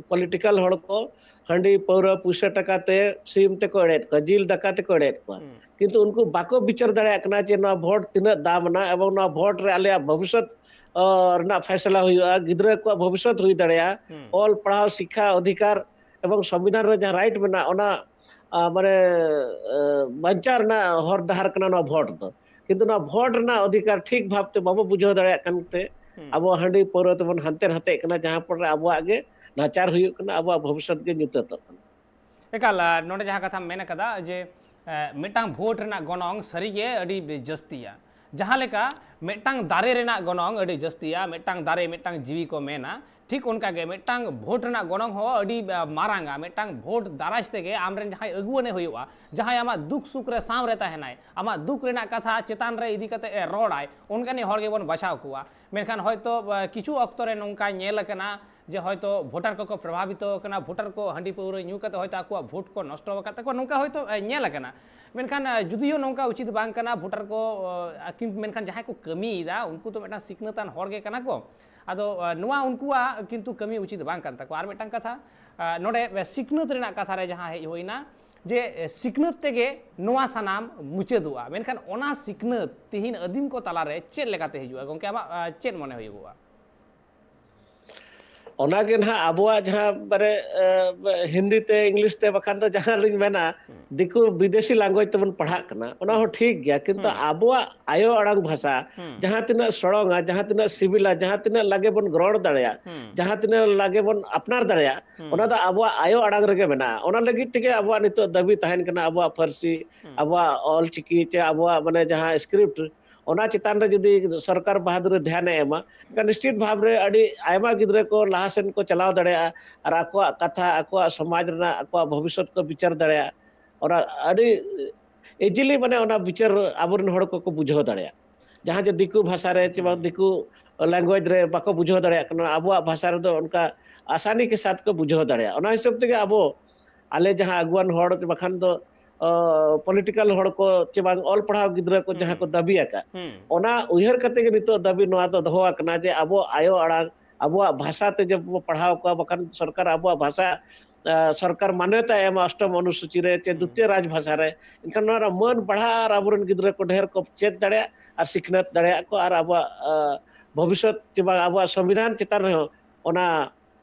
ᱯᱚᱞᱤᱴᱤᱠᱟᱞ ᱦᱚᱲ ᱠᱚ ᱦᱟᱺᱰᱤ, ᱯᱟᱹᱣᱨᱟᱹ, ᱯᱩᱭᱥᱟᱹ, ᱴᱟᱠᱟ ᱛᱮ ᱥᱤᱢ ᱛᱮᱠᱚ ᱮᱲᱮᱭᱮᱫ ᱠᱚᱣᱟ, ᱡᱤᱞ ᱫᱟᱠᱟ ᱛᱮᱠᱚ ᱮᱲᱮᱭᱮᱫ ᱠᱚᱣᱟ᱾ ᱦᱩᱸ᱾ ᱠᱤᱱᱛᱩ ᱩᱱᱠᱩ ᱵᱟᱠᱚ ᱵᱤᱪᱟᱹᱨ ᱫᱟᱲᱮᱭᱟᱜ ᱠᱟᱱᱟ ᱡᱮ ᱱᱚᱣᱟ ᱵᱷᱳᱴ ᱛᱤᱱᱟᱹᱜ ᱫᱟᱢ ᱮᱱᱟ ᱮᱵᱚᱝ ᱱᱚᱣᱟ ᱵᱷᱳᱴ ᱨᱮ ᱟᱞᱮᱭᱟᱜ ᱵᱷᱚᱵᱤᱥᱥᱚᱛ, ᱚ, ᱨᱮᱱᱟᱜ ᱯᱷᱟᱭᱥᱟᱞᱟ ᱦᱩᱭᱩᱜᱼᱟ, ᱜᱤᱫᱽᱨᱟᱹ ᱠᱚᱣᱟᱜ ᱵᱷᱚᱵᱤᱥᱥᱚᱛ ᱦᱩᱭ ᱫᱟᱲᱮᱭᱟᱜᱼᱟ, ᱦᱩᱸ᱾ ᱚᱞ ᱯᱟᱲᱦᱟᱣ, ᱥᱤᱠᱠᱷᱟ ᱚᱫᱷᱤᱠᱟᱨ ᱮᱵᱚᱝ ᱥᱚᱝᱵᱤᱫᱷᱟᱱ ᱨᱮ ᱡᱟᱦᱟᱸ ᱨᱟᱭᱤᱴ ᱢᱮᱱᱟᱜᱼᱟ, ᱚᱱᱟ, ᱟ, ᱢᱟᱱᱮ, ᱟ, ᱵᱟᱧᱪᱟᱣ ᱨᱮᱱᱟᱜ ᱦᱚᱨ ᱰᱟᱦᱟᱨ ᱠᱟᱱᱟ ᱱᱚᱣᱟ ᱵᱷᱳᱴ ᱫᱚ᱾ ᱠᱤᱱᱛᱩ ᱱᱚᱣᱟ ᱵᱷᱳᱴ ᱨᱮᱱᱟᱜ ᱚᱫᱷᱤᱠᱟᱨ ᱴᱷᱤᱠ ᱵᱷᱟᱵᱛᱮ ᱵᱟᱵᱚ ᱵᱩᱡᱷᱟᱹᱣ ᱫᱟᱲᱮᱭᱟᱜ ᱠᱟᱱᱛᱮ ᱦᱩᱸ᱾ ᱟᱵᱚ ᱦᱟᱺᱰᱤ ᱯᱟᱹᱣᱨᱟᱹ ᱛᱮᱵᱚᱱ ᱦᱟᱱᱛᱮ ᱱᱟᱛᱮᱜ ᱠᱟᱱᱟ, ᱡᱟᱦᱟᱸ ᱯᱚᱨᱮ ᱟᱵᱚᱣᱟᱜ ᱜᱮ ᱱᱟᱪᱟᱨ ᱦᱩᱭᱩᱜ ᱠᱟᱱᱟ, ᱟᱵᱚᱣᱟᱜ ᱵᱷᱚᱵᱤᱥᱥᱚᱛ ᱜᱮ ᱧᱩᱛᱟᱹᱛᱚᱜ ᱠᱟᱱᱟ᱾ ᱮᱠᱟᱞ, ᱟ, ᱱᱚᱰᱮ ᱡᱟᱦᱟᱸ ᱠᱟᱛᱷᱟᱢ ᱢᱮᱱ ᱟᱠᱟᱫᱟ ᱡᱮ, ᱮ, ᱢᱤᱫᱴᱟᱝ ᱵᱷᱳᱴ ᱨᱮᱱᱟᱜ ᱜᱚᱱᱚᱝ ᱥᱟᱹᱨᱤᱜᱮ ᱟᱹᱰᱤ ᱵᱮ-, ᱡᱟᱹᱥᱛᱤᱭᱟ᱾ ᱡᱟᱦᱟᱸ ᱞᱮᱠᱟ ᱢᱤᱫᱴᱟᱝ ᱫᱟᱨᱮ ᱨᱮᱱᱟᱜ ᱜᱚᱱᱚᱝ ᱟᱹᱰᱤ ᱡᱟᱹᱥᱛᱤᱭᱟ, ᱢᱤᱫᱴᱟᱝ ᱫᱟᱨᱮ, ᱢᱤᱫᱴᱟᱝ ᱡᱤᱣᱤ ᱠᱚ ᱢᱮᱱᱟ, ᱴᱷᱤᱠ ᱚᱱᱠᱟᱜᱮ ᱢᱤᱫᱴᱟᱝ ᱵᱷᱳᱴ ᱨᱮᱱᱟᱜ ᱜᱚᱱᱚᱝ ᱦᱚᱸ ᱟᱹᱰᱤ, ᱟ, ᱢᱟᱨᱟᱝᱟ᱾ ᱢᱤᱫᱴᱟᱝ ᱵᱷᱳᱴ ᱫᱟᱨᱟᱭ ᱛᱮᱜᱮ ᱟᱢᱨᱮᱱ ᱡᱟᱦᱟᱸᱭ ᱟᱹᱜᱩᱣᱟᱹᱱᱮ ᱦᱩᱭᱩᱜᱼᱟ, ᱡᱟᱦᱟᱸᱭ ᱟᱢᱟᱜ ᱫᱩᱠ ᱥᱩᱠ ᱨᱮ ᱥᱟᱶ ᱨᱮ ᱛᱟᱦᱮᱱᱟᱭ, ᱟᱢᱟᱜ ᱫᱩᱠ ᱨᱮᱱᱟᱜ ᱠᱟᱛᱷᱟ ᱪᱮᱛᱟᱱ ᱨᱮ ᱤᱫᱤ ᱠᱟᱛᱮ ᱮ ᱨᱚᱲᱟᱭ, ᱚᱱᱠᱟᱱᱤᱡ ᱦᱚᱲ ᱜᱮᱵᱚᱱ ᱵᱟᱪᱷᱟᱣ ᱠᱚᱣᱟ᱾ ᱢᱮᱱᱠᱷᱟᱱ ᱦᱚᱭᱛᱚ, ᱟ, ᱠᱤᱪᱷᱩ ᱚᱠᱛᱚ ᱨᱮ ᱱᱚᱝᱠᱟ ᱧᱮᱞ ᱟᱠᱟᱱᱟ, ᱡᱮ ᱦᱚᱭᱛᱚ ᱵᱷᱳᱴᱟᱨ ᱠᱚᱠᱚ ᱯᱨᱚᱵᱷᱟᱵᱤᱛᱚ ᱟᱠᱟᱱᱟ, ᱵᱷᱳᱴᱟᱨ ᱠᱚ ᱦᱟᱺᱰᱤ ᱯᱟᱹᱣᱨᱟᱹ ᱧᱩ ᱠᱟᱛᱮ ᱦᱚᱭᱛᱚ ᱟᱠᱚᱣᱟᱜ ᱵᱷᱳᱴ ᱠᱚ ᱱᱚᱥᱴᱚ ᱟᱠᱟᱫ ᱛᱟᱠᱚᱣᱟ, ᱱᱚᱝᱠᱟ ᱦᱚᱭᱛᱚ, ᱮ, ᱧᱮᱞ ᱟᱠᱟᱱᱟ᱾ ᱢᱮᱱᱠᱷᱟᱱ, ᱮ, ᱡᱩᱫᱤᱭᱳ ᱱᱚᱝᱠᱟ ᱩᱪᱤᱛ ᱵᱟᱝ ᱠᱟᱱᱟ, ᱵᱷᱳᱴᱟᱨ ᱠᱚ, ᱮ, ᱠᱤᱱ-, ᱢᱮᱱᱠᱷᱟᱱ ᱡᱟᱦᱟᱸᱭ ᱠᱚ ᱠᱟᱹᱢᱤᱭᱮᱫᱟ, ᱩᱱᱠᱩ ᱫᱚ ᱢᱤᱫᱴᱟᱝ ᱥᱤᱠᱷᱱᱟᱹᱛᱟᱱ ᱦᱚᱲ ᱜᱮ ᱠᱟᱱᱟ ᱠᱚ᱾ ᱟᱫᱚ, ᱮ, ᱱᱚᱣᱟ ᱩᱱᱠᱩᱣᱟᱜ ᱠᱤᱱᱛᱩ ᱠᱟᱹᱢᱤ ᱩᱪᱤᱛ ᱵᱟᱝ ᱠᱟᱱ ᱛᱟᱠᱚᱣᱟ᱾ ᱟᱨ ᱢᱤᱫᱴᱟᱝ ᱠᱟᱛᱷᱟ, ᱮ, ᱱᱚᱰᱮ, ᱮ, ᱥᱤᱠᱷᱱᱟᱹᱛ ᱨᱮᱱᱟᱜ ᱠᱟᱛᱷᱟ ᱨᱮ ᱡᱟᱦᱟᱸ ᱦᱮᱡ ᱦᱩᱭᱱᱟ, ᱡᱮ, ᱮ, ᱥᱤᱠᱷᱱᱟᱹᱛ ᱛᱮᱜᱮ ᱱᱚᱣᱟ ᱥᱟᱱᱟᱢ ᱢᱩᱪᱟᱹᱫᱚᱜᱼᱟ᱾ ᱢᱮᱱᱠᱷᱟᱱ ᱚᱱᱟ ᱥᱤᱠᱷᱱᱟᱹᱛ ᱛᱤᱦᱤᱧ ᱟᱹᱫᱤᱢ ᱠᱚ ᱛᱟᱞᱟᱨᱮ ᱪᱮᱫ ᱞᱮᱠᱟᱛᱮ ᱦᱤᱡᱩᱜᱼᱟ? ᱜᱚᱢᱠᱮ, ᱟᱢᱟᱜ, ᱮ, ᱪᱮᱫ ᱢᱚᱱᱮ ᱦᱩᱭᱩᱜᱚᱜᱼᱟ? ᱚᱱᱟᱜᱮ ᱱᱟᱦᱟᱜ ᱟᱵᱚᱣᱟᱜ ᱡᱟᱦᱟᱸ ᱢᱟᱱᱮ, ᱮ, ᱦᱤᱱᱫᱤ ᱛᱮ, ᱤᱝᱞᱤᱥ ᱛᱮ, ᱵᱟᱠᱷᱟᱱ ᱫᱚ ᱡᱟᱦᱟᱸ ᱞᱤᱧ ᱢᱮᱱᱟ, ᱫᱤᱠᱩ ᱵᱤᱫᱮᱥᱤ language ᱛᱮᱵᱚᱱ ᱯᱟᱲᱦᱟᱜ ᱠᱟᱱᱟ, ᱚᱱᱟ ᱦᱚᱸ ᱴᱷᱤᱠ ᱜᱮᱭᱟ, ᱠᱤᱱᱛᱩ ᱟᱵᱚᱣᱟᱜ ᱟᱭᱳ ᱟᱲᱟᱝ ᱵᱷᱟᱥᱟ ᱡᱟᱦᱟᱸ ᱛᱤᱱᱟᱹᱜ ᱥᱚᱲᱚᱝᱟ, ᱡᱟᱦᱟᱸ ᱛᱤᱱᱟᱹᱜ ᱥᱤᱵᱤᱞᱟ, ᱡᱟᱦᱟᱸ ᱛᱤᱱᱟᱹᱜ ᱞᱟᱜᱮ ᱵᱚᱱ ᱨᱚᱲ ᱫᱟᱲᱮᱭᱟᱜ, ᱡᱟᱦᱟᱸ ᱛᱤᱱᱟᱹᱜ ᱞᱟᱜᱮ ᱵᱚᱱ ᱟᱯᱱᱟᱨ ᱫᱟᱲᱮᱭᱟᱜ, ᱚᱱᱟ ᱫᱚ ᱟᱵᱚᱣᱟᱜ ᱟᱭᱳ ᱟᱲᱟᱝ ᱨᱮᱜᱮ ᱢᱮᱱᱟᱜᱼᱟ᱾ ᱚᱱᱟ ᱞᱟᱹᱜᱤᱫ ᱛᱮᱜᱮ ᱟᱵᱚᱣᱟᱜ ᱱᱤᱛᱚᱜ ᱫᱟᱹᱵᱤ ᱛᱟᱦᱮᱱ ᱠᱟᱱᱟ, ᱟᱵᱚᱣᱟᱜ ᱯᱟᱹᱨᱥᱤ, ᱟᱵᱚᱣᱟᱜ ᱚᱞ ᱪᱤᱠᱤ ᱪᱮ ᱟᱵᱚᱣᱟᱜ ᱢᱟᱱᱮ ᱡᱟᱦᱟᱸ script, ᱚᱱᱟ ᱪᱮᱛᱟᱱ ᱨᱮ ᱡᱩᱫᱤ ᱥᱚᱨᱠᱟᱨ ᱵᱟᱦᱟ ᱫᱩᱨᱮ ᱫᱷᱮᱭᱟᱱᱮ ᱮᱢᱟ, ᱮᱱᱠᱷᱟᱱ ᱱᱤᱥᱪᱤᱛ ᱵᱷᱟᱵᱽ ᱨᱮ ᱟᱹᱰᱤ ᱟᱭᱢᱟ ᱜᱤᱫᱽᱨᱟᱹ ᱠᱚ ᱞᱟᱦᱟ ᱥᱮᱱ ᱠᱚ ᱪᱟᱞᱟᱣ ᱫᱟᱲᱮᱭᱟᱜᱼᱟ ᱟᱨ ᱟᱠᱚᱣᱟᱜ ᱠᱟᱛᱷᱟ, ᱟᱠᱚᱣᱟᱜ ᱥᱚᱢᱟᱡᱽ ᱨᱮᱱᱟᱜ, ᱟᱠᱚᱣᱟᱜ ᱵᱷᱚᱵᱤᱥᱥᱚᱛ ᱠᱚ ᱵᱤᱪᱟᱹᱨ ᱫᱟᱲᱮᱭᱟᱜᱼᱟ᱾ ᱚᱱᱟ ᱟᱹᱰᱤ easily ᱢᱟᱱᱮ ᱚᱱᱟ ᱵᱤᱪᱟᱹᱨ ᱟᱵᱚᱨᱮᱱ ᱦᱚᱲ ᱠᱚᱠᱚ ᱵᱩᱡᱷᱟᱹᱣ ᱫᱟᱲᱮᱭᱟᱜᱼᱟ᱾ ᱡᱟᱦᱟᱸ ᱡᱮ ᱫᱤᱠᱩ ᱵᱷᱟᱥᱟ ᱨᱮ ᱪᱮ ᱵᱟᱝ ᱫᱤᱠᱩ language ᱨᱮ ᱵᱟᱠᱚ ᱵᱩᱡᱷᱟᱹᱣ ᱫᱟᱲᱮᱭᱟᱜ ᱠᱟᱱᱟ, ᱟᱵᱚᱣᱟᱜ ᱵᱷᱟᱥᱟ ᱨᱮᱫᱚ ᱚᱱᱠᱟ ᱟᱥᱟᱱᱤ ᱠᱮ ᱥᱟᱛ ᱠᱚ ᱵᱩᱡᱷᱟᱹᱣ ᱫᱟᱲᱮᱭᱟᱜᱼᱟ᱾ ᱚᱱᱟ ᱦᱤᱥᱟᱹᱵ ᱛᱮᱜᱮ ᱟᱵᱚ, ᱟᱞᱮ ᱡᱟᱦᱟᱸ ᱟᱹᱜᱩᱣᱟᱱ ᱦᱚᱲ ᱵᱟᱠᱷᱟᱱ ᱫᱚ, ᱚ, political ᱦᱚᱲ ᱠᱚ ᱪᱮ ᱵᱟᱝ ᱚᱞ ᱯᱟᱲᱦᱟᱣ ᱜᱤᱫᱽᱨᱟᱹ ᱠᱚ ᱡᱟᱦᱟᱸ ᱠᱚ ᱫᱟᱹᱵᱤ ᱟᱠᱟᱫ, ᱚᱱᱟ ᱩᱭᱦᱟᱹᱨ ᱠᱟᱛᱮ ᱜᱮ ᱱᱤᱛᱚᱜ ᱫᱟᱹᱵᱤ ᱱᱚᱣᱟ ᱫᱚ ᱫᱚᱦᱚ ᱟᱠᱟᱱᱟ ᱡᱮ ᱟᱵᱚ ᱟᱭᱳ ᱟᱲᱟᱝ, ᱟᱵᱚᱣᱟᱜ ᱵᱷᱟᱥᱟ ᱛᱮ ᱡᱮ ᱵᱚ ᱯᱟᱲᱦᱟᱣ ᱠᱚᱣᱟ, ᱵᱟᱠᱷᱟᱱ ᱥᱚᱨᱠᱟᱨ ᱟᱵᱚᱣᱟᱜ ᱵᱷᱟᱥᱟ, ᱟ, ᱥᱚᱨᱠᱟᱨ ᱢᱟᱱᱭᱚᱛᱟᱭ ᱮᱢᱟ ᱚᱥᱴᱚᱢ ᱚᱱᱩᱥᱩᱪᱤ ᱨᱮ ᱪᱮ ᱫᱩᱛᱤᱭᱚ ᱨᱟᱡᱽ ᱵᱷᱟᱥᱟ ᱨᱮ, ᱮᱱᱠᱷᱟᱱ ᱱᱚᱣᱟ ᱨᱮᱱᱟᱜ ᱢᱟᱹᱱ ᱵᱟᱲᱦᱟᱜᱼᱟ ᱟᱨ ᱟᱵᱚᱨᱮᱱ ᱜᱤᱫᱽᱨᱟᱹ ᱠᱚ ᱰᱷᱮᱨ ᱠᱚ ᱪᱮᱫ ᱫᱟᱲᱮᱭᱟᱜᱼᱟ ᱟᱨ ᱥᱤᱠᱷᱱᱟᱹᱛ ᱫᱟᱲᱮᱭᱟᱜ ᱠᱚ ᱟᱨ ᱟᱵᱚᱣᱟᱜ, ᱟ, ᱵᱷᱚᱵᱤᱥᱥᱚᱛ ᱪᱮ ᱵᱟᱝ ᱟᱵᱚᱣᱟᱜ ᱥᱚᱝᱵᱤᱫᱷᱟᱱ ᱪᱮᱛᱟᱱ ᱨᱮᱦᱚᱸ ᱚᱱᱟ,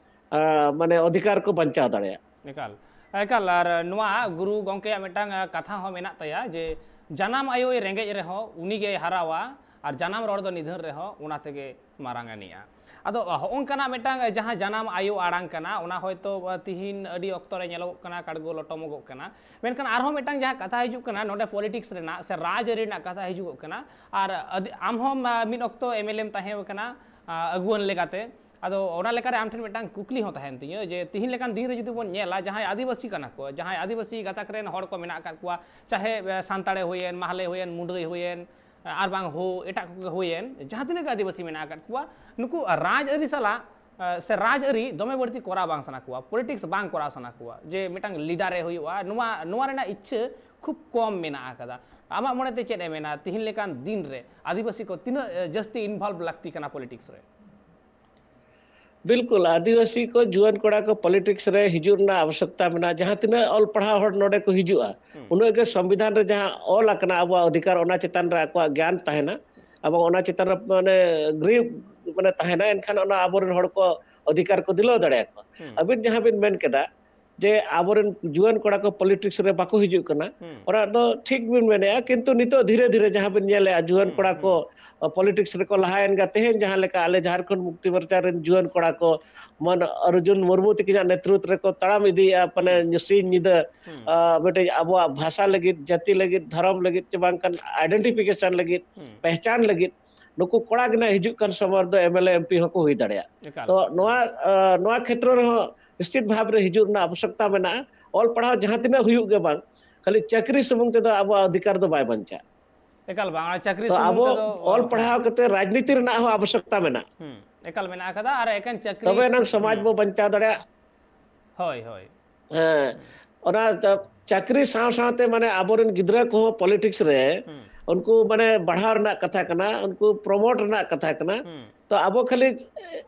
ᱟ, ᱢᱟᱱᱮ ᱚᱫᱷᱤᱠᱟᱨ ᱠᱚ ᱵᱟᱧᱪᱟᱣ ᱫᱟᱲᱮᱭᱟᱜᱼᱟ᱾ ᱮᱠᱟᱞ, ᱮᱠᱟᱞ᱾ ᱟᱨ ᱱᱚᱣᱟ ᱜᱩᱨᱩ ᱜᱚᱢᱠᱮᱭᱟᱜ ᱢᱤᱫᱴᱟᱝ, ᱟ, ᱠᱟᱛᱷᱟ ᱦᱚᱸ ᱢᱮᱱᱟᱜ ᱛᱟᱭᱟ ᱡᱮ, "ᱡᱟᱱᱟᱢ ᱟᱭᱳᱭ ᱨᱮᱸᱜᱮᱡ ᱨᱮᱦᱚᱸ ᱩᱱᱤᱜᱮᱭ ᱦᱟᱨᱟᱣᱟ, ᱟᱨ ᱡᱟᱱᱟᱢ ᱨᱚᱲ ᱫᱚ ᱱᱤᱫᱷᱟᱹᱱ ᱨᱮᱦᱚᱸ ᱚᱱᱟ ᱛᱮᱜᱮ ᱢᱟᱨᱟᱝ ᱮ ᱱᱤᱜᱼᱟ᱾" ᱟᱫᱚ ᱦᱚᱸᱜᱼᱚ ᱱᱚᱝᱠᱟᱱᱟᱜ ᱢᱤᱫᱴᱟᱝ, ᱟ, ᱡᱟᱦᱟᱸ ᱡᱟᱱᱟᱢ ᱟᱭᱳ ᱟᱲᱟᱝ ᱠᱟᱱᱟ, ᱚᱱᱟ ᱦᱚᱭᱛᱳ, ᱟ, ᱛᱤᱦᱤᱧ ᱟᱹᱰᱤ ᱚᱠᱛᱚ ᱨᱮ ᱧᱮᱞᱚᱜᱚᱜ ᱠᱟᱱᱟ, ᱠᱟᱲᱜᱚ ᱞᱚᱴᱚᱢᱚᱜᱚᱜ ᱠᱟᱱᱟ᱾ ᱢᱮᱱᱠᱷᱟᱱ ᱟᱨᱦᱚᱸ ᱢᱤᱫᱴᱟᱝ ᱡᱟᱦᱟᱸ ᱠᱟᱛᱷᱟ ᱦᱤᱡᱩᱜ ᱠᱟᱱᱟ, ᱱᱚᱰᱮ politics ᱨᱮᱱᱟᱜ ᱥᱮ ᱨᱟᱡᱽᱟᱹᱨᱤ ᱨᱮᱱᱟᱜ ᱠᱟᱛᱷᱟ ᱦᱤᱡᱩᱜᱚᱜ ᱠᱟᱱᱟ᱾ ᱟᱨ ᱟᱫ-, ᱟᱢ ᱦᱚᱸ, ᱟ, ᱢᱤᱫ ᱚᱠᱛᱚ MLA ᱮᱢ ᱛᱟᱦᱮᱸ ᱠᱟᱱᱟ, ᱟ, ᱟᱹᱜᱩᱣᱟᱹᱱ ᱞᱮᱠᱟᱛᱮ᱾ ᱟᱫᱚ ᱚᱱᱟ ᱞᱮᱠᱟᱨᱮ ᱟᱢ ᱴᱷᱮᱱ ᱢᱤᱫᱴᱟᱝ ᱠᱩᱠᱞᱤ ᱦᱚᱸ ᱛᱟᱦᱮᱱ ᱛᱤᱧᱟᱹ ᱡᱮ, ᱛᱤᱦᱤᱧ ᱞᱮᱠᱟᱱ ᱫᱤᱱ ᱨᱮ ᱡᱩᱫᱤ ᱵᱚᱱ ᱧᱮᱞᱟ, ᱡᱟᱦᱟᱸᱭ ᱟᱹᱫᱤᱵᱟᱹᱥᱤ ᱠᱟᱱᱟ ᱠᱚ, ᱡᱟᱦᱟᱸᱭ ᱟᱹᱫᱤᱵᱟᱹᱥᱤ ᱜᱟᱛᱟᱠ ᱨᱮᱱ ᱦᱚᱲ ᱠᱚ ᱢᱮᱱᱟᱜ ᱟᱠᱟᱫ ᱠᱚᱣᱟ, ᱪᱟᱦᱮ, ᱮ, ᱥᱟᱱᱛᱟᱲᱮ ᱦᱩᱭᱮᱱ, ᱢᱟᱦᱞᱮ ᱦᱩᱭᱮᱱ, ᱢᱩᱰᱟᱹᱭ ᱦᱩᱭᱮᱱ, ᱮ, ᱟᱨ ᱵᱟᱝ ᱦᱳ, ᱮᱴᱟᱜ ᱠᱚᱜᱮ ᱦᱩᱭᱮᱱ, ᱡᱟᱦᱟᱸ ᱛᱤᱱᱟᱹᱜ ᱜᱮ ᱟᱹᱫᱤᱵᱟᱹᱥᱤ ᱢᱮᱱᱟᱜ ᱟᱠᱟᱫ ᱠᱚᱣᱟ, ᱱᱩᱠᱩ ᱨᱟᱡᱽᱟᱹᱨᱤ ᱥᱟᱞᱟᱜ, ᱮ, ᱥᱮ ᱨᱟᱡᱽᱟᱹᱨᱤ ᱫᱚᱢᱮ ᱵᱟᱹᱲᱛᱤ ᱠᱚᱨᱟᱣ ᱵᱟᱝ ᱥᱟᱱᱟ ᱠᱚᱣᱟ, politics ᱵᱟᱝ ᱠᱚᱨᱟᱣ ᱥᱟᱱᱟ ᱠᱚᱣᱟ, ᱡᱮ ᱢᱤᱫᱴᱟᱝ leader ᱮ ᱦᱩᱭᱩᱜᱼᱟ, ᱱᱚᱣᱟ, ᱱᱚᱣᱟ ᱨᱮᱱᱟᱜ ᱤᱪᱪᱷᱟᱹ ᱠᱷᱩᱵ ᱠᱚᱢ ᱢᱮᱱᱟᱜ ᱟᱠᱟᱫᱟ᱾ ᱟᱢᱟᱜ ᱢᱚᱱᱮᱛᱮ ᱪᱮᱫ ᱮ ᱢᱮᱱᱟ, ᱛᱤᱦᱤᱧ ᱞᱮᱠᱟᱱ ᱫᱤᱱ ᱨᱮ ᱟᱹᱫᱤᱵᱟᱹᱥᱤ ᱠᱚ ᱛᱤᱱᱟᱹᱜ, ᱮ, ᱡᱟᱹᱥᱛᱤ involve ᱞᱟᱹᱠᱛᱤ ᱠᱟᱱᱟ politics ᱨᱮ? ᱵᱤᱞᱠᱩᱞ, ᱟᱹᱫᱤᱵᱟᱹᱥᱤ ᱠᱚ, ᱡᱩᱣᱟᱹᱱ ᱠᱚᱲᱟ ᱠᱚ politics ᱨᱮ ᱦᱤᱡᱩᱜ ᱨᱮᱱᱟᱜ ᱟᱵᱚᱥᱭᱚᱠᱛᱟ ᱢᱮᱱᱟᱜᱼᱟ᱾ ᱡᱟᱦᱟᱸ ᱛᱤᱱᱟᱹᱜ ᱚᱞ ᱯᱟᱲᱦᱟᱣ ᱦᱚᱲ ᱱᱚᱰᱮ ᱠᱚ ᱦᱤᱡᱩᱜᱼᱟ, ᱩᱱᱟᱹᱜ ᱜᱮ ᱥᱚᱝᱵᱤᱫᱷᱟᱱ ᱨᱮ ᱡᱟᱦᱟᱸ ᱚᱞ ᱟᱠᱟᱱᱟ ᱟᱵᱚᱣᱟᱜ ᱚᱫᱷᱤᱠᱟᱨ, ᱚᱱᱟ ᱪᱮᱛᱟᱱ ᱨᱮ ᱟᱠᱚᱣᱟᱜ ᱜᱮᱭᱟᱱ ᱛᱟᱦᱮᱱᱟ, ᱮᱵᱚᱝ ᱚᱱᱟ ᱪᱮᱛᱟᱱ ᱨᱮ ᱢᱟᱱᱮ ᱜᱨᱤᱯ ᱢᱟᱱᱮ ᱛᱟᱦᱮᱱᱟ, ᱮᱱᱠᱷᱟᱱ ᱚᱱᱟ ᱟᱵᱚᱨᱮᱱ ᱦᱚᱲ ᱠᱚ ᱚᱫᱷᱤᱠᱟᱨ ᱠᱚ ᱫᱤᱞᱟᱹᱣ ᱫᱟᱲᱮᱭᱟᱠᱚᱣᱟ᱾ ᱦᱩᱸ᱾ ᱟᱹᱵᱤᱱ ᱡᱟᱦᱟᱸ ᱵᱤᱱ ᱢᱮᱱ ᱠᱮᱫᱟ ᱡᱮ ᱟᱵᱚᱨᱮᱱ ᱡᱩᱣᱟᱹᱱ ᱠᱚᱲᱟ ᱠᱚ ᱯᱚᱞᱤᱴᱤᱠᱥ ᱨᱮ ᱵᱟᱠᱚ ᱦᱤᱡᱩᱜ ᱠᱟᱱᱟ, ᱦᱩᱸ᱾ ᱚᱱᱟ ᱫᱚ ᱴᱷᱤᱠ ᱵᱤᱱ ᱢᱮᱱᱮᱫᱼᱟ, ᱠᱤᱱᱛᱩ ᱱᱤᱛᱚᱜ ᱫᱷᱤᱨᱮ ᱫᱷᱤᱨᱮ ᱡᱟᱦᱟᱸ ᱵᱤᱱ ᱧᱮᱞᱮᱫᱼᱟ, ᱡᱩᱣᱟᱹᱱ ᱦᱩᱸ, ᱠᱚᱲᱟ ᱦᱩᱸ, ᱠᱚ ᱦᱩᱸ᱾ ᱯᱚᱞᱤᱴᱤᱠᱥ ᱨᱮᱠᱚ ᱞᱟᱦᱟᱭᱮᱱ ᱜᱮᱭᱟ᱾ ᱛᱮᱦᱮᱧ ᱡᱟᱦᱟᱸ ᱞᱮᱠᱟ ᱟᱞᱮ ᱡᱷᱟᱲᱠᱷᱚᱸᱰ ᱢᱩᱠᱛᱤ ᱢᱳᱨᱪᱟ ᱨᱮᱱ ᱡᱩᱣᱟᱹᱱ ᱠᱚᱲᱟ ᱠᱚ ᱢᱟᱱ ᱚᱨᱡᱩᱱ ᱢᱩᱨᱢᱩ ᱛᱤᱠᱤᱱᱟᱜ ᱱᱮᱛᱨᱩᱛ ᱨᱮᱠᱚ ᱛᱟᱲᱟᱢ ᱤᱫᱤᱭᱮᱫᱼᱟ, ᱢᱟᱱᱮ ᱦᱩᱸ᱾ ᱥᱤᱧ ᱧᱤᱫᱟᱹ, ᱦᱩᱸ᱾ ᱟ, ᱢᱤᱫᱴᱮᱡ ᱟᱵᱚᱣᱟᱜ ᱵᱷᱟᱥᱟ ᱞᱟᱹᱜᱤᱫ, ᱡᱟᱹᱛᱤ ᱞᱟᱹᱜᱤᱫ, ᱫᱷᱚᱨᱚᱢ ᱞᱟᱹᱜᱤᱫ, ᱪᱮ ᱵᱟᱝᱠᱷᱟᱱ ᱟᱭᱰᱮᱱᱴᱤᱯᱷᱤᱠᱮᱥᱚᱱ ᱞᱟᱹᱜᱤᱫ, ᱦᱩᱸ᱾ ᱯᱮᱦᱪᱟᱱ ᱞᱟᱹᱜᱤᱫ, ᱱᱩᱠᱩ ᱠᱚᱲᱟ ᱜᱮ ᱱᱟᱜ ᱦᱤᱡᱩᱜ ᱠᱟᱱ ᱥᱚᱢᱚᱭ ᱨᱮᱫᱚ M L A, M P ᱦᱚᱸᱠᱚ ᱦᱩᱭ ᱫᱟᱲᱮᱭᱟᱜᱼᱟ᱾ ᱮᱠᱟᱞ᱾ ᱛᱚ ᱱᱚᱣᱟ, ᱟ, ᱱᱚᱣᱟ ᱠᱷᱮᱛᱨᱚ ᱨᱮᱦᱚᱸ ᱱᱤᱥᱪᱤᱛ ᱵᱷᱟᱵᱽ ᱨᱮ ᱦᱤᱡᱩᱜ ᱨᱮᱱᱟᱜ ᱟᱵᱚᱥᱭᱚᱠᱛᱟ ᱢᱮᱱᱟᱜᱼᱟ᱾ ᱚᱞ ᱯᱟᱲᱦᱟᱣ ᱡᱟᱦᱟᱸ ᱛᱤᱱᱟᱹᱜ ᱦᱩᱭᱩᱜ ᱜᱮ ᱵᱟᱝ, ᱠᱷᱟᱹᱞᱤ ᱪᱟᱹᱠᱨᱤ ᱥᱩᱢᱩᱝ ᱛᱮᱫᱚ ᱟᱵᱚᱣᱟᱜ ᱚᱫᱷᱤᱠᱟᱨ ᱫᱚ ᱵᱟᱭ ᱵᱟᱧᱪᱟᱜᱼᱟ᱾ ᱮᱠᱟᱞ ᱵᱟᱝ, ᱚᱱᱟ ᱪᱟᱹᱠᱨᱤ ᱛᱚ ᱥᱩᱢᱩᱝ ᱟᱵᱚ ᱛᱮᱫᱚ, ᱚᱞ ᱦᱮᱸ᱾ ᱯᱟᱲᱦᱟᱣ ᱠᱟᱛᱮ ᱨᱟᱡᱽᱱᱤᱛᱤ ᱨᱮᱱᱟᱜ ᱦᱚᱸ ᱟᱵᱚᱥᱭᱚᱠᱛᱟ ᱢᱮᱱᱟᱜᱼᱟ᱾ ᱦᱩᱸ, ᱮᱠᱟᱞ ᱢᱮᱱᱟᱜ ᱟᱠᱟᱫᱟ᱾ ᱟᱨ ᱮᱠᱮᱱ ᱪᱟᱹᱠᱨᱤ ᱛᱚᱵᱮ ᱮᱱᱟᱝ ᱥᱩ-, ᱥᱚᱢᱟᱡᱽ ᱦᱩᱸ᱾ ᱵᱚ ᱵᱟᱧᱪᱟᱣ ᱫᱟᱲᱮᱭᱟᱜᱼᱟ᱾ ᱦᱳᱭ, ᱦᱳᱭ᱾ ᱦᱮᱸ, ᱦᱩᱸ᱾ ᱚᱱᱟ ᱪᱟ-, ᱪᱟᱹᱠᱨᱤ ᱥᱟᱶ ᱥᱟᱶᱛᱮ ᱢᱟᱱᱮ ᱟᱵᱚᱨᱮᱱ ᱜᱤᱫᱽᱨᱟᱹ ᱠᱚᱦᱚᱸ ᱯᱚᱞᱤᱴᱤᱠᱥ ᱨᱮ ᱦᱩᱸ᱾ ᱩᱱᱠᱩ ᱢᱟᱱᱮ ᱵᱟᱲᱦᱟᱣ ᱨᱮᱱᱟᱜ ᱠᱟᱛᱷᱟ ᱠᱟᱱᱟ, ᱩᱱᱠᱩ ᱯᱨᱚᱢᱳᱴ ᱨᱮᱱᱟᱜ ᱠᱟᱛᱷᱟ ᱠᱟᱱᱟ᱾ ᱦᱩᱸ᱾ ᱛᱚ ᱟᱵᱚ ᱠᱷᱟᱹᱞᱤ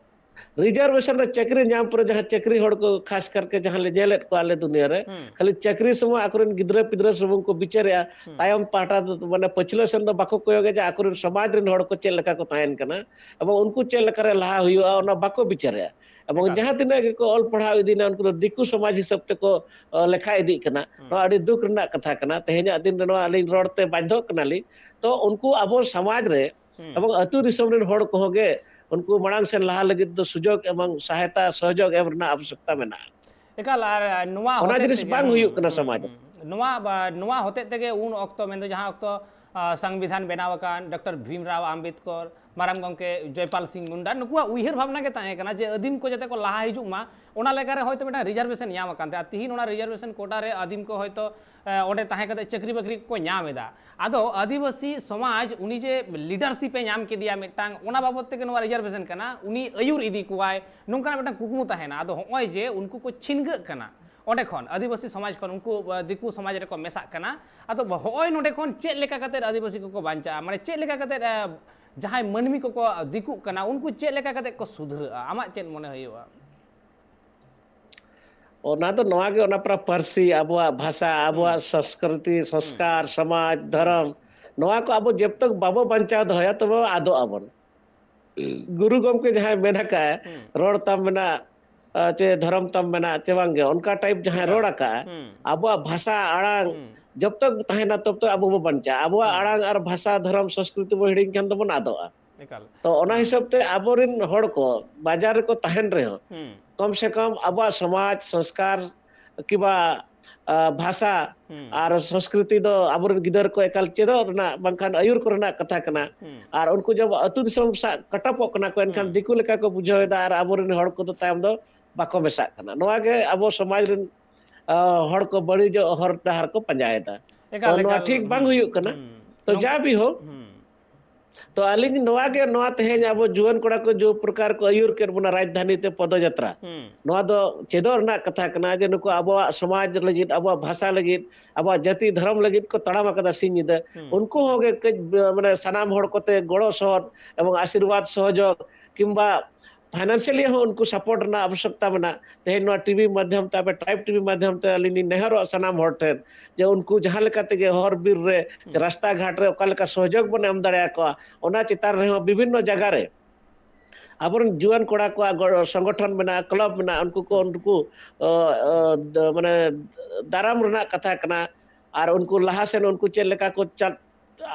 ᱨᱤᱡᱟᱨᱵᱷᱮᱥᱚᱱ ᱨᱮ ᱪᱟᱹᱠᱨᱤ ᱧᱟᱢ ᱯᱚᱨᱮ ᱡᱟᱦᱟᱸ ᱪᱟᱹᱠᱨᱤ ᱦᱚᱲ ᱠᱚ ᱠᱷᱟᱥ ᱠᱟᱨᱠᱮ ᱡᱟᱦᱟᱸ ᱞᱮ ᱧᱮᱞᱮᱫ ᱠᱚᱣᱟ ᱟᱞᱮ ᱫᱩᱱᱤᱭᱟᱹ ᱨᱮ, ᱦᱩᱸ᱾ ᱠᱷᱟᱹᱞᱤ ᱪᱟᱹᱠᱨᱤ ᱥᱩᱢᱩᱝ ᱟᱠᱚᱨᱮᱱ ᱜᱤᱫᱽᱨᱟᱹ ᱯᱤᱫᱽᱨᱟᱹ ᱥᱩᱢᱩᱝ ᱠᱚ ᱵᱤᱪᱟᱹᱨᱮᱜᱼᱟ᱾ ᱦᱩᱸ᱾ ᱛᱟᱭᱚᱢ ᱯᱟᱦᱴᱟ ᱫᱚ ᱢᱟᱱᱮ ᱯᱟᱹᱪᱷᱞᱟᱹ ᱥᱮᱱ ᱫᱚ ᱵᱟᱠᱚ ᱠᱚᱭᱚᱜᱟ ᱡᱮ ᱟᱠᱚᱨᱮᱱ ᱥᱚᱢᱟᱡᱽ ᱨᱮᱱ ᱦᱚᱲ ᱠᱚ ᱪᱮᱫ ᱞᱮᱠᱟ ᱠᱚ ᱛᱟᱦᱮᱱ ᱠᱟᱱᱟ ᱮᱵᱚᱝ ᱩᱱᱠᱩ ᱪᱮᱫ ᱞᱮᱠᱟᱨᱮ ᱞᱟᱦᱟ ᱦᱩᱭᱩᱜᱼᱟ, ᱚᱱᱟ ᱵᱟᱠᱚ ᱵᱤᱪᱟᱹᱨᱮᱜᱼᱟ᱾ ᱮᱵᱚᱝ ᱮᱠᱟᱞ᱾ ᱡᱟᱦᱟᱸ ᱛᱤᱱᱟᱹᱜ ᱜᱮᱠᱚ ᱚᱞ ᱯᱟᱲᱦᱟᱣ ᱤᱫᱤᱭᱮᱱᱟ, ᱩᱱᱠᱩ ᱫᱚ ᱫᱤᱠᱩ ᱥᱚᱢᱟᱡᱽ ᱦᱤᱥᱟᱹᱵ ᱛᱮᱠᱚ, ᱚ, ᱞᱮᱠᱷᱟ ᱤᱫᱤᱜ ᱠᱟᱱᱟ᱾ ᱦᱩᱸ᱾ ᱱᱚᱣᱟ ᱟᱹᱰᱤ ᱫᱩᱠ ᱨᱮᱱᱟᱜ ᱠᱟᱛᱷᱟ ᱠᱟᱱᱟ᱾ ᱛᱮᱦᱮᱧᱟᱜ ᱫᱤᱱ ᱨᱮ ᱱᱚᱣᱟ ᱟᱹᱞᱤᱧ ᱨᱚᱲ ᱛᱮ ᱵᱟᱫᱽᱫᱷᱚᱜ ᱠᱟᱱᱟᱞᱤᱧ᱾ ᱛᱚ ᱩᱱᱠᱩ ᱟᱵᱚ ᱥᱚᱢᱟᱡᱽ ᱨᱮ ᱦᱩᱸ᱾ ᱮᱵᱚᱝ ᱟᱹᱛᱩ ᱫᱤᱥᱚᱢ ᱨᱮᱱ ᱦᱚᱲ ᱠᱚᱦᱚᱸ ᱜᱮ ᱩᱱᱠᱩ ᱢᱟᱲᱟᱝ ᱥᱮᱱ ᱞᱟᱦᱟ ᱞᱟᱹᱜᱤᱫ ᱫᱚ ᱥᱩᱡᱳᱜᱽ ᱮᱵᱚᱝ ᱥᱟᱦᱟᱭᱛᱟ ᱥᱚᱦᱚᱡᱳᱜᱽ ᱮᱢ ᱨᱮᱱᱟᱜ ᱟᱵᱚᱥᱭᱚᱠᱛᱟ ᱢᱮᱱᱟᱜᱼᱟ᱾ ᱮᱠᱟᱞ, ᱟᱨ, ᱟᱨ ᱱᱚᱣᱟ ᱚᱱᱟ ᱦᱚᱛᱮᱡ ᱡᱤᱱᱤᱥ ᱛᱮᱜᱮ, ᱵᱟᱝ ᱦᱩᱸ, ᱦᱩᱭᱩᱜ ᱠᱟᱱᱟ ᱦᱩᱸ, ᱥᱚᱢᱟᱡᱽ ᱨᱮ᱾ ᱦᱩᱸ᱾ ᱱᱚᱣᱟ ᱵᱟ-, ᱱᱚᱣᱟ ᱦᱚᱛᱮᱡ ᱛᱮᱜᱮ ᱩᱱ ᱚᱠᱛᱚ ᱢᱮᱱᱫᱚ ᱡᱟᱦᱟᱸ ᱚᱠᱛᱚ, ᱟ, ᱥᱚᱝᱵᱤᱫᱷᱟᱱ ᱵᱮᱱᱟᱣ ᱟᱠᱟᱱ ᱰᱚᱠᱴᱚᱨ ᱵᱷᱤᱢᱨᱟᱣ ᱟᱢᱵᱮᱫᱠᱚᱨ, ᱢᱟᱨᱟᱝ ᱜᱚᱢᱠᱮ ᱡᱚᱭᱯᱟᱞ ᱥᱤᱝ ᱢᱩᱱᱰᱟ, ᱱᱩᱠᱩᱣᱟᱜ ᱩᱭᱦᱟᱹᱨ ᱵᱷᱟᱵᱽᱱᱟ ᱜᱮ ᱛᱟᱦᱮᱸ ᱠᱟᱱᱟ ᱡᱮ ᱟᱹᱫᱤᱢ ᱠᱚ ᱡᱟᱛᱮ ᱠᱚ ᱞᱟᱦᱟ ᱦᱤᱡᱩᱜ ᱢᱟ, ᱚᱱᱟ ᱞᱮᱠᱟᱨᱮ ᱦᱚᱭᱛᱳ ᱢᱤᱫᱴᱟᱝ ᱨᱤᱡᱟᱨᱵᱷᱮᱥᱚᱱ ᱧᱟᱢ ᱟᱠᱟᱱ ᱛᱟᱦᱮᱸᱫ᱾ ᱟᱨ ᱛᱤᱦᱤᱧ ᱚᱱᱟ ᱨᱤᱡᱟᱨᱵᱷᱮᱥᱚᱱ ᱠᱳᱴᱟ ᱨᱮ ᱟᱹᱫᱤᱢ ᱠᱚ ᱦᱚᱭᱛᱳ, ᱮ, ᱚᱸᱰᱮ ᱛᱟᱦᱮᱸ ᱠᱟᱛᱮ ᱪᱟᱹᱠᱨᱤ ᱵᱟᱹᱠᱨᱤ ᱠᱚᱠᱚ ᱧᱟᱢ ᱮᱫᱟ᱾ ᱟᱫᱚ ᱟᱹᱫᱤᱵᱟᱹᱥᱤ ᱥᱚᱢᱟᱡᱽ ᱩᱱᱤ ᱡᱮ ᱞᱤᱰᱟᱨᱥᱤᱯ ᱮ ᱧᱟᱢ ᱠᱮᱫᱮᱭᱟ ᱢᱤᱫᱴᱟᱝ, ᱚᱱᱟ ᱵᱟᱵᱚᱛ ᱛᱮᱜᱮ ᱱᱚᱣᱟ ᱨᱤᱡᱟᱨᱵᱷᱮᱥᱚᱱ ᱠᱟᱱᱟ, ᱩᱱᱤ ᱟᱹᱭᱩᱨ ᱤᱫᱤ ᱠᱚᱣᱟᱭ, ᱱᱚᱝᱠᱟᱱᱟᱜ ᱢᱤᱫᱴᱟᱝ ᱠᱩᱠᱢᱩ ᱛᱟᱦᱮᱱᱟ᱾ ᱟᱫᱚ ᱦᱚᱸᱜᱼᱚᱭ ᱡᱮ ᱩᱱᱠᱩ ᱠᱚ ᱪᱷᱤᱱᱜᱟᱹᱜ ᱠᱟᱱᱟ ᱚᱸᱰᱮ ᱠᱷᱚᱱ, ᱟᱹᱫᱤᱵᱟᱹᱥᱤ ᱥᱚᱢᱟᱡᱽ ᱠᱷᱚᱱ ᱩᱱᱠᱩ, ᱟ, ᱫᱤᱠᱩ ᱥᱚᱢᱟᱡᱽ ᱨᱮᱠᱚ ᱢᱮᱥᱟᱜ ᱠᱟᱱᱟ, ᱟᱫᱚ ᱦᱚᱸᱜᱼᱚᱭ ᱱᱚᱸᱰᱮ ᱠᱷᱚᱱ ᱪᱮᱫ ᱞᱮᱠᱟ ᱠᱟᱛᱮ ᱟᱹᱫᱤᱵᱟᱹᱥᱤ ᱠᱚᱠᱚ ᱵᱟᱧᱪᱟᱜᱼᱟ? ᱢᱟᱱᱮ ᱪᱮᱫ ᱞᱮᱠᱟ ᱠᱟᱛᱮ, ᱟ, ᱡᱟᱦᱟᱸᱭ ᱢᱟᱹᱱᱢᱤ ᱠᱚᱠᱚ ᱫᱤᱠᱩᱜ ᱠᱟᱱᱟ, ᱩᱱᱠᱩ ᱪᱮᱫ ᱞᱮᱠᱟ ᱠᱟᱛᱮ ᱠᱚ ᱥᱩᱫᱷᱨᱟᱹᱜᱼᱟ? ᱟᱢᱟᱜ ᱪᱮᱫ ᱢᱚᱱᱮ ᱦᱩᱭᱩᱜᱼᱟ? ᱚᱱᱟ ᱫᱚ ᱱᱚᱣᱟ ᱜᱮ, ᱚᱱᱟ ᱯᱟᱹᱨᱥᱤ, ᱟᱵᱚᱣᱟᱜ ᱵᱷᱟᱥᱟ, ᱟᱵᱚᱣᱟᱜ ᱦᱩᱸ᱾ ᱥᱚᱸᱥᱠᱨᱤᱛᱤ, ᱦᱩᱸ᱾ ᱥᱚᱸᱥᱠᱟᱨ, ᱥᱚᱢᱟᱡᱽ, ᱦᱩᱸ᱾ ᱫᱷᱚᱨᱚᱢ, ᱱᱚᱣᱟ ᱠᱚ ᱟᱵᱚ ᱡᱚᱵ ᱛᱚᱠ ᱵᱟᱵᱚ ᱵᱟᱧᱪᱟᱣ ᱫᱚᱦᱚᱭᱟ, ᱛᱚᱵᱮ ᱟᱫᱚᱜ ᱟᱵᱚᱱ᱾ ᱜᱩᱨᱩ ᱜᱚᱢᱠᱮ ᱡᱟᱦᱟᱸᱭ ᱢᱮᱱ ᱟᱠᱟᱫᱼᱟ, ᱦᱩᱸ᱾ ᱨᱚᱲ ᱛᱟᱢ ᱢᱮᱱᱟᱜ, ᱟ, ᱪᱮ ᱫᱷᱚᱨᱚᱢ ᱛᱟᱢ ᱢᱮᱱᱟᱜ, ᱪᱮ ᱵᱟᱝ ᱜᱮ, ᱚᱱᱠᱟ type ᱡᱟᱦᱟᱸᱭ ᱮᱠᱟᱞ᱾ ᱨᱚᱲ ᱟᱠᱟᱫᱼᱟ, ᱦᱩᱸ᱾ ᱟᱵᱚᱣᱟᱜ ᱵᱷᱟᱥᱟ ᱟᱲᱟᱝ ᱦᱩᱸ᱾ ᱡᱚᱵ ᱛᱚᱠ ᱛᱟᱦᱮᱱᱟ, ᱛᱚᱵ ᱛᱚᱠ ᱟᱵᱚ ᱵᱚ ᱵᱟᱧᱪᱟᱜᱼᱟ᱾ ᱟᱵᱚᱣᱟᱜ ᱦᱩᱸ᱾ ᱟᱲᱟᱝ ᱟᱨ ᱵᱷᱟᱥᱟ, ᱫᱷᱚᱨᱚᱢ, ᱥᱚᱸᱥᱠᱨᱤᱛᱤ ᱵᱚ ᱦᱤᱲᱤᱧ ᱠᱷᱟᱱ ᱫᱚᱵᱚᱱ ᱟᱫᱚᱜᱼᱟ᱾ ᱮᱠᱟᱞ᱾ ᱛᱚ ᱚᱱᱟ ᱦᱩᱸ᱾ ᱦᱤᱥᱟᱹᱵ ᱛᱮ ᱟᱵᱚᱨᱮᱱ ᱦᱚᱲ ᱠᱚ ᱵᱟᱡᱟᱨ ᱨᱮᱠᱚ ᱛᱟᱦᱮᱱ ᱨᱮᱦᱚᱸ, ᱦᱩᱸ᱾ ᱠᱚᱢ ᱥᱮ ᱠᱚᱢ ᱟᱵᱚᱣᱟᱜ ᱥᱚᱢᱟᱡᱽ, ᱥᱚᱸᱥᱠᱟᱨ, ᱠᱤᱵᱟ, ᱟ, ᱵᱷᱟᱥᱟ ᱦᱩᱸ᱾ ᱟᱨ ᱥᱚᱸᱥᱠᱨᱤᱛᱤ ᱫᱚ ᱟᱵᱚᱨᱮᱱ ᱜᱤᱫᱟᱹᱨ ᱠᱚ ᱮᱠᱟᱞ ᱪᱮᱫᱚᱜ ᱨᱮᱱᱟᱜ ᱵᱟᱝᱠᱷᱟᱱ ᱟᱹᱭᱩᱨ ᱠᱚᱨᱮᱱᱟᱜ ᱠᱟᱛᱷᱟ ᱠᱟᱱᱟ᱾ ᱦᱩᱸ᱾ ᱟᱨ ᱩᱱᱠᱩ ᱡᱚᱵ ᱟᱹᱛᱩ ᱫᱤᱥᱚᱢ ᱥᱟᱶ ᱠᱟᱴᱟᱯᱚᱜ ᱠᱟᱱᱟ ᱠᱚ, ᱮᱱᱠᱷᱟᱱ ᱦᱩᱸ᱾ ᱫᱤᱠᱩ ᱞᱮᱠᱟ ᱠᱚ ᱵᱩᱡᱷᱟᱹᱣ ᱮᱫᱟ ᱟᱨ ᱟᱵᱚᱨᱮᱱ ᱦᱚᱲ ᱠᱚᱫᱚ ᱛᱟᱭᱚᱢ ᱫᱚ ᱵᱟᱠᱚ ᱢᱮᱥᱟᱜ ᱠᱟᱱᱟ᱾ ᱱᱚᱣᱟ ᱜᱮ ᱟᱵᱚ ᱥᱚᱢᱟᱡᱽ ᱨᱮᱱ, ᱟ, ᱦᱚᱲ ᱠᱚ ᱵᱟᱹᱲᱤᱡᱚᱜ ᱦᱚᱨ ᱰᱟᱦᱟᱨ ᱠᱚ ᱯᱟᱸᱡᱟᱭᱮᱫᱟ᱾ ᱛᱚ ᱮᱠᱟᱞ, ᱱᱚᱣᱟ ᱮᱠᱟᱞ᱾ ᱴᱷᱤᱠ ᱵᱟᱝ ᱦᱩᱸ, ᱦᱩᱭᱩᱜ ᱠᱟᱱᱟ᱾ ᱦᱩᱸ᱾ ᱛᱚ ᱱᱚᱝᱠᱟ ᱡᱟ ᱵᱤ ᱦᱳᱠ, ᱦᱩᱸ᱾ ᱛᱚ ᱟᱹᱞᱤᱧ ᱱᱚᱣᱟ ᱜᱮ, ᱱᱚᱣᱟ ᱛᱮᱦᱮᱧ ᱟᱵᱚ ᱡᱩᱣᱟᱹᱱ ᱠᱚᱲᱟ ᱠᱚ ᱡᱩᱣᱟᱹᱱ ᱯᱨᱚᱠᱟᱨ ᱠᱚ ᱟᱹᱭᱩᱨ ᱠᱮᱫ ᱵᱚᱱᱟ ᱨᱟᱡᱽᱫᱷᱟᱱᱤ ᱛᱮ ᱯᱚᱫᱚᱡᱟᱛᱨᱟ, ᱦᱩᱸ᱾ ᱱᱚᱣᱟ ᱫᱚ ᱪᱮᱫᱚᱜ ᱨᱮᱱᱟᱜ ᱠᱟᱛᱷᱟ ᱠᱟᱱᱟ ᱡᱮ ᱱᱩᱠᱩ ᱟᱵᱚᱣᱟᱜ ᱥᱚᱢᱟᱡᱽ ᱞᱟᱹᱜᱤᱫ, ᱟᱵᱚᱣᱟᱜ ᱵᱷᱟᱥᱟ ᱞᱟᱹᱜᱤᱫ, ᱟᱵᱚᱣᱟᱜ ᱡᱟᱹᱛᱤ ᱫᱷᱚᱨᱚᱢ ᱞᱟᱹᱜᱤᱫ ᱠᱚ ᱛᱟᱲᱟᱢ ᱟᱠᱟᱫᱟ ᱥᱤᱧ ᱧᱤᱫᱟᱹ᱾ ᱦᱩᱸ᱾ ᱩᱱᱠᱩ ᱦᱚᱸ ᱜᱮ ᱠᱟᱹᱡ, ᱢᱟᱱᱮ, ᱥᱟᱱᱟᱢ ᱦᱚᱲ ᱠᱚᱛᱮ ᱜᱚᱲᱚ ᱥᱚᱦᱚᱫ ᱮᱵᱚᱝ ᱟᱥᱤᱨᱵᱟᱫᱽ ᱥᱚᱦᱚᱡᱳᱜᱽ ᱠᱤᱝᱵᱟ financially ᱦᱚᱸ ᱩᱱᱠᱩ support ᱨᱮᱱᱟᱜ ᱟᱵᱚᱥᱭᱚᱠᱛᱟ ᱢᱮᱱᱟᱜᱼᱟ᱾ ᱛᱮᱦᱮᱧ ᱱᱚᱣᱟ ᱴᱤᱵᱷᱤ ᱢᱟᱫᱽᱫᱷᱚᱢ ᱛᱮ, ᱟᱯᱮ ᱴᱨᱟᱭᱤᱵᱽ ᱴᱤᱵᱷᱤ ᱢᱟᱫᱽᱫᱷᱚᱢ ᱛᱮ ᱟᱹᱞᱤᱧ ᱞᱤᱧ ᱱᱮᱦᱚᱨᱚᱜᱼᱟ ᱥᱟᱱᱟᱢ ᱦᱚᱲ ᱴᱷᱮᱱ ᱡᱮ ᱩᱱᱠᱩ ᱡᱟᱦᱟᱸ ᱞᱮᱠᱟ ᱛᱮᱜᱮ ᱦᱚᱨ ᱵᱤᱨ ᱨᱮ, ᱦᱩᱸ᱾ ᱨᱟᱥᱛᱟ ᱜᱷᱟᱴ ᱨᱮ ᱚᱠᱟ ᱞᱮᱠᱟ ᱥᱚᱦᱚᱡᱳᱜᱽ ᱵᱚᱱ ᱮᱢ ᱫᱟᱲᱮᱭᱟᱠᱚᱣᱟ, ᱚᱱᱟ ᱪᱮᱛᱟᱱ ᱨᱮᱦᱚᱸ ᱵᱤᱵᱷᱤᱱᱱᱚ ᱡᱟᱭᱜᱟ ᱨᱮ ᱟᱵᱚᱨᱮᱱ ᱡᱩᱣᱟᱹᱱ ᱠᱚᱲᱟ ᱠᱚᱣᱟᱜ ᱜᱚᱲᱚ, ᱥᱚᱝᱜᱚᱴᱷᱚᱱ ᱢᱮᱱᱟᱜᱼᱟ, ᱠᱞᱟᱵᱽ ᱢᱮᱱᱟᱜᱼᱟ, ᱩᱱᱠᱩ ᱠᱚ, ᱦᱩᱸ᱾ ᱩᱱᱠᱩ, ᱚ, ᱚ, ᱫᱚ, ᱢᱟᱱᱮ, ᱫᱟᱨᱟᱢ ᱨᱮᱱᱟᱜ ᱠᱟᱛᱷᱟ ᱠᱟᱱᱟ᱾ ᱟᱨ ᱩᱱᱠᱩ ᱞᱟᱦᱟ ᱥᱮᱱ ᱩᱱᱠᱩ ᱪᱮᱫ ᱞᱮᱠᱟ ᱠᱚ ᱪᱟ-,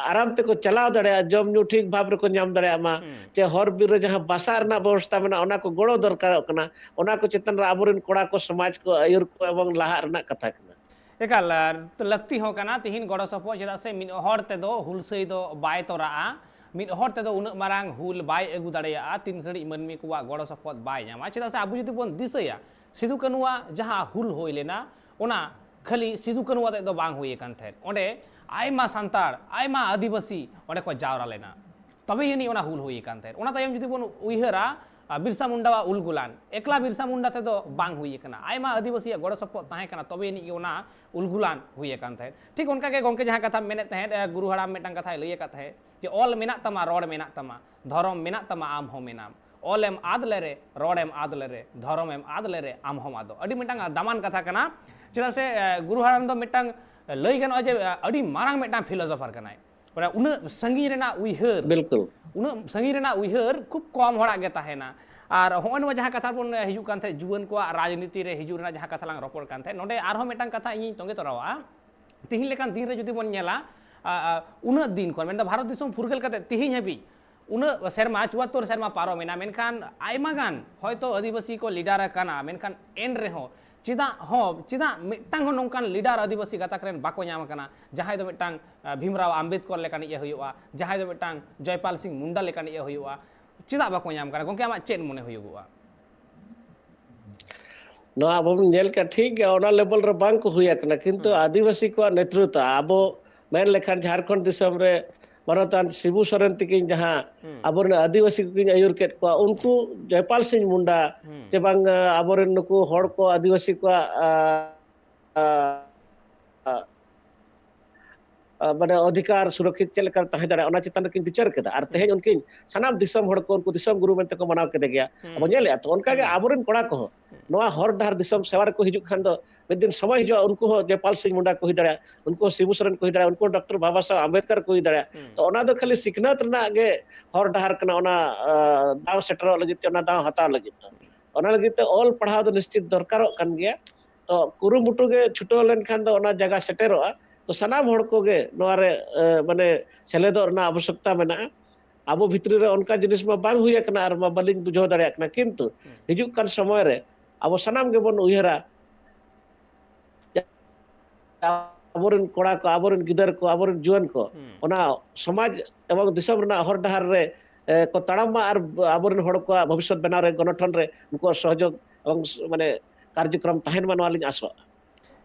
ᱟᱨᱟᱢ ᱛᱮᱠᱚ ᱪᱟᱞᱟᱣ ᱫᱟᱲᱮᱭᱟᱜᱼᱟ, ᱡᱚᱢ ᱧᱩ ᱴᱷᱤᱠ ᱵᱷᱟᱵᱽ ᱨᱮᱠᱚ ᱧᱟᱢ ᱫᱟᱲᱮᱭᱟᱜ ᱢᱟ, ᱦᱩᱸ᱾ ᱪᱮ ᱦᱚᱨ ᱵᱤᱨ ᱨᱮ ᱡᱟᱦᱟᱸ ᱵᱟᱥᱟ ᱨᱮᱱᱟᱜ ᱵᱮᱵᱚᱥᱛᱷᱟ ᱢᱮᱱᱟᱜᱼᱟ, ᱚᱱᱟ ᱠᱚ ᱜᱚᱲᱚ ᱫᱚᱨᱠᱟᱨᱚᱜ ᱠᱟᱱᱟ᱾ ᱚᱱᱟ ᱠᱚ ᱪᱮᱛᱟᱱ ᱨᱮ ᱟᱵᱚᱨᱮᱱ ᱠᱚᱲᱟ ᱠᱚ, ᱥᱚᱢᱟᱡᱽ ᱠᱚ ᱟᱹᱭᱩᱨ ᱠᱚ ᱮᱵᱚᱝ ᱞᱟᱦᱟᱜ ᱨᱮᱱᱟᱜ ᱠᱟᱛᱷᱟ ᱠᱟᱱᱟ᱾ ᱮᱠᱟᱞ, ᱟᱨ ᱞᱟᱹᱠᱛᱤ ᱦᱚᱸ ᱠᱟᱱᱟ ᱛᱤᱦᱤᱧ ᱜᱚᱲᱚ ᱥᱚᱯᱚᱦᱚᱫ, ᱪᱮᱫᱟᱜ ᱥᱮ ᱢᱤᱫ ᱦᱚᱲ ᱛᱮᱫᱚ ᱦᱩᱞᱥᱟᱹᱭ ᱫᱚ ᱵᱟᱭ ᱛᱚᱨᱟᱜᱼᱟ, ᱢᱤᱫ ᱦᱚᱲ ᱛᱮᱫᱚ ᱩᱱᱟᱹᱜ ᱢᱟᱨᱟᱝ ᱦᱩᱞ ᱵᱟᱭ ᱟᱹᱜᱩ ᱫᱟᱲᱮᱭᱟᱜᱼᱟ, ᱛᱤᱱ ᱜᱷᱟᱹᱲᱤᱡ ᱢᱟᱹᱱᱢᱤ ᱠᱚᱣᱟᱜ ᱜᱚᱲᱚ ᱥᱚᱯᱚᱦᱚᱫ ᱵᱟᱭ ᱧᱟᱢᱟ᱾ ᱪᱮᱫᱟᱜ ᱥᱮ ᱟᱵᱚ ᱡᱩᱫᱤ ᱵᱚᱱ ᱫᱤᱥᱟᱹᱭᱟ, ᱥᱤᱫᱩ ᱠᱟᱹᱱᱩᱣᱟᱜ ᱡᱟᱦᱟᱸ ᱦᱩᱞ ᱦᱩᱭ ᱞᱮᱱᱟ, ᱚᱱᱟ ᱠᱷᱟᱹᱞᱤ ᱥᱤᱫᱩ ᱠᱟᱹᱱᱩ ᱟᱛᱮᱫ ᱫᱚ ᱵᱟᱝ ᱦᱩᱭ ᱟᱠᱟᱱ ᱛᱟᱦᱮᱸᱫ᱾ ᱚᱸᱰᱮ ᱟᱭᱢᱟ ᱥᱟᱱᱛᱟᱲ, ᱟᱭᱢᱟ ᱟᱹᱫᱤᱵᱟᱹᱥᱤ ᱚᱸᱰᱮ ᱠᱚ ᱡᱟᱣᱨᱟ ᱞᱮᱱᱟ, ᱛᱚᱵᱮ ᱟᱹᱱᱤᱡ ᱚᱱᱟ ᱦᱩᱞ ᱦᱩᱭ ᱟᱠᱟᱱ ᱛᱟᱦᱮᱸᱫ᱾ ᱚᱱᱟ ᱛᱟᱭᱚᱢ ᱡᱩᱫᱤ ᱵᱚᱱ ᱩᱭᱦᱟᱹᱨᱟ, ᱟᱨ ᱵᱤᱨᱥᱟ ᱢᱩᱱᱰᱟᱣᱟᱜ ᱩᱞᱜᱩᱞᱟᱱ ᱮᱠᱞᱟ ᱵᱤᱨᱥᱟ ᱢᱩᱱᱰᱟ ᱛᱮᱫᱚ ᱵᱟᱝ ᱦᱩᱭ ᱟᱠᱟᱱᱟ, ᱟᱭᱢᱟ ᱟᱹᱫᱤᱵᱟᱹᱥᱤᱭᱟᱜ ᱜᱚᱲᱚ ᱥᱚᱯᱚᱦᱚᱫ ᱛᱟᱦᱮᱸ ᱠᱟᱱᱟ, ᱛᱚᱵᱮ ᱟᱹᱱᱤᱡ ᱜᱮ ᱚᱱᱟ ᱩᱞᱜᱩᱞᱟᱱ ᱦᱩᱭ ᱟᱠᱟᱱ ᱛᱟᱦᱮᱸᱫ᱾ ᱴᱷᱤᱠ ᱚᱱᱠᱟ ᱜᱮ ᱜᱚᱢᱠᱮ ᱡᱟᱦᱟᱸ ᱠᱟᱛᱷᱟᱢ ᱢᱮᱱᱮᱫ ᱛᱟᱦᱮᱸᱫ, ᱮ, ᱜᱩᱨᱩ ᱦᱟᱲᱟᱢ ᱢᱤᱫᱴᱟᱝ ᱠᱟᱛᱷᱟᱭ ᱞᱟᱹᱭ ᱟᱠᱟᱫ ᱛᱟᱦᱮᱸᱫ ᱡᱮ, "ᱚᱞ ᱢᱮᱱᱟᱜ ᱛᱟᱢᱟ, ᱨᱚᱲ ᱢᱮᱱᱟᱜ ᱛᱟᱢᱟ, ᱫᱷᱚᱨᱚᱢ ᱢᱮᱱᱟᱜ ᱛᱟᱢᱟ, ᱟᱢ ᱦᱚᱸ ᱢᱮᱱᱟᱢ᱾ ᱚᱞ ᱮᱢ ᱟᱫ ᱞᱮᱨᱮ, ᱨᱚᱲ ᱮᱢ ᱟᱫ ᱞᱮᱨᱮ, ᱫᱷᱚᱨᱚᱢ ᱮᱢ ᱟᱫ ᱞᱮᱨᱮ, ᱟᱢ ᱦᱚᱸᱢ ᱟᱫᱚᱜ᱾" ᱟᱹᱰᱤ ᱢᱤᱫᱴᱟᱝ ᱫᱟᱢᱟᱱ ᱠᱟᱛᱷᱟ ᱠᱟᱱᱟ᱾ ᱪᱮᱫᱟᱜ ᱥᱮ, ᱮ, ᱜᱩᱨᱩ ᱦᱟᱲᱟᱢ ᱫᱚ ᱢᱤᱫᱴᱟᱝ, ᱮ, ᱞᱟᱹᱭ ᱜᱟᱱᱚᱜᱼᱟ ᱡᱮ, ᱮ, ᱟᱹᱰᱤ ᱢᱟᱨᱟᱝ ᱢᱤᱫᱴᱟᱝ philosopher ᱠᱟᱱᱟᱭ᱾ ᱢᱟᱱᱮ ᱩᱱᱟᱹᱜ ᱥᱟᱺᱜᱤᱧ ᱨᱮᱱᱟᱜ ᱩᱭᱦᱟᱹᱨ, ᱵᱤᱞᱠᱩᱞ᱾ ᱩᱱᱟᱹᱜ ᱥᱟᱺᱜᱤᱧ ᱨᱮᱱᱟᱜ ᱩᱭᱦᱟᱹᱨ ᱠᱷᱩᱵ ᱠᱚᱢ ᱦᱚᱲᱟᱜ ᱜᱮ ᱛᱟᱦᱮᱱᱟ᱾ ᱟᱨ ᱦᱚᱸᱜᱼᱚᱭ ᱱᱚᱣᱟ ᱡᱟᱦᱟᱸ ᱠᱟᱛᱷᱟ ᱵᱚᱱ ᱦᱤᱡᱩᱜ ᱠᱟᱱ ᱛᱟᱦᱮᱸᱫ, ᱡᱩᱣᱟᱹᱱ ᱠᱚᱣᱟᱜ ᱨᱟᱡᱽᱱᱤᱛᱤ ᱨᱮ ᱦᱤᱡᱩᱜ ᱨᱮᱱᱟᱜ ᱡᱟᱦᱟᱸ ᱠᱟᱛᱷᱟ ᱞᱟᱝ ᱨᱚᱯᱚᱲ ᱠᱟᱱ ᱛᱟᱦᱮᱸᱫ, ᱱᱚᱰᱮ ᱟᱨᱦᱚᱸ ᱢᱤᱫᱴᱟᱝ ᱠᱟᱛᱷᱟ ᱤᱧᱤᱧ ᱛᱚᱸᱜᱮ ᱛᱚᱨᱟᱣᱟᱜᱼᱟ᱾ ᱛᱤᱦᱤᱧ ᱞᱮᱠᱟᱱ ᱫᱤᱱ ᱨᱮ ᱡᱩᱫᱤ ᱵᱚᱱ ᱧᱮᱞᱟ, ᱟ, ᱟ, ᱩᱱᱟᱹᱜ ᱫᱤᱱ ᱠᱷᱚᱱ, ᱢᱮᱱᱫᱚ ᱵᱷᱟᱨᱚᱛ ᱫᱤᱥᱚᱢ ᱯᱷᱩᱨᱜᱟᱹᱞ ᱠᱟᱛᱮ ᱛᱤᱦᱤᱧ ᱦᱟᱹᱵᱤᱡ ᱩᱱᱟᱹᱜ ᱥᱮᱨᱢᱟ, ᱪᱩᱣᱟᱛᱛᱳᱨ ᱥᱮᱨᱢᱟ ᱯᱟᱨᱚᱢᱮᱱᱟ, ᱢᱮᱱᱠᱷᱟᱱ ᱟᱭᱢᱟ ᱜᱟᱱ ᱦᱚᱭᱛᱳ ᱟᱹᱫᱤᱵᱟᱹᱥᱤ ᱠᱚ ᱞᱤᱰᱟᱨ ᱟᱠᱟᱱᱟ, ᱢᱮᱱᱠᱷᱟᱱ ᱮᱱ ᱨᱮᱦᱚᱸ ᱪᱮᱫᱟᱜ ᱦᱚᱸ, ᱪᱮᱫᱟᱜ ᱢᱤᱫᱴᱟᱝ ᱦᱚᱸ ᱱᱚᱝᱠᱟᱱ ᱞᱤᱰᱟᱨ ᱟᱹᱫᱤᱵᱟᱹᱥᱤ ᱜᱟᱛᱟᱠ ᱨᱮᱱ ᱵᱟᱠᱚ ᱧᱟᱢ ᱟᱠᱟᱱᱟ, ᱡᱟᱦᱟᱸᱭ ᱫᱚ ᱢᱤᱫᱴᱟᱝ, ᱟ, ᱵᱷᱤᱢᱨᱟᱣ ᱟᱢᱵᱮᱫᱠᱚᱨ ᱞᱮᱠᱟᱱᱤᱡ ᱮ ᱦᱩᱭᱩᱜᱼᱟ, ᱡᱟᱦᱟᱸᱭ ᱫᱚ ᱢᱤᱫᱴᱟᱝ ᱡᱚᱭᱯᱟᱞ ᱥᱤᱝ ᱢᱩᱱᱰᱟ ᱞᱮᱠᱟᱱᱤᱡ ᱮ ᱦᱩᱭᱩᱜᱼᱟ? ᱪᱮᱫᱟᱜ ᱵᱟᱠᱚ ᱧᱟᱢ ᱠᱟᱱᱟ? ᱜᱚᱢᱠᱮ, ᱟᱢᱟᱜ ᱪᱮᱫ ᱢᱚᱱᱮ ᱦᱩᱭᱩᱜᱚᱜᱼᱟ? ᱱᱚᱣᱟ ᱟᱵᱚ ᱵᱚᱱ ᱧᱮᱞ ᱠᱮᱫ, ᱴᱷᱤᱠ ᱜᱮᱭᱟ, ᱚᱱᱟ ᱞᱮᱵᱮᱞ ᱨᱮ ᱵᱟᱝ ᱠᱚ ᱦᱩᱭ ᱟᱠᱟᱱᱟ, ᱠᱤᱱᱛᱩ ᱦᱩᱸ᱾ ᱟᱹᱫᱤᱵᱟᱹᱥᱤ ᱠᱚᱣᱟᱜ ᱱᱮᱛᱨᱤᱛᱵ, ᱟᱵᱚ ᱢᱮᱱ ᱞᱮᱠᱷᱟᱱ ᱡᱷᱟᱲᱠᱷᱚᱸᱰ ᱫᱤᱥᱚᱢ ᱨᱮ ᱢᱟᱱᱚᱛᱟᱱ ᱥᱤᱵᱩ ᱥᱚᱨᱮᱱ ᱛᱤᱠᱤᱱ ᱡᱟᱦᱟᱸ ᱦᱩᱸ᱾ ᱟᱵᱚᱨᱮᱱ ᱟᱹᱫᱤᱵᱟᱹᱥᱤ ᱠᱚᱠᱤᱱ ᱟᱹᱭᱩᱨ ᱠᱮᱫ ᱠᱚᱣᱟ, ᱩᱱᱠᱩ ᱡᱚᱭᱯᱟᱞ ᱥᱤᱝ ᱢᱩᱱᱰᱟ ᱦᱩᱸ᱾ ᱪᱮ ᱵᱟᱝ, ᱟ, ᱟᱵᱚᱨᱮᱱ ᱱᱩᱠᱩ ᱦᱚᱲ ᱠᱚ, ᱟᱹᱫᱤᱵᱟᱹᱥᱤ ᱠᱚᱣᱟᱜ, ᱟ, ᱟ, ᱟ, ᱟ, ᱢᱟᱱᱮ ᱚᱫᱷᱤᱠᱟᱨ ᱥᱩᱨᱚᱠᱷᱤᱛ ᱪᱮᱫ ᱞᱮᱠᱟ ᱛᱟᱦᱮᱸ ᱫᱟᱲᱮᱭᱟᱜᱼᱟ, ᱚᱱᱟ ᱪᱮᱛᱟᱱ ᱨᱮᱠᱤᱱ ᱵᱤᱪᱟᱹᱨ ᱠᱮᱫᱟ᱾ ᱟᱨ ᱦᱩᱸ᱾ ᱛᱮᱦᱮᱧ ᱩᱱᱠᱤᱱ ᱥᱟᱱᱟᱢ ᱫᱤᱥᱚᱢ ᱦᱚᱲ ᱠᱚ ᱩᱱᱠᱩ ᱫᱤᱥᱚᱢ ᱜᱩᱨᱩ ᱢᱮᱱᱛᱮ ᱠᱚ ᱢᱟᱱᱟᱣ ᱠᱮᱫᱮ ᱜᱮᱭᱟ᱾ ᱦᱩᱸ᱾ ᱟᱵᱚ ᱧᱮᱞᱮᱫᱼᱟ ᱛᱚ, ᱚᱱᱠᱟ ᱜᱮ ᱦᱩᱸ᱾ ᱟᱵᱚᱨᱮᱱ ᱠᱚᱲᱟ ᱠᱚᱦᱚᱸ ᱱᱚᱣᱟ ᱦᱚᱨ ᱰᱟᱦᱟᱨ ᱫᱤᱥᱚᱢ ᱥᱮᱣᱟ ᱨᱮᱠᱚ ᱦᱤᱡᱩᱜ ᱠᱷᱟᱱ ᱫᱚ ᱢᱤᱫ ᱫᱤᱱ ᱥᱚᱢᱚᱭ ᱦᱤᱡᱩᱜᱼᱟ, ᱩᱱᱠᱩ ᱦᱚᱸ ᱡᱚᱭᱯᱟᱞ ᱥᱤᱝ ᱢᱩᱱᱰᱟ ᱠᱚ ᱦᱩᱭ ᱫᱟᱲᱮᱭᱟᱜᱼᱟ, ᱩᱱᱠᱩ ᱦᱚᱸ ᱥᱤᱵᱩ ᱥᱚᱨᱮᱱ ᱠᱚ ᱦᱩᱭ ᱫᱟᱲᱮᱭᱟᱜᱼᱟ, ᱩᱱᱠᱩ ᱦᱚᱸ ᱰᱚᱠᱴᱚᱨ ᱵᱟᱵᱟ ᱥᱟᱦᱮᱵᱽ ᱟᱢᱵᱮᱫᱠᱟᱨ ᱠᱚ ᱦᱩᱭ ᱫᱟᱲᱮᱭᱟᱜᱼᱟ᱾ ᱦᱩᱸ᱾ ᱛᱚ ᱚᱱᱟ ᱫᱚ ᱠᱷᱟᱹᱞᱤ ᱥᱤᱠᱷᱱᱟᱹᱛ ᱨᱮᱱᱟᱜ ᱜᱮ ᱦᱚᱨ ᱰᱟᱦᱟᱨ ᱠᱟᱱᱟ, ᱚᱱᱟ, ᱟ, ᱫᱟᱣ ᱥᱮᱴᱮᱨᱚᱜ ᱞᱟᱹᱜᱤᱫ ᱛᱮ, ᱚᱱᱟ ᱫᱟᱣ ᱦᱟᱛᱟᱣ ᱞᱟᱹᱜᱤᱫ ᱛᱮ᱾ ᱚᱱᱟ ᱞᱟᱹᱜᱤᱫ ᱛᱮ ᱚᱞ ᱯᱟᱲᱦᱟᱣ ᱫᱚ ᱱᱤᱥᱪᱤᱛ ᱫᱚᱨᱠᱟᱨᱚᱜ ᱠᱟᱱ ᱜᱮᱭᱟ᱾ ᱛᱚ ᱠᱩᱨᱩᱢᱩᱴᱩ ᱜᱮ ᱪᱷᱩᱴᱟᱹᱣ ᱞᱮᱱᱠᱷᱟᱱ ᱫᱚ ᱚᱱᱟ ᱡᱟᱭᱜᱟ ᱥᱮᱴᱮᱨᱚᱜᱼᱟ᱾ ᱛᱚ ᱥᱟᱱᱟᱢ ᱦᱚᱲ ᱠᱚᱜᱮ ᱱᱚᱣᱟ ᱨᱮ, ᱮ, ᱢᱟᱱᱮ ᱥᱮᱞᱮᱫᱚᱜ ᱨᱮᱱᱟᱜ ᱟᱵᱚᱥᱭᱚᱠᱛᱟ ᱢᱮᱱᱟᱜᱼᱟ᱾ ᱟᱵᱚ ᱵᱷᱤᱛᱨᱤ ᱨᱮ ᱚᱱᱠᱟ ᱡᱤᱱᱤᱥ ᱢᱟ ᱵᱟᱝ ᱦᱩᱭ ᱟᱠᱟᱱᱟ ᱟᱨ ᱢᱟ ᱵᱟᱹᱞᱤᱧ ᱵᱩᱡᱷᱟᱹᱣ ᱫᱟᱲᱮᱭᱟᱜ ᱠᱟᱱᱟ, ᱠᱤᱱᱛᱩ ᱦᱩᱸ᱾ ᱦᱤᱡᱩᱜ ᱠᱟᱱ ᱥᱚᱢᱚᱭ ᱨᱮ ᱟᱵᱚ ᱥᱟᱱᱟᱢ ᱜᱮᱵᱚᱱ ᱩᱭᱦᱟᱹᱨᱟ, ᱟᱵᱚᱨᱮᱱ ᱠᱚᱲᱟ ᱠᱚ, ᱟᱵᱚᱨᱮᱱ ᱜᱤᱫᱟᱹᱨ ᱠᱚ, ᱟᱵᱚᱨᱮᱱ ᱡᱩᱣᱟᱹᱱ ᱠᱚ ᱦᱩᱸ᱾ ᱚᱱᱟ ᱥᱚᱢᱟᱡᱽ ᱮᱵᱚᱝ ᱫᱤᱥᱚᱢ ᱨᱮᱱᱟᱜ ᱦᱚᱨ ᱰᱟᱦᱟᱨ ᱨᱮ, ᱮ, ᱠᱚ ᱛᱟᱲᱟᱢ ᱢᱟ ᱟᱨ ᱟᱵᱚᱨᱮᱱ ᱦᱚᱲ ᱠᱚᱣᱟᱜ ᱵᱷᱚᱵᱤᱥᱥᱚᱛ ᱵᱮᱱᱟᱣ ᱨᱮ ᱜᱚᱱᱚᱴᱷᱚᱱ ᱨᱮ ᱩᱱᱠᱩᱣᱟᱜ ᱥᱚᱦᱚᱡᱳᱜᱽ ᱮᱵᱚᱝ ᱥ-, ᱢᱟᱱᱮ ᱠᱟᱨᱡᱚᱠᱨᱚᱢ ᱛᱟᱦᱮᱱ ᱢᱟ, ᱱᱚᱣᱟ ᱞᱤᱧ ᱟᱥᱚᱜᱼᱟ᱾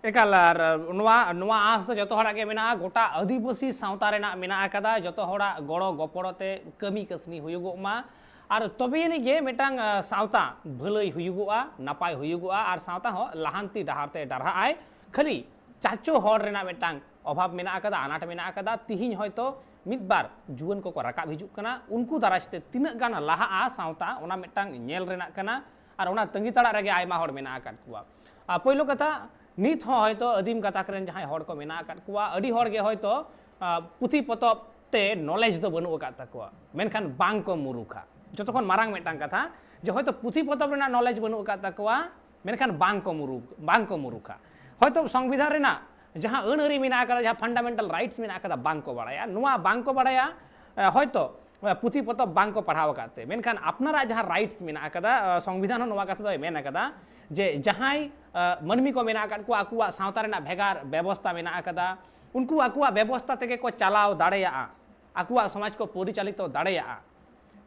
ᱮᱠᱟᱞ, ᱟᱨ ᱱᱚᱣᱟ, ᱱᱚᱣᱟ ᱟᱸᱥ ᱫᱚ ᱡᱚᱛᱚ ᱦᱚᱲᱟᱜ ᱜᱮ ᱢᱮᱱᱟᱜᱼᱟ, ᱜᱚᱴᱟ ᱟᱹᱫᱤᱵᱟᱹᱥᱤ ᱥᱟᱶᱛᱟ ᱨᱮᱱᱟᱜ ᱢᱮᱱᱟᱜ ᱟᱠᱟᱫᱟ, ᱡᱚᱛᱚ ᱦᱚᱲᱟᱜ ᱜᱚᱲᱚ ᱜᱚᱯᱚᱲᱚ ᱛᱮ ᱠᱟᱹᱢᱤ ᱠᱟᱹᱥᱱᱤ ᱦᱩᱭᱩᱜᱚᱜ ᱢᱟ, ᱟᱨ ᱛᱚᱵᱮ ᱟᱹᱱᱤᱡ ᱜᱮ ᱢᱤᱫᱴᱟᱝ, ᱟ, ᱥᱟᱶᱛᱟ ᱵᱷᱟᱹᱞᱟᱹᱭ ᱦᱩᱭᱩᱜᱚᱜᱼᱟ, ᱱᱟᱯᱟᱭ ᱦᱩᱭᱩᱜᱚᱜᱼᱟ, ᱟᱨ ᱥᱟᱶᱛᱟ ᱦᱚᱸ ᱞᱟᱦᱟᱱᱛᱤ ᱰᱟᱦᱟᱨ ᱛᱮ ᱰᱟᱨᱦᱟᱜ ᱟᱭ᱾ ᱠᱷᱟᱹᱞᱤ ᱪᱟᱪᱚ ᱦᱚᱲ ᱨᱮᱱᱟᱜ ᱢᱤᱫᱴᱟᱝ ᱚᱵᱷᱟᱵᱽ ᱢᱮᱱᱟᱜ ᱟᱠᱟᱫᱟ, ᱟᱱᱟᱴ ᱢᱮᱱᱟᱜ ᱟᱠᱟᱫᱟ᱾ ᱛᱤᱦᱤᱧ ᱦᱚᱭᱛᱳ ᱢᱤᱫ ᱵᱟᱨ ᱡᱩᱣᱟᱹᱱ ᱠᱚᱠᱚ ᱨᱟᱠᱟᱵ ᱦᱤᱡᱩᱜ ᱠᱟᱱᱟ, ᱩᱱᱠᱩ ᱫᱟᱨᱟᱭ ᱛᱮ ᱛᱤᱱᱟᱹᱜ ᱜᱟᱱ ᱞᱟᱦᱟᱜᱼᱟ ᱥᱟᱶᱛᱟ, ᱚᱱᱟ ᱢᱤᱫᱴᱟᱝ ᱧᱮᱞ ᱨᱮᱱᱟᱜ ᱠᱟᱱᱟ᱾ ᱟᱨ ᱚᱱᱟ ᱛᱟᱺᱜᱤ ᱛᱟᱲᱟᱜ ᱨᱮᱜᱮ ᱟᱭᱢᱟ ᱦᱚᱲ ᱢᱮᱱᱟᱜ ᱟᱠᱟᱫ ᱠᱚᱣᱟ᱾ ᱟᱨ ᱯᱳᱭᱞᱳ ᱠᱟᱛᱷᱟ, ᱱᱤᱛ ᱦᱚᱸ ᱦᱚᱭᱛᱳ ᱟᱹᱫᱤᱢ ᱜᱟᱛᱟᱠ ᱨᱮᱱ ᱡᱟᱦᱟᱸᱭ ᱦᱚᱲ ᱠᱚ ᱢᱮᱱᱟᱜ ᱟᱠᱟᱫ ᱠᱚᱣᱟ, ᱟᱹᱰᱤ ᱦᱚᱲ ᱜᱮ ᱦᱚᱭᱛᱳ ᱟᱸ, ᱯᱩᱛᱷᱤ ᱯᱚᱛᱚᱵ ᱛᱮ ᱱᱚᱞᱮᱡᱽ ᱫᱚ ᱵᱟᱹᱱᱩᱜ ᱟᱠᱟᱫ ᱛᱟᱠᱚᱣᱟ, ᱢᱮᱱᱠᱷᱟᱱ ᱵᱟᱝ ᱠᱚ ᱢᱩᱨᱩᱠᱷᱟ᱾ ᱡᱚᱛᱚ ᱠᱷᱚᱱ ᱢᱟᱨᱟᱝ ᱢᱤᱫᱴᱟᱝ ᱠᱟᱛᱷᱟ, ᱡᱮ ᱦᱚᱭᱛᱳ ᱯᱩᱛᱷᱤ ᱯᱚᱛᱚᱵ ᱨᱮᱱᱟᱜ ᱱᱚᱞᱮᱡᱽ ᱵᱟᱹᱱᱩᱜ ᱟᱠᱟᱫ ᱛᱟᱠᱚᱣᱟ, ᱢᱮᱱᱠᱷᱟᱱ ᱵᱟᱝ ᱠᱚ ᱢᱩᱨᱩᱠ, ᱵᱟᱝ ᱠᱚ ᱢᱩᱨᱩᱠᱷᱟ᱾ ᱦᱚᱭᱛᱳ ᱥᱚᱝᱵᱤᱫᱷᱟᱱ ᱨᱮᱱᱟᱜ ᱡᱟᱦᱟᱸ ᱟᱹᱱ ᱟᱹᱨᱤ ᱢᱮᱱᱟᱜ ᱟᱠᱟᱫᱟ, ᱡᱟᱦᱟᱸ ᱯᱷᱟᱱᱰᱟᱢᱮᱱᱴᱟᱞ ᱨᱟᱭᱤᱴᱥ ᱢᱮᱱᱟᱜ ᱟᱠᱟᱫᱟ, ᱵᱟᱝ ᱠᱚ ᱵᱟᱲᱟᱭᱟ᱾ ᱱᱚᱣᱟ ᱵᱟᱝ ᱠᱚ ᱵᱟᱲᱟᱭᱟ, ᱮ, ᱦᱚᱭᱛᱳ, ᱮ, ᱯᱩᱛᱷᱤ ᱯᱚᱛᱚᱵ ᱵᱟᱝ ᱠᱚ ᱯᱟᱲᱦᱟᱣ ᱟᱠᱟᱫ ᱛᱮ, ᱢᱮᱱᱠᱷᱟᱱ ᱟᱯᱱᱟᱨᱟᱜ ᱡᱟᱦᱟᱸ ᱨᱟᱭᱤᱴᱥ ᱢᱮᱱᱟᱜ ᱟᱠᱟᱫᱟ, ᱮ, ᱥᱚᱝᱵᱤᱫᱷᱟᱱ ᱦᱚᱸ ᱱᱚᱣᱟ ᱠᱟᱛᱷᱟ ᱫᱚᱭ ᱢᱮᱱ ᱟᱠᱟᱫᱟ ᱡᱮ ᱡᱟᱦᱟᱸᱭ, ᱮ, ᱢᱟᱹᱱᱢᱤ ᱠᱚ ᱢᱮᱱᱟᱜ ᱟᱠᱟᱫ ᱠᱚᱣᱟ, ᱟᱠᱚᱣᱟᱜ ᱥᱟᱶᱛᱟ ᱨᱮᱱᱟᱜ ᱵᱷᱮᱜᱟᱨ ᱵᱮᱵᱚᱥᱛᱟ ᱢᱮᱱᱟᱜ ᱟᱠᱟᱫᱟ, ᱩᱱᱠᱩ ᱟᱠᱚᱣᱟᱜ ᱵᱮᱵᱚᱥᱛᱟ ᱛᱮᱜᱮ ᱠᱚ ᱪᱟᱞᱟᱣ ᱫᱟᱲᱮᱭᱟᱜᱼᱟ, ᱟᱠᱚᱣᱟᱜ ᱥᱚᱢᱟᱡᱽ ᱠᱚ ᱯᱚᱨᱤᱪᱟᱞᱤᱛᱚ ᱫᱟᱲᱮᱭᱟᱜᱼᱟ᱾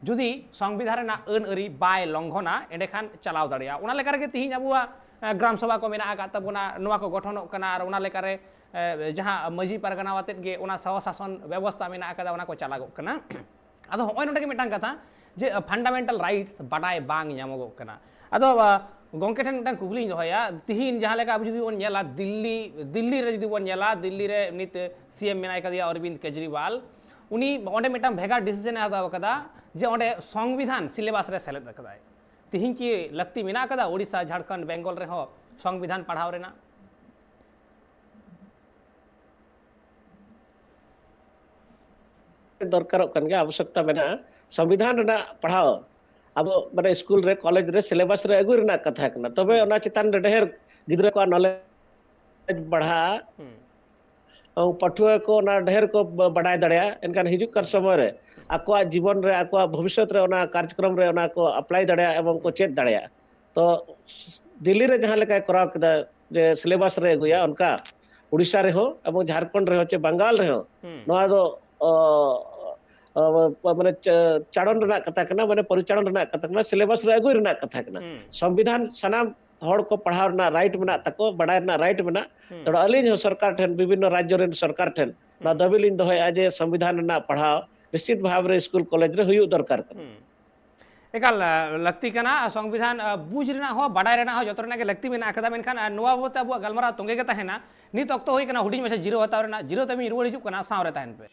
ᱡᱩᱫᱤ ᱥᱚᱝᱵᱤᱫᱷᱟᱱ ᱨᱮᱱᱟᱜ ᱟᱹᱱ ᱟᱹᱨᱤ ᱵᱟᱭ ᱞᱚᱝᱜᱷᱚᱱᱟ, ᱮᱸᱰᱮᱠᱷᱟᱱ ᱪᱟᱞᱟᱣ ᱫᱟᱲᱮᱭᱟᱜᱼᱟ᱾ ᱚᱱᱟ ᱞᱮᱠᱟ ᱨᱮᱜᱮ ᱛᱤᱦᱤᱧ ᱟᱵᱚᱣᱟᱜ, ᱮ, ᱜᱨᱟᱢ ᱥᱚᱵᱷᱟ ᱠᱚ ᱢᱮᱱᱟᱜ ᱟᱠᱟᱫ ᱛᱟᱵᱚᱱᱟ, ᱱᱚᱣᱟ ᱠᱚ ᱜᱚᱴᱷᱚᱱᱚᱜ ᱠᱟᱱᱟ, ᱟᱨ ᱚᱱᱟ ᱞᱮᱠᱟᱨᱮ, ᱮ, ᱡᱟᱦᱟᱸ ᱢᱟᱹᱡᱷᱤ ᱯᱟᱨᱜᱟᱱᱟ ᱟᱛᱮᱫ ᱜᱮ ᱚᱱᱟ ᱥᱚᱦᱚ ᱥᱟᱥᱚᱱ ᱵᱮᱵᱚᱥᱛᱟ ᱢᱮᱱᱟᱜ ᱟᱠᱟᱫᱟ, ᱚᱱᱟ ᱠᱚ ᱪᱟᱞᱟᱜᱚᱜ ᱠᱟᱱᱟ᱾ ᱟᱫᱚ ᱦᱚᱸᱜᱼᱚᱭ ᱱᱚᱰᱮ ᱜᱮ ᱢᱤᱫᱴᱟᱝ ᱠᱟᱛᱷᱟ, ᱡᱮ, ᱟ, ᱯᱷᱟᱱᱰᱟᱢᱮᱱᱴᱟᱞ ᱨᱟᱭᱤᱴᱥ ᱵᱟᱰᱟᱭ ᱵᱟᱝ ᱧᱟᱢᱚᱜᱚᱜ ᱠᱟᱱᱟ᱾ ᱟᱫᱚ, ᱟ, ᱜᱚᱢᱠᱮ ᱴᱷᱮᱱ ᱢᱤᱫᱴᱟᱝ ᱠᱩᱠᱞᱤᱧ ᱫᱚᱦᱚᱭᱟ, ᱛᱤᱦᱤᱧ ᱡᱟᱦᱟᱸ ᱞᱮᱠᱟ ᱟᱵᱚ ᱡᱩᱫᱤ ᱵᱚᱱ ᱧᱮᱞᱟ, ᱫᱤᱞᱞᱤ, ᱫᱤᱞᱞᱤ ᱨᱮ ᱡᱩᱫᱤ ᱵᱚᱱ ᱧᱮᱞᱟ, ᱫᱤᱞᱞᱤ ᱨᱮ ᱱᱤᱛ ᱥᱤ ᱮᱢ ᱢᱮᱱᱟᱭ ᱠᱟᱫᱮᱭᱟ ᱚᱨᱵᱤᱱᱫ ᱠᱮᱡᱨᱤᱣᱟᱞ, ᱩᱱᱤ ᱚᱸᱰᱮ ᱢᱤᱫᱴᱟᱝ ᱵᱷᱮᱜᱟᱨ ᱰᱤᱥᱤᱡᱚᱱᱮ ᱦᱟᱛᱟᱣ ᱠᱟᱫᱟ ᱡᱮ ᱚᱸᱰᱮ ᱥᱚᱝᱵᱤᱫᱷᱟᱱ ᱥᱤᱞᱮᱵᱟᱥ ᱨᱮ ᱥᱮᱞᱮᱫ ᱠᱟᱫᱟᱭ᱾ ᱛᱤᱦᱤᱧ ᱠᱤ ᱞᱟᱹᱠᱛᱤ ᱢᱮᱱᱟᱜ ᱠᱟᱫᱟ ᱳᱰᱤᱥᱟ, ᱡᱷᱟᱲᱠᱷᱚᱸᱰ, ᱵᱮᱝᱜᱚᱞ ᱨᱮᱦᱚᱸ ᱥᱚᱝᱵᱤᱫᱷᱟᱱ ᱯᱟᱲᱦᱟᱣ ᱨᱮᱱᱟᱜ? ᱫᱚᱨᱠᱟᱨᱚᱜ ᱠᱟᱱ ᱜᱮᱭᱟ, ᱟᱵᱚᱥᱭᱚᱠᱛᱟ ᱢᱮᱱᱟᱜᱼᱟ᱾ ᱥᱚᱝᱵᱤᱫᱷᱟᱱ ᱨᱮᱱᱟᱜ ᱯᱟᱲᱦᱟᱣ ᱟᱵᱚ ᱢᱟᱱᱮ ᱥᱠᱩᱞ ᱨᱮ, ᱠᱚᱞᱮᱡᱽ ᱨᱮ ᱥᱤᱞᱮᱵᱟᱥ ᱨᱮ ᱟᱹᱜᱩᱭ ᱨᱮᱱᱟᱜ ᱠᱟᱛᱷᱟ ᱠᱟᱱᱟ, ᱛᱚᱵᱮ ᱦᱩᱸ᱾ ᱚᱱᱟ ᱪᱮᱛᱟᱱ ᱨᱮ ᱰᱷᱮᱨ ᱜᱤᱫᱽᱨᱟᱹ ᱠᱚᱣᱟᱜ ᱱᱚᱞᱮᱡᱽ ᱵᱟᱲᱦᱟᱜᱼᱟ᱾ ᱦᱩᱸ᱾ ᱯᱟᱹᱴᱷᱩᱣᱟᱹ ᱠᱚ ᱚᱱᱟ ᱰᱷᱮᱨ ᱠᱚ ᱵᱟᱰᱟᱭ ᱫᱟᱲᱮᱭᱟᱜᱼᱟ, ᱮᱱᱠᱷᱟᱱ ᱦᱤᱡᱩᱜ ᱠᱟᱱ ᱥᱚᱢᱚᱭ ᱨᱮ ᱟᱠᱚᱣᱟᱜ ᱡᱤᱵᱚᱱ ᱨᱮ, ᱟᱠᱚᱣᱟᱜ ᱵᱷᱚᱵᱤᱥᱥᱚᱛ ᱨᱮ ᱚᱱᱟ ᱠᱟᱨᱡᱚᱠᱨᱚᱢ ᱨᱮ ᱚᱱᱟ ᱠᱚ ᱟᱯᱞᱟᱭ ᱫᱟᱲᱮᱭᱟᱜᱼᱟ ᱮᱵᱚᱝ ᱠᱚ ᱪᱮᱫ ᱫᱟᱲᱮᱭᱟᱜᱼᱟ᱾ ᱛᱚ ᱫᱤᱞᱞᱤ ᱨᱮ ᱡᱟᱦᱟᱸ ᱞᱮᱠᱟᱭ ᱠᱚᱨᱟᱣ ᱠᱮᱫᱟ ᱡᱮ ᱥᱤᱞᱮᱵᱟᱥ ᱨᱮ ᱟᱹᱜᱩᱭᱟ, ᱚᱱᱠᱟ ᱩᱲᱤᱥᱥᱟ ᱨᱮᱦᱚᱸ ᱮᱵᱚᱝ ᱡᱷᱟᱲᱠᱷᱚᱸᱰ ᱨᱮᱦᱚᱸ ᱪᱮ ᱵᱟᱝᱜᱟᱞ ᱨᱮᱦᱚᱸ ᱦᱩᱸ᱾ ᱱᱚᱣᱟ ᱫᱚ ᱚ, ᱚ, ᱢᱟᱱᱮ ᱪᱟ-, ᱪᱟᱲᱚᱱ ᱨᱮᱱᱟᱜ ᱠᱟᱛᱷᱟ ᱠᱟᱱᱟ, ᱢᱟᱱᱮ ᱯᱚᱨᱤᱪᱟᱲᱚᱱ ᱨᱮᱱᱟᱜ ᱠᱟᱛᱷᱟ ᱠᱟᱱᱟ, ᱥᱤᱞᱮᱵᱟᱥ ᱨᱮ ᱟᱹᱜᱩᱭ ᱨᱮᱱᱟᱜ ᱠᱟᱛᱷᱟ ᱠᱟᱱᱟ᱾ ᱦᱩᱸ᱾ ᱥᱚᱝᱵᱤᱫᱷᱟᱱ ᱥᱟᱱᱟᱢ ᱦᱚᱲ ᱠᱚ ᱯᱟᱲᱦᱟᱣ ᱨᱮᱱᱟᱜ ᱨᱟᱭᱤᱴ ᱢᱮᱱᱟᱜ ᱛᱟᱠᱚ, ᱵᱟᱰᱟᱭ ᱨᱮᱱᱟᱜ ᱨᱟᱭᱤᱴ ᱢᱮᱱᱟᱜ᱾ ᱦᱩᱸ᱾ ᱛᱚᱵᱮ ᱟᱹᱞᱤᱧ ᱦᱚᱸ ᱥᱚᱨᱠᱟᱨ ᱴᱷᱮᱱ, ᱵᱤᱵᱷᱤᱱᱱᱚ ᱨᱟᱡᱽᱡᱚ ᱨᱮᱱ ᱥᱚᱨᱠᱟᱨ ᱴᱷᱮᱱ ᱱᱚᱣᱟ ᱦᱩᱸ᱾ ᱫᱟᱹᱵᱤ ᱞᱤᱧ ᱫᱚᱦᱚᱭᱮᱫᱼᱟ ᱡᱮ ᱥᱚᱝᱵᱤᱫᱷᱟᱱ ᱨᱮᱱᱟᱜ ᱯᱟᱲᱦᱟᱣ ᱱᱤᱥᱪᱤᱛ ᱵᱷᱟᱵᱽ ᱨᱮ ᱥᱠᱩᱞ ᱠᱚᱞᱮᱡᱽ ᱨᱮ ᱦᱩᱭᱩᱜ ᱫᱚᱨᱠᱟᱨ ᱠᱟᱱᱟ᱾ ᱦᱩᱸ᱾ ᱮᱠᱟᱞ, ᱟ, ᱞᱟᱹᱠᱛᱤ ᱠᱟᱱᱟ᱾ ᱥᱚᱝᱵᱤᱫᱷᱟᱱ, ᱟ, ᱵᱩᱡᱽ ᱨᱮᱱᱟᱜ ᱦᱚᱸ, ᱵᱟᱰᱟᱭ ᱨᱮᱱᱟᱜ ᱦᱚᱸ ᱡᱚᱛᱚ ᱨᱮᱱᱟᱜ ᱜᱮ ᱞᱟᱹᱠᱛᱤ ᱢᱮᱱᱟᱜ ᱟᱠᱟᱫᱟ, ᱢᱮᱱᱠᱷᱟᱱ, ᱟ, ᱱᱚᱣᱟ ᱵᱟᱵᱚᱛ ᱛᱮ ᱟᱵᱚᱣᱟᱜ ᱜᱟᱞᱢᱟᱨᱟᱣ ᱛᱚᱸᱜᱮ ᱜᱮ ᱛᱟᱦᱮᱱᱟ᱾ ᱱᱤᱛ ᱚᱠᱛᱚ ᱦᱩᱭ ᱠᱟᱱᱟ ᱦᱩᱰᱤᱧ ᱢᱟᱪᱷᱟ ᱡᱤᱨᱟᱹᱣ ᱦᱟᱛᱟᱣ ᱨᱮᱱᱟᱜ᱾ ᱡᱤᱨᱟᱹᱣ ᱛᱟᱭᱚᱢ ᱤᱧ ᱨᱩᱣᱟᱹᱲ ᱦᱤᱡᱩᱜ ᱠᱟᱱᱟ, ᱥᱟᱶ ᱨᱮ ᱛᱟᱦᱮᱱ ᱯᱮ᱾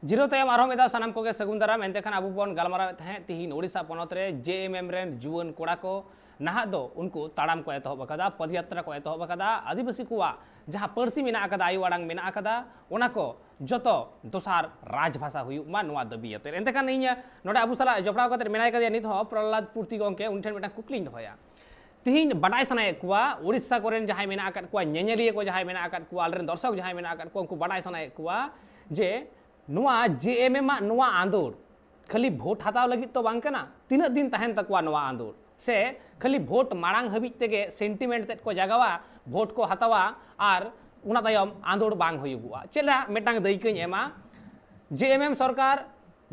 ᱡᱤᱨᱟᱹᱣ ᱛᱟᱭᱚᱢ ᱟᱨᱦᱚᱸ ᱢᱤᱫ ᱫᱷᱟᱣ ᱥᱟᱱᱟᱢ ᱠᱚᱜᱮ ᱥᱟᱹᱜᱩᱱ ᱫᱟᱨᱟᱢ᱾ ᱮᱱᱛᱮ ᱠᱷᱟᱱ ᱟᱵᱚ ᱵᱚᱱ ᱜᱟᱞᱢᱟᱨᱟᱣᱮᱫ ᱛᱟᱦᱮᱸᱫ ᱛᱤᱦᱤᱧ ᱳᱰᱤᱥᱟ ᱯᱚᱱᱚᱛ ᱨᱮ ᱡᱮ ᱮᱢ ᱮᱢ ᱨᱮᱱ ᱡᱩᱣᱟᱹᱱ ᱠᱚᱲᱟ ᱠᱚ ᱱᱟᱦᱟᱜ ᱫᱚ ᱩᱱᱠᱩ ᱛᱟᱲᱟᱢ ᱠᱚ ᱮᱛᱚᱦᱚᱵ ᱟᱠᱟᱫᱟ, ᱯᱚᱫᱭᱟᱛᱨᱟ ᱠᱚ ᱮᱛᱚᱦᱚᱵ ᱟᱠᱟᱫᱟ᱾ ᱟᱹᱫᱤᱵᱟᱹᱥᱤ ᱠᱚᱣᱟᱜ ᱡᱟᱦᱟᱸ ᱯᱟᱹᱨᱥᱤ ᱢᱮᱱᱟᱜ ᱟᱠᱟᱫᱟ, ᱟᱭᱳ ᱟᱲᱟᱝ ᱢᱮᱱᱟᱜ ᱟᱠᱟᱫᱟ, ᱚᱱᱟ ᱠᱚ ᱡᱚᱛᱚ ᱫᱚᱥᱟᱨ ᱨᱟᱡᱽ ᱵᱷᱟᱥᱟ ᱦᱩᱭᱩᱜ ᱢᱟ, ᱱᱚᱣᱟ ᱫᱟᱹᱵᱤ ᱟᱛᱮ᱾ ᱮᱱᱛᱮ ᱠᱷᱟᱱ ᱤᱧ ᱱᱚᱰᱮ ᱟᱵᱚ ᱥᱟᱞᱟᱜ ᱡᱚᱯᱲᱟᱣ ᱠᱟᱛᱮ ᱢᱮᱱᱟᱭ ᱠᱟᱫᱮᱭᱟ ᱱᱤᱛ ᱦᱚᱸ ᱯᱨᱚᱦᱞᱟᱫ ᱯᱩᱨᱛᱤ ᱜᱚᱢᱠᱮ, ᱩᱱᱤ ᱴᱷᱮᱱ ᱢᱤᱫᱴᱟᱝ ᱠᱩᱠᱞᱤᱧ ᱫᱚᱦᱚᱭᱟ᱾ ᱛᱤᱦᱤᱧ ᱵᱟᱰᱟᱭ ᱥᱟᱱᱟᱭᱮᱫ ᱠᱚᱣᱟ, ᱳᱰᱤᱥᱟ ᱠᱚᱨᱮᱱ ᱡᱟᱦᱟᱸᱭ ᱢᱮᱱᱟᱜ ᱟᱠᱟᱫ ᱠᱚᱣᱟ, ᱧᱮᱧᱮᱞᱤᱭᱟᱹ ᱠᱚ ᱡᱟᱦᱟᱸᱭ ᱢᱮᱱᱟᱜ ᱟᱠᱟᱫ ᱠᱚᱣᱟ, ᱟᱞᱮᱨᱮᱱ ᱫᱚᱨᱥᱚᱠ ᱡᱟᱦᱟᱸᱭ ᱢᱮᱱᱟᱜ ᱟᱠᱟᱫ ᱠᱚᱣᱟ, ᱩᱱᱠᱩ ᱵᱟᱰᱟᱭ ᱥᱟᱱᱟᱭᱮᱫ ᱠᱚᱣᱟ ᱡᱮ ᱱᱚᱣᱟ ᱡᱮ ᱮᱢ ᱮᱢ ᱟᱜ ᱱᱚᱣᱟ ᱟᱸᱫᱳᱲ ᱠᱷᱟᱹᱞᱤ ᱵᱷᱳᱴ ᱦᱟᱛᱟᱣ ᱞᱟᱹᱜᱤᱫ ᱛᱚ ᱵᱟᱝ ᱠᱟᱱᱟ᱾ ᱛᱤᱱᱟᱹᱜ ᱫᱤᱱ ᱛᱟᱦᱮᱱ ᱛᱟᱠᱚᱣᱟ ᱱᱚᱣᱟ ᱟᱸᱫᱳᱲ? ᱥᱮ ᱠᱷᱟᱹᱞᱤ ᱵᱷᱳᱴ ᱢᱟᱲᱟᱝ ᱦᱟᱹᱵᱤᱡ ᱛᱮᱜᱮ ᱥᱮᱱᱴᱤᱢᱮᱱᱴ ᱛᱮᱫ ᱠᱚ ᱡᱟᱜᱟᱣᱟ, ᱵᱷᱳᱴ ᱠᱚ ᱦᱟᱛᱟᱣᱟ ᱟᱨ ᱚᱱᱟ ᱛᱟᱭᱚᱢ ᱟᱸᱫᱳᱲ ᱵᱟᱝ ᱦᱩᱭᱩᱜᱚᱜᱼᱟ? ᱪᱮᱫ ᱞᱮᱠᱟ ᱢᱤᱫᱴᱟᱝ ᱫᱟᱹᱭᱠᱟᱹᱧ ᱮᱢᱟ, ᱡᱮ ᱮᱢ ᱮᱢ ᱥᱚᱨᱠᱟᱨ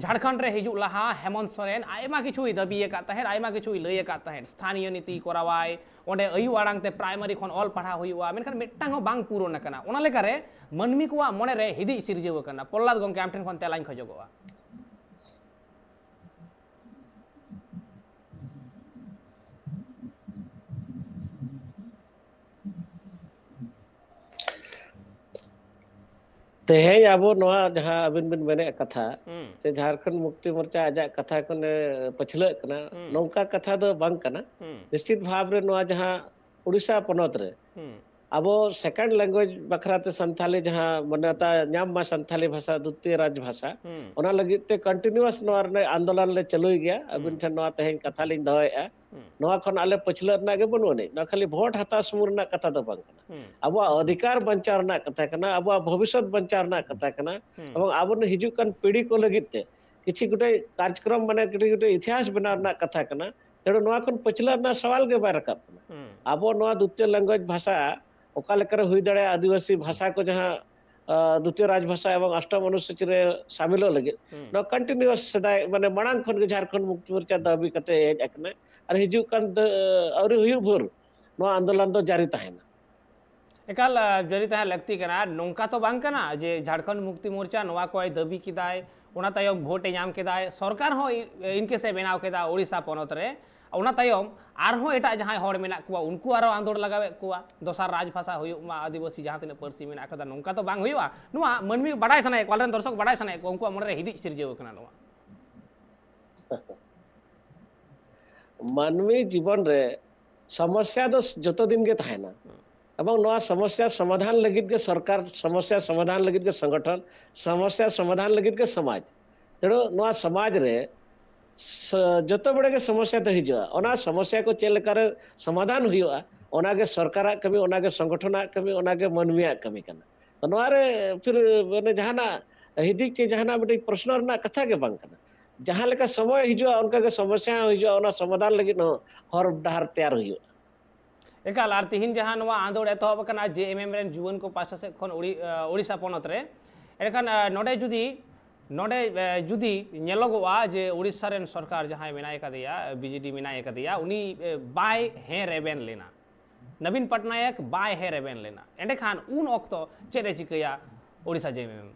ᱡᱷᱟᱲᱠᱷᱚᱸᱰ ᱨᱮ ᱦᱤᱡᱩᱜ ᱞᱟᱦᱟ ᱦᱮᱢᱚᱱᱛ ᱥᱚᱨᱮᱱ ᱟᱭᱢᱟ ᱠᱤᱪᱷᱩᱭ ᱫᱟᱹᱵᱤ ᱟᱠᱟᱫ ᱛᱟᱦᱮᱸᱫ, ᱟᱭᱢᱟ ᱠᱤᱪᱷᱩᱭ ᱞᱟᱹᱭ ᱟᱠᱟᱫ ᱛᱟᱦᱮᱸᱫ, ᱥᱛᱷᱟᱱᱤᱭᱚ ᱱᱤᱛᱤ ᱠᱚᱨᱟᱣᱟᱭ, ᱚᱸᱰᱮ ᱟᱭᱳ ᱟᱲᱟᱝ ᱛᱮ ᱯᱨᱟᱭᱢᱟᱨᱤ ᱠᱷᱚᱱ ᱚᱞ ᱯᱟᱲᱦᱟᱣ ᱦᱩᱭᱩᱜᱼᱟ, ᱢᱮᱱᱠᱷᱟᱱ ᱢᱤᱫᱴᱟᱝ ᱦᱚᱸ ᱵᱟᱝ ᱯᱩᱨᱚᱱ ᱟᱠᱟᱱᱟ᱾ ᱚᱱᱟ ᱞᱮᱠᱟᱨᱮ ᱢᱟᱹᱱᱢᱤ ᱠᱚᱣᱟᱜ ᱢᱚᱱᱮ ᱨᱮ ᱦᱤᱫᱤᱡ ᱥᱤᱨᱡᱟᱹᱣ ᱟᱠᱟᱱᱟ᱾ ᱯᱨᱚᱦᱞᱟᱫ ᱜᱚᱢᱠᱮ, ᱟᱢ ᱴᱷᱮᱱ ᱠᱷᱚᱱ ᱛᱮᱞᱟᱧ ᱠᱷᱚᱡᱚᱜᱚᱜᱼᱟ᱾ ᱛᱮᱦᱮᱧ ᱟᱵᱚ ᱱᱚᱣᱟ ᱡᱟᱦᱟᱸ ᱟᱹᱵᱤᱱ ᱵᱤᱱ ᱢᱮᱱᱮᱫ ᱠᱟᱛᱷᱟ, ᱦᱩᱸ᱾ ᱡᱮ ᱡᱷᱟᱲᱠᱷᱚᱸᱰ ᱢᱩᱠᱛᱤ ᱢᱳᱨᱪᱟ ᱟᱡᱟᱜ ᱠᱟᱛᱷᱟ ᱠᱷᱚᱱᱮ ᱯᱟᱹᱪᱷᱞᱟᱹᱜ ᱠᱟᱱᱟ, ᱦᱩᱸ᱾ ᱱᱚᱝᱠᱟ ᱠᱟᱛᱷᱟ ᱫᱚ ᱵᱟᱝ ᱠᱟᱱᱟ᱾ ᱦᱩᱸ᱾ ᱱᱤᱥᱪᱤᱛ ᱵᱷᱟᱵᱽ ᱨᱮ ᱱᱚᱣᱟ ᱡᱟᱦᱟᱸ ᱩᱲᱤᱥᱥᱟ ᱯᱚᱱᱚᱛ ᱨᱮ ᱦᱩᱸ᱾ ᱟᱵᱚ ᱥᱮᱠᱮᱱᱰ ᱞᱮᱝᱜᱩᱭᱮᱡᱽ ᱵᱟᱠᱷᱨᱟ ᱛᱮ ᱥᱟᱱᱛᱷᱟᱞᱤ ᱡᱟᱦᱟᱸ ᱢᱟᱱᱭᱚᱛᱟ ᱧᱟᱢ ᱢᱟ, ᱥᱟᱱᱛᱷᱟᱞᱤ ᱵᱷᱟᱥᱟ ᱫᱩᱛᱤᱭᱚ ᱨᱟᱡᱽ ᱵᱷᱟᱥᱟ, ᱦᱩᱸ᱾ ᱚᱱᱟ ᱞᱟᱹᱜᱤᱫ ᱛᱮ ᱠᱚᱱᱴᱤᱱᱤᱭᱩᱣᱟᱥ ᱱᱚᱣᱟ ᱨᱮᱱᱟᱜ ᱟᱱᱫᱳᱞᱚᱱ ᱞᱮ ᱪᱟᱹᱞᱩᱭ ᱜᱮᱭᱟ᱾ ᱟᱹᱵᱤᱱ ᱦᱩᱸ᱾ ᱴᱷᱮᱱ ᱱᱚᱣᱟ ᱛᱮᱦᱮᱧ ᱠᱟᱛᱷᱟ ᱞᱤᱧ ᱫᱚᱦᱚᱭᱮᱫᱼᱟ᱾ ᱦᱩᱸ᱾ ᱱᱚᱣᱟ ᱠᱷᱚᱱ ᱟᱞᱮ ᱯᱟᱹᱪᱷᱞᱟᱹ ᱨᱮᱱᱟᱜ ᱜᱮ ᱵᱟᱹᱱᱩᱜ ᱟᱹᱱᱤᱡ᱾ ᱱᱚᱣᱟ ᱠᱷᱟᱹᱞᱤ ᱵᱷᱳᱴ ᱦᱟᱛᱟᱣ ᱥᱩᱢᱩᱝ ᱨᱮᱱᱟᱜ ᱠᱟᱛᱷᱟ ᱫᱚ ᱵᱟᱝ ᱠᱟᱱᱟ᱾ ᱦᱩᱸ᱾ ᱟᱵᱚᱣᱟᱜ ᱚᱫᱷᱤᱠᱟᱨ ᱵᱟᱧᱪᱟᱣ ᱨᱮᱱᱟᱜ ᱠᱟᱛᱷᱟ ᱠᱟᱱᱟ, ᱟᱵᱚᱣᱟᱜ ᱵᱷᱚᱵᱤᱥᱥᱚᱛ ᱵᱟᱧᱪᱟᱣ ᱨᱮᱱᱟᱜ ᱠᱟᱛᱷᱟ ᱠᱟᱱᱟ, ᱦᱩᱸ᱾ ᱮᱵᱚᱝ ᱟᱵᱚ ᱨᱮᱱ ᱦᱤᱡᱩᱜ ᱠᱟᱱ ᱯᱤᱲᱦᱤ ᱠᱚ ᱞᱟᱹᱜᱤᱫ ᱛᱮ ᱠᱤᱪᱷᱤ ᱜᱚᱴᱮᱡ ᱠᱟᱨᱡᱚᱠᱨᱚᱢ, ᱢᱟᱱᱮ ᱠᱤᱪᱷᱤ ᱜᱚᱴᱮᱡ ᱤᱛᱤᱦᱟᱥ ᱵᱮᱱᱟᱣ ᱨᱮᱱᱟᱜ ᱠᱟᱛᱷᱟ ᱠᱟᱱᱟ᱾ ᱛᱮᱬᱩ ᱱᱚᱣᱟ ᱠᱷᱚᱱ ᱯᱟᱹᱪᱷᱞᱟᱹ ᱨᱮᱱᱟᱜ ᱥᱟᱣᱟᱞ ᱜᱮ ᱵᱟᱭ ᱨᱟᱠᱟᱵ ᱠᱟᱱᱟ᱾ ᱦᱩᱸ᱾ ᱟᱵᱚ ᱱᱚᱣᱟ ᱫᱩᱛᱤᱭᱚ ᱞᱮᱝᱜᱩᱭᱮᱡᱽ ᱵᱷᱟᱥᱟ ᱚᱠᱟ ᱞᱮᱠᱟᱨᱮ ᱦᱩᱭ ᱫᱟᱲᱮᱭᱟᱜᱼᱟ, ᱟᱹᱫᱤᱵᱟᱹᱥᱤ ᱵᱷᱟᱥᱟ ᱠᱚ ᱡᱟᱦᱟᱸ, ᱟ, ᱫᱩᱛᱤᱭᱚ ᱨᱟᱡᱽ ᱵᱷᱟᱥᱟ ᱮᱵᱚᱝ ᱚᱥᱴᱚᱢ ᱚᱱᱩᱥᱩᱪᱤ ᱨᱮ ᱥᱟᱢᱤᱞᱚᱜ ᱞᱟᱹᱜᱤᱫ, ᱦᱩᱸ᱾ ᱱᱚᱣᱟ ᱠᱚᱱᱴᱤᱱᱤᱭᱩᱣᱟᱥ ᱥᱮᱫᱟᱭ, ᱢᱟᱱᱮ, ᱢᱟᱲᱟᱝ ᱠᱷᱚᱱ ᱜᱮ ᱡᱷᱟᱲᱠᱷᱚᱸᱰ ᱢᱩᱠᱛᱤ ᱢᱳᱨᱪᱟ ᱫᱟᱹᱵᱤ ᱠᱟᱛᱮ ᱦᱮᱡ ᱟᱠᱟᱱᱟ ᱟᱨ ᱦᱤᱡᱩᱜ ᱠᱟᱱ ᱫᱟᱹ-, ᱟᱹᱣᱨᱤ ᱦᱩᱭᱩᱜ ᱵᱷᱳᱨ ᱱᱚᱣᱟ ᱟᱱᱫᱳᱞᱚᱱ ᱫᱚ ᱡᱟᱹᱨᱤ ᱛᱟᱦᱮᱱᱟ᱾ ᱮᱠᱟᱞ, ᱟ, ᱡᱟᱹᱨᱤ ᱛᱟᱦᱮᱸ ᱞᱟᱹᱠᱛᱤ ᱠᱟᱱᱟ᱾ ᱱᱚᱝᱠᱟ ᱛᱚ ᱵᱟᱝ ᱠᱟᱱᱟ ᱡᱮ ᱡᱷᱟᱲᱠᱷᱚᱸᱰ ᱢᱩᱠᱛᱤ ᱢᱳᱨᱪᱟ ᱱᱚᱣᱟ ᱠᱚᱭ ᱫᱟᱹᱵᱤ ᱠᱮᱫᱟᱭ, ᱚᱱᱟ ᱛᱟᱭᱚᱢ ᱵᱷᱳᱴ ᱮ ᱧᱟᱢ ᱠᱮᱫᱟᱭ, ᱥᱚᱨᱠᱟᱨ ᱦᱚᱸ ᱤ-, ᱤᱱᱠᱮᱥ ᱮ ᱵᱮᱱᱟᱣ ᱠᱮᱫᱟ ᱳᱰᱤᱥᱟ ᱯᱚᱱᱚᱛ ᱨᱮ, ᱚᱱᱟ ᱛᱟᱭᱚᱢ ᱟᱨᱦᱚᱸ ᱮᱴᱟᱜ ᱡᱟᱦᱟᱸᱭ ᱦᱚᱲ ᱢᱮᱱᱟᱜ ᱠᱚᱣᱟ, ᱩᱱᱠᱩ ᱟᱨᱦᱚᱸ ᱟᱸᱫᱳᱲ ᱞᱟᱜᱟᱣᱮᱫ ᱠᱚᱣᱟ, ᱫᱚᱥᱟᱨ ᱨᱟᱡᱽ ᱵᱷᱟᱥᱟ ᱦᱩᱭᱩᱜ ᱢᱟ, ᱟᱹᱫᱤᱵᱟᱹᱥᱤ ᱡᱟᱦᱟᱸ ᱛᱤᱱᱟᱹᱜ ᱯᱟᱹᱨᱥᱤ ᱢᱮᱱᱟᱜ ᱠᱟᱫᱟ, ᱱᱚᱝᱠᱟ ᱫᱚ ᱵᱟᱝ ᱦᱩᱭᱩᱜᱼᱟ᱾ ᱱᱚᱣᱟ ᱢᱟᱹᱱᱢᱤ ᱵᱟᱰᱟᱭ ᱥᱟᱱᱟᱭᱮᱫ ᱠᱚᱣᱟ, ᱟᱞᱮᱨᱮᱱ ᱫᱚᱨᱥᱚᱠ ᱵᱟᱰᱟᱭ ᱥᱟᱱᱟᱭᱮᱫ ᱠᱚᱣᱟ, ᱩᱱᱠᱩᱣᱟᱜ ᱢᱚᱱᱮᱨᱮ ᱦᱤᱫᱤᱡ ᱥᱤᱨᱡᱟᱹᱣ ᱟᱠᱟᱱᱟ ᱱᱚᱣᱟ᱾ ᱢᱟᱹᱱᱢᱤ ᱡᱤᱵᱚᱱ ᱨᱮ ᱥᱚᱢᱚᱥᱥᱟ ᱫᱚ ᱡᱚᱛᱚ ᱫᱤᱱ ᱜᱮ ᱛᱟᱦᱮᱱᱟ᱾ ᱮᱵᱚᱝ ᱱᱚᱣᱟ ᱥᱚᱢᱚᱥᱥᱟ ᱥᱚᱢᱟᱫᱷᱟᱱ ᱞᱟᱹᱜᱤᱫ ᱜᱮ ᱥᱚᱨᱠᱟᱨ, ᱥᱚᱢᱚᱥᱥᱟ ᱥᱚᱢᱟᱫᱷᱟᱱ ᱞᱟᱹᱜᱤᱫ ᱜᱮ ᱥᱚᱝᱜᱚᱴᱷᱚᱱ, ᱥᱚᱢᱚᱥᱥᱟ ᱥᱚᱢᱟᱫᱷᱟᱱ ᱞᱟᱹᱜᱤᱫ ᱜᱮ ᱥᱚᱢᱟᱡᱽ᱾ ᱛᱮᱬᱩ ᱱᱚᱣᱟ ᱥᱚᱢᱟᱡᱽ ᱨᱮ ᱡᱚᱛᱚ ᱵᱮᱲᱮ ᱜᱮ ᱥᱚᱢᱚᱥᱥᱟ ᱫᱚ ᱦᱤᱡᱩᱜᱼᱟ᱾ ᱚᱱᱟ ᱥᱚᱢᱚᱥᱥᱟ ᱠᱚ ᱪᱮᱫ ᱞᱮᱠᱟᱨᱮ ᱥᱚᱢᱟᱫᱷᱟᱱ ᱦᱩᱭᱩᱜᱼᱟ, ᱚᱱᱟᱜᱮ ᱥᱚᱨᱠᱟᱨᱟᱜ ᱠᱟᱹᱢᱤ, ᱚᱱᱟᱜᱮ ᱥᱚᱝᱜᱚᱴᱷᱚᱱᱟᱜ ᱠᱟᱹᱢᱤ, ᱚᱱᱟᱜᱮ ᱢᱟᱹᱱᱢᱤᱭᱟᱜ ᱠᱟᱹᱢᱤ ᱠᱟᱱᱟ᱾ ᱛᱚ ᱱᱚᱣᱟ ᱨᱮ ᱯᱷᱤᱨ ᱢᱟᱱᱮ ᱡᱟᱦᱟᱱᱟᱜ ᱦᱤᱫᱤᱡ ᱪᱮ ᱡᱟᱦᱟᱱᱟᱜ ᱢᱤᱫᱴᱤᱡ ᱯᱨᱚᱥᱱᱚ ᱨᱮᱱᱟᱜ ᱠᱟᱛᱷᱟ ᱜᱮ ᱵᱟᱝ ᱠᱟᱱᱟ᱾ ᱡᱟᱦᱟᱸ ᱞᱮᱠᱟ ᱥᱚᱢᱚᱭ ᱦᱤᱡᱩᱜᱼᱟ, ᱚᱱᱠᱟ ᱜᱮ ᱥᱚᱢᱚᱥᱥᱟ ᱦᱚᱸ ᱦᱤᱡᱩᱜᱼᱟ, ᱚᱱᱟ ᱥᱚᱢᱟᱫᱷᱟᱱ ᱞᱟᱹᱜᱤᱫ ᱦᱚᱸ ᱦᱚᱨ ᱰᱟᱦᱟᱨ ᱛᱮᱭᱟᱨ ᱦᱩᱭᱩᱜᱼᱟ᱾ ᱮᱠᱟᱞ, ᱟᱨ ᱛᱤᱦᱤᱧ ᱡᱟᱦᱟᱸ ᱱᱚᱣᱟ ᱟᱸᱫᱳᱲ ᱮᱛᱚᱦᱚᱵ ᱟᱠᱟᱱᱟ ᱡᱮ ᱮᱢ ᱮᱢ ᱨᱮᱱ ᱡᱩᱣᱟᱹᱱ ᱠᱚ ᱯᱟᱥᱴᱟ ᱥᱮᱫ ᱠᱷᱚᱱ ᱳᱲᱤ-, ᱳᱲᱤᱥᱥᱟ ᱯᱚᱱᱚᱛ ᱨᱮ, ᱮᱸᱰᱮᱠᱷᱟᱱ ᱱᱚᱰᱮ ᱡᱩᱫᱤ ᱱᱚᱰᱮ ᱡᱩᱫᱤ ᱧᱮᱞᱚᱜᱚᱜᱼᱟ ᱡᱮ ᱳᱲᱤᱥᱥᱟ ᱨᱮᱱ ᱥᱚᱨᱠᱟᱨ ᱡᱟᱦᱟᱸᱭ ᱢᱮᱱᱟᱭ ᱠᱟᱫᱮᱭᱟ, ᱵᱤ ᱡᱮ ᱰᱤ ᱢᱮᱱᱟᱭ ᱠᱟᱫᱮᱭᱟ, ᱩᱱᱤ ᱵᱟᱭ ᱦᱮᱸ ᱨᱮᱵᱮᱱ ᱞᱮᱱᱟ, ᱱᱚᱵᱤᱱ ᱯᱚᱴᱱᱟᱭᱮᱠ ᱵᱟᱭ ᱦᱮᱸ ᱨᱮᱵᱮᱱ ᱞᱮᱱᱟ, ᱮᱸᱰᱮᱠᱷᱟᱱ ᱩᱱ ᱚᱠᱛᱚ ᱪᱮᱫ ᱮ ᱪᱤᱠᱟᱹᱭᱟ ᱳᱲᱤᱥᱥᱟ ᱡᱮ ᱮᱢ ᱮᱢ?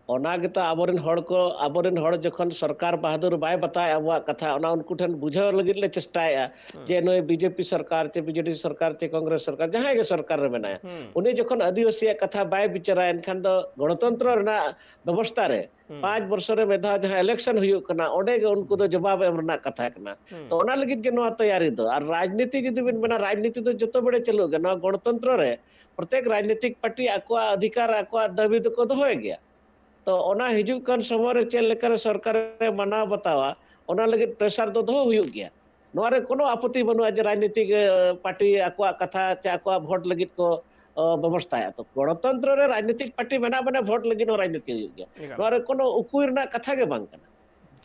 ᱚᱱᱟ ᱜᱮᱛᱚ ᱟᱵᱚᱨᱮᱱ ᱦᱚᱲ ᱠᱚ, ᱟᱵᱚᱨᱮᱱ ᱦᱚᱲ ᱡᱚᱠᱷᱚᱱ ᱥᱚᱨᱠᱟᱨ ᱵᱟᱦᱟᱫᱩᱨ ᱵᱟᱭ ᱵᱟᱛᱟᱣᱮᱫ ᱟᱵᱚᱣᱟᱜ ᱠᱟᱛᱷᱟ, ᱚᱱᱟ ᱩᱱᱠᱩ ᱴᱷᱮᱱ ᱵᱩᱡᱷᱟᱹᱣ ᱞᱟᱹᱜᱤᱫ ᱞᱮ ᱪᱮᱥᱴᱟᱭᱮᱫᱼᱟ ᱡᱮ ᱱᱩᱭ ᱵᱤ ᱡᱮ ᱯᱤ ᱥᱚᱨᱠᱟᱨ ᱪᱮ ᱵᱤ ᱡᱮ ᱰᱤ ᱥᱚᱨᱠᱟᱨ ᱪᱮ ᱠᱚᱝᱜᱨᱮᱥ ᱥᱚᱨᱠᱟᱨ, ᱡᱟᱦᱟᱸᱭ ᱜᱮ ᱥᱚᱨᱠᱟᱨ ᱨᱮ ᱢᱮᱱᱟᱭᱟ, ᱩᱱᱤ ᱡᱚᱠᱷᱚᱱ ᱟᱹᱫᱤᱵᱟᱹᱥᱤᱭᱟᱜ ᱠᱟᱛᱷᱟ ᱵᱟᱭ ᱵᱤᱪᱟᱹᱨᱟ, ᱮᱱᱠᱷᱟᱱ ᱫᱚ ᱜᱚᱱᱚᱛᱚᱱᱛᱨᱚ ᱨᱮᱱᱟᱜ ᱵᱮᱵᱚᱥᱛᱷᱟ ᱨᱮ ᱯᱟᱸᱪ ᱵᱚᱨᱥᱚ ᱨᱮ ᱢᱤᱫ ᱫᱷᱟᱣ ᱡᱟᱦᱟᱸ election ᱦᱩᱭᱩᱜ ᱠᱟᱱᱟ, ᱚᱸᱰᱮ ᱜᱮ ᱩᱱᱠᱩ ᱫᱚ ᱡᱚᱵᱟᱵ ᱮᱢ ᱨᱮᱱᱟᱜ ᱠᱟᱛᱷᱟ ᱠᱟᱱᱟ᱾ ᱛᱚ ᱚᱱᱟ ᱞᱟᱹᱜᱤᱫ ᱜᱮ ᱱᱚᱣᱟ ᱛᱮᱭᱟᱨᱤ ᱫᱚ᱾ ᱟᱨ ᱨᱟᱡᱽᱱᱤᱛᱤ ᱡᱩᱫᱤ ᱵᱤᱱ ᱢᱮᱱᱟ, ᱨᱟᱡᱽᱱᱤᱛᱤ ᱫᱚ ᱡᱚᱛᱚ ᱵᱮᱲᱮ ᱪᱟᱹᱞᱩᱜ ᱜᱮᱭᱟ᱾ ᱱᱚᱣᱟ ᱜᱚᱱᱚᱛᱚᱱᱛᱨᱚ ᱨᱮ ᱯᱨᱚᱛᱮᱠ ᱨᱟᱡᱽᱱᱤᱛᱤᱠ ᱯᱟᱨᱴᱤ ᱟᱠᱚᱣᱟᱜ ᱚᱫᱷᱤᱠᱟᱨ, ᱟᱠᱚᱣᱟᱜ ᱫᱟᱹᱵᱤ ᱫᱚᱠᱚ ᱫᱚᱦᱚᱭ ᱜᱮᱭᱟ᱾ ᱛᱚ ᱚᱱᱟ ᱦᱤᱡᱩᱜ ᱠᱟᱱ ᱥᱚᱢᱚᱭ ᱨᱮ ᱪᱮᱫ ᱞᱮᱠᱟᱨᱮ ᱥᱚᱨᱠᱟᱨᱮ ᱢᱟᱱᱟᱣ ᱵᱟᱛᱟᱣᱟ, ᱚᱱᱟ ᱞᱟᱹᱜᱤᱫ pressure ᱫᱚ ᱫᱚᱦᱚ ᱦᱩᱭᱩᱜ ᱜᱮᱭᱟ᱾ ᱱᱚᱣᱟ ᱨᱮ ᱠᱳᱱᱳ ᱟᱯᱚᱛᱤ ᱵᱟᱹᱱᱩᱜᱼᱟ ᱡᱮ ᱨᱟᱡᱽᱱᱤᱛᱤᱠ, ᱮ, ᱯᱟᱨᱴᱤ ᱟᱠᱚᱣᱟᱜ ᱠᱟᱛᱷᱟ ᱪᱮ ᱟᱠᱚᱣᱟᱜ ᱵᱷᱳᱴ ᱞᱟᱹᱜᱤᱫ ᱠᱚ, ᱚ, ᱵᱮᱵᱚᱥᱛᱷᱟᱭᱟ᱾ ᱛᱚ ᱜᱚᱱᱚᱛᱚᱱᱛᱨᱚ ᱨᱮ ᱨᱟᱡᱽᱱᱤᱛᱤᱠ ᱯᱟᱨᱴᱤ ᱢᱮᱱᱟᱜ ᱢᱟᱱᱮ ᱵᱷᱳᱴ ᱞᱟᱹᱜᱤᱫ ᱦᱚᱸ ᱨᱟᱡᱽᱱᱤᱛᱤ ᱦᱩᱭᱩᱜ ᱜᱮᱭᱟ᱾ ᱮᱠᱟᱞ᱾ ᱱᱚᱣᱟ ᱨᱮ ᱠᱳᱱᱳ ᱩᱠᱩᱭ ᱨᱮᱱᱟᱜ ᱠᱟᱛᱷᱟ ᱜᱮ ᱵᱟᱝ ᱠᱟᱱᱟ᱾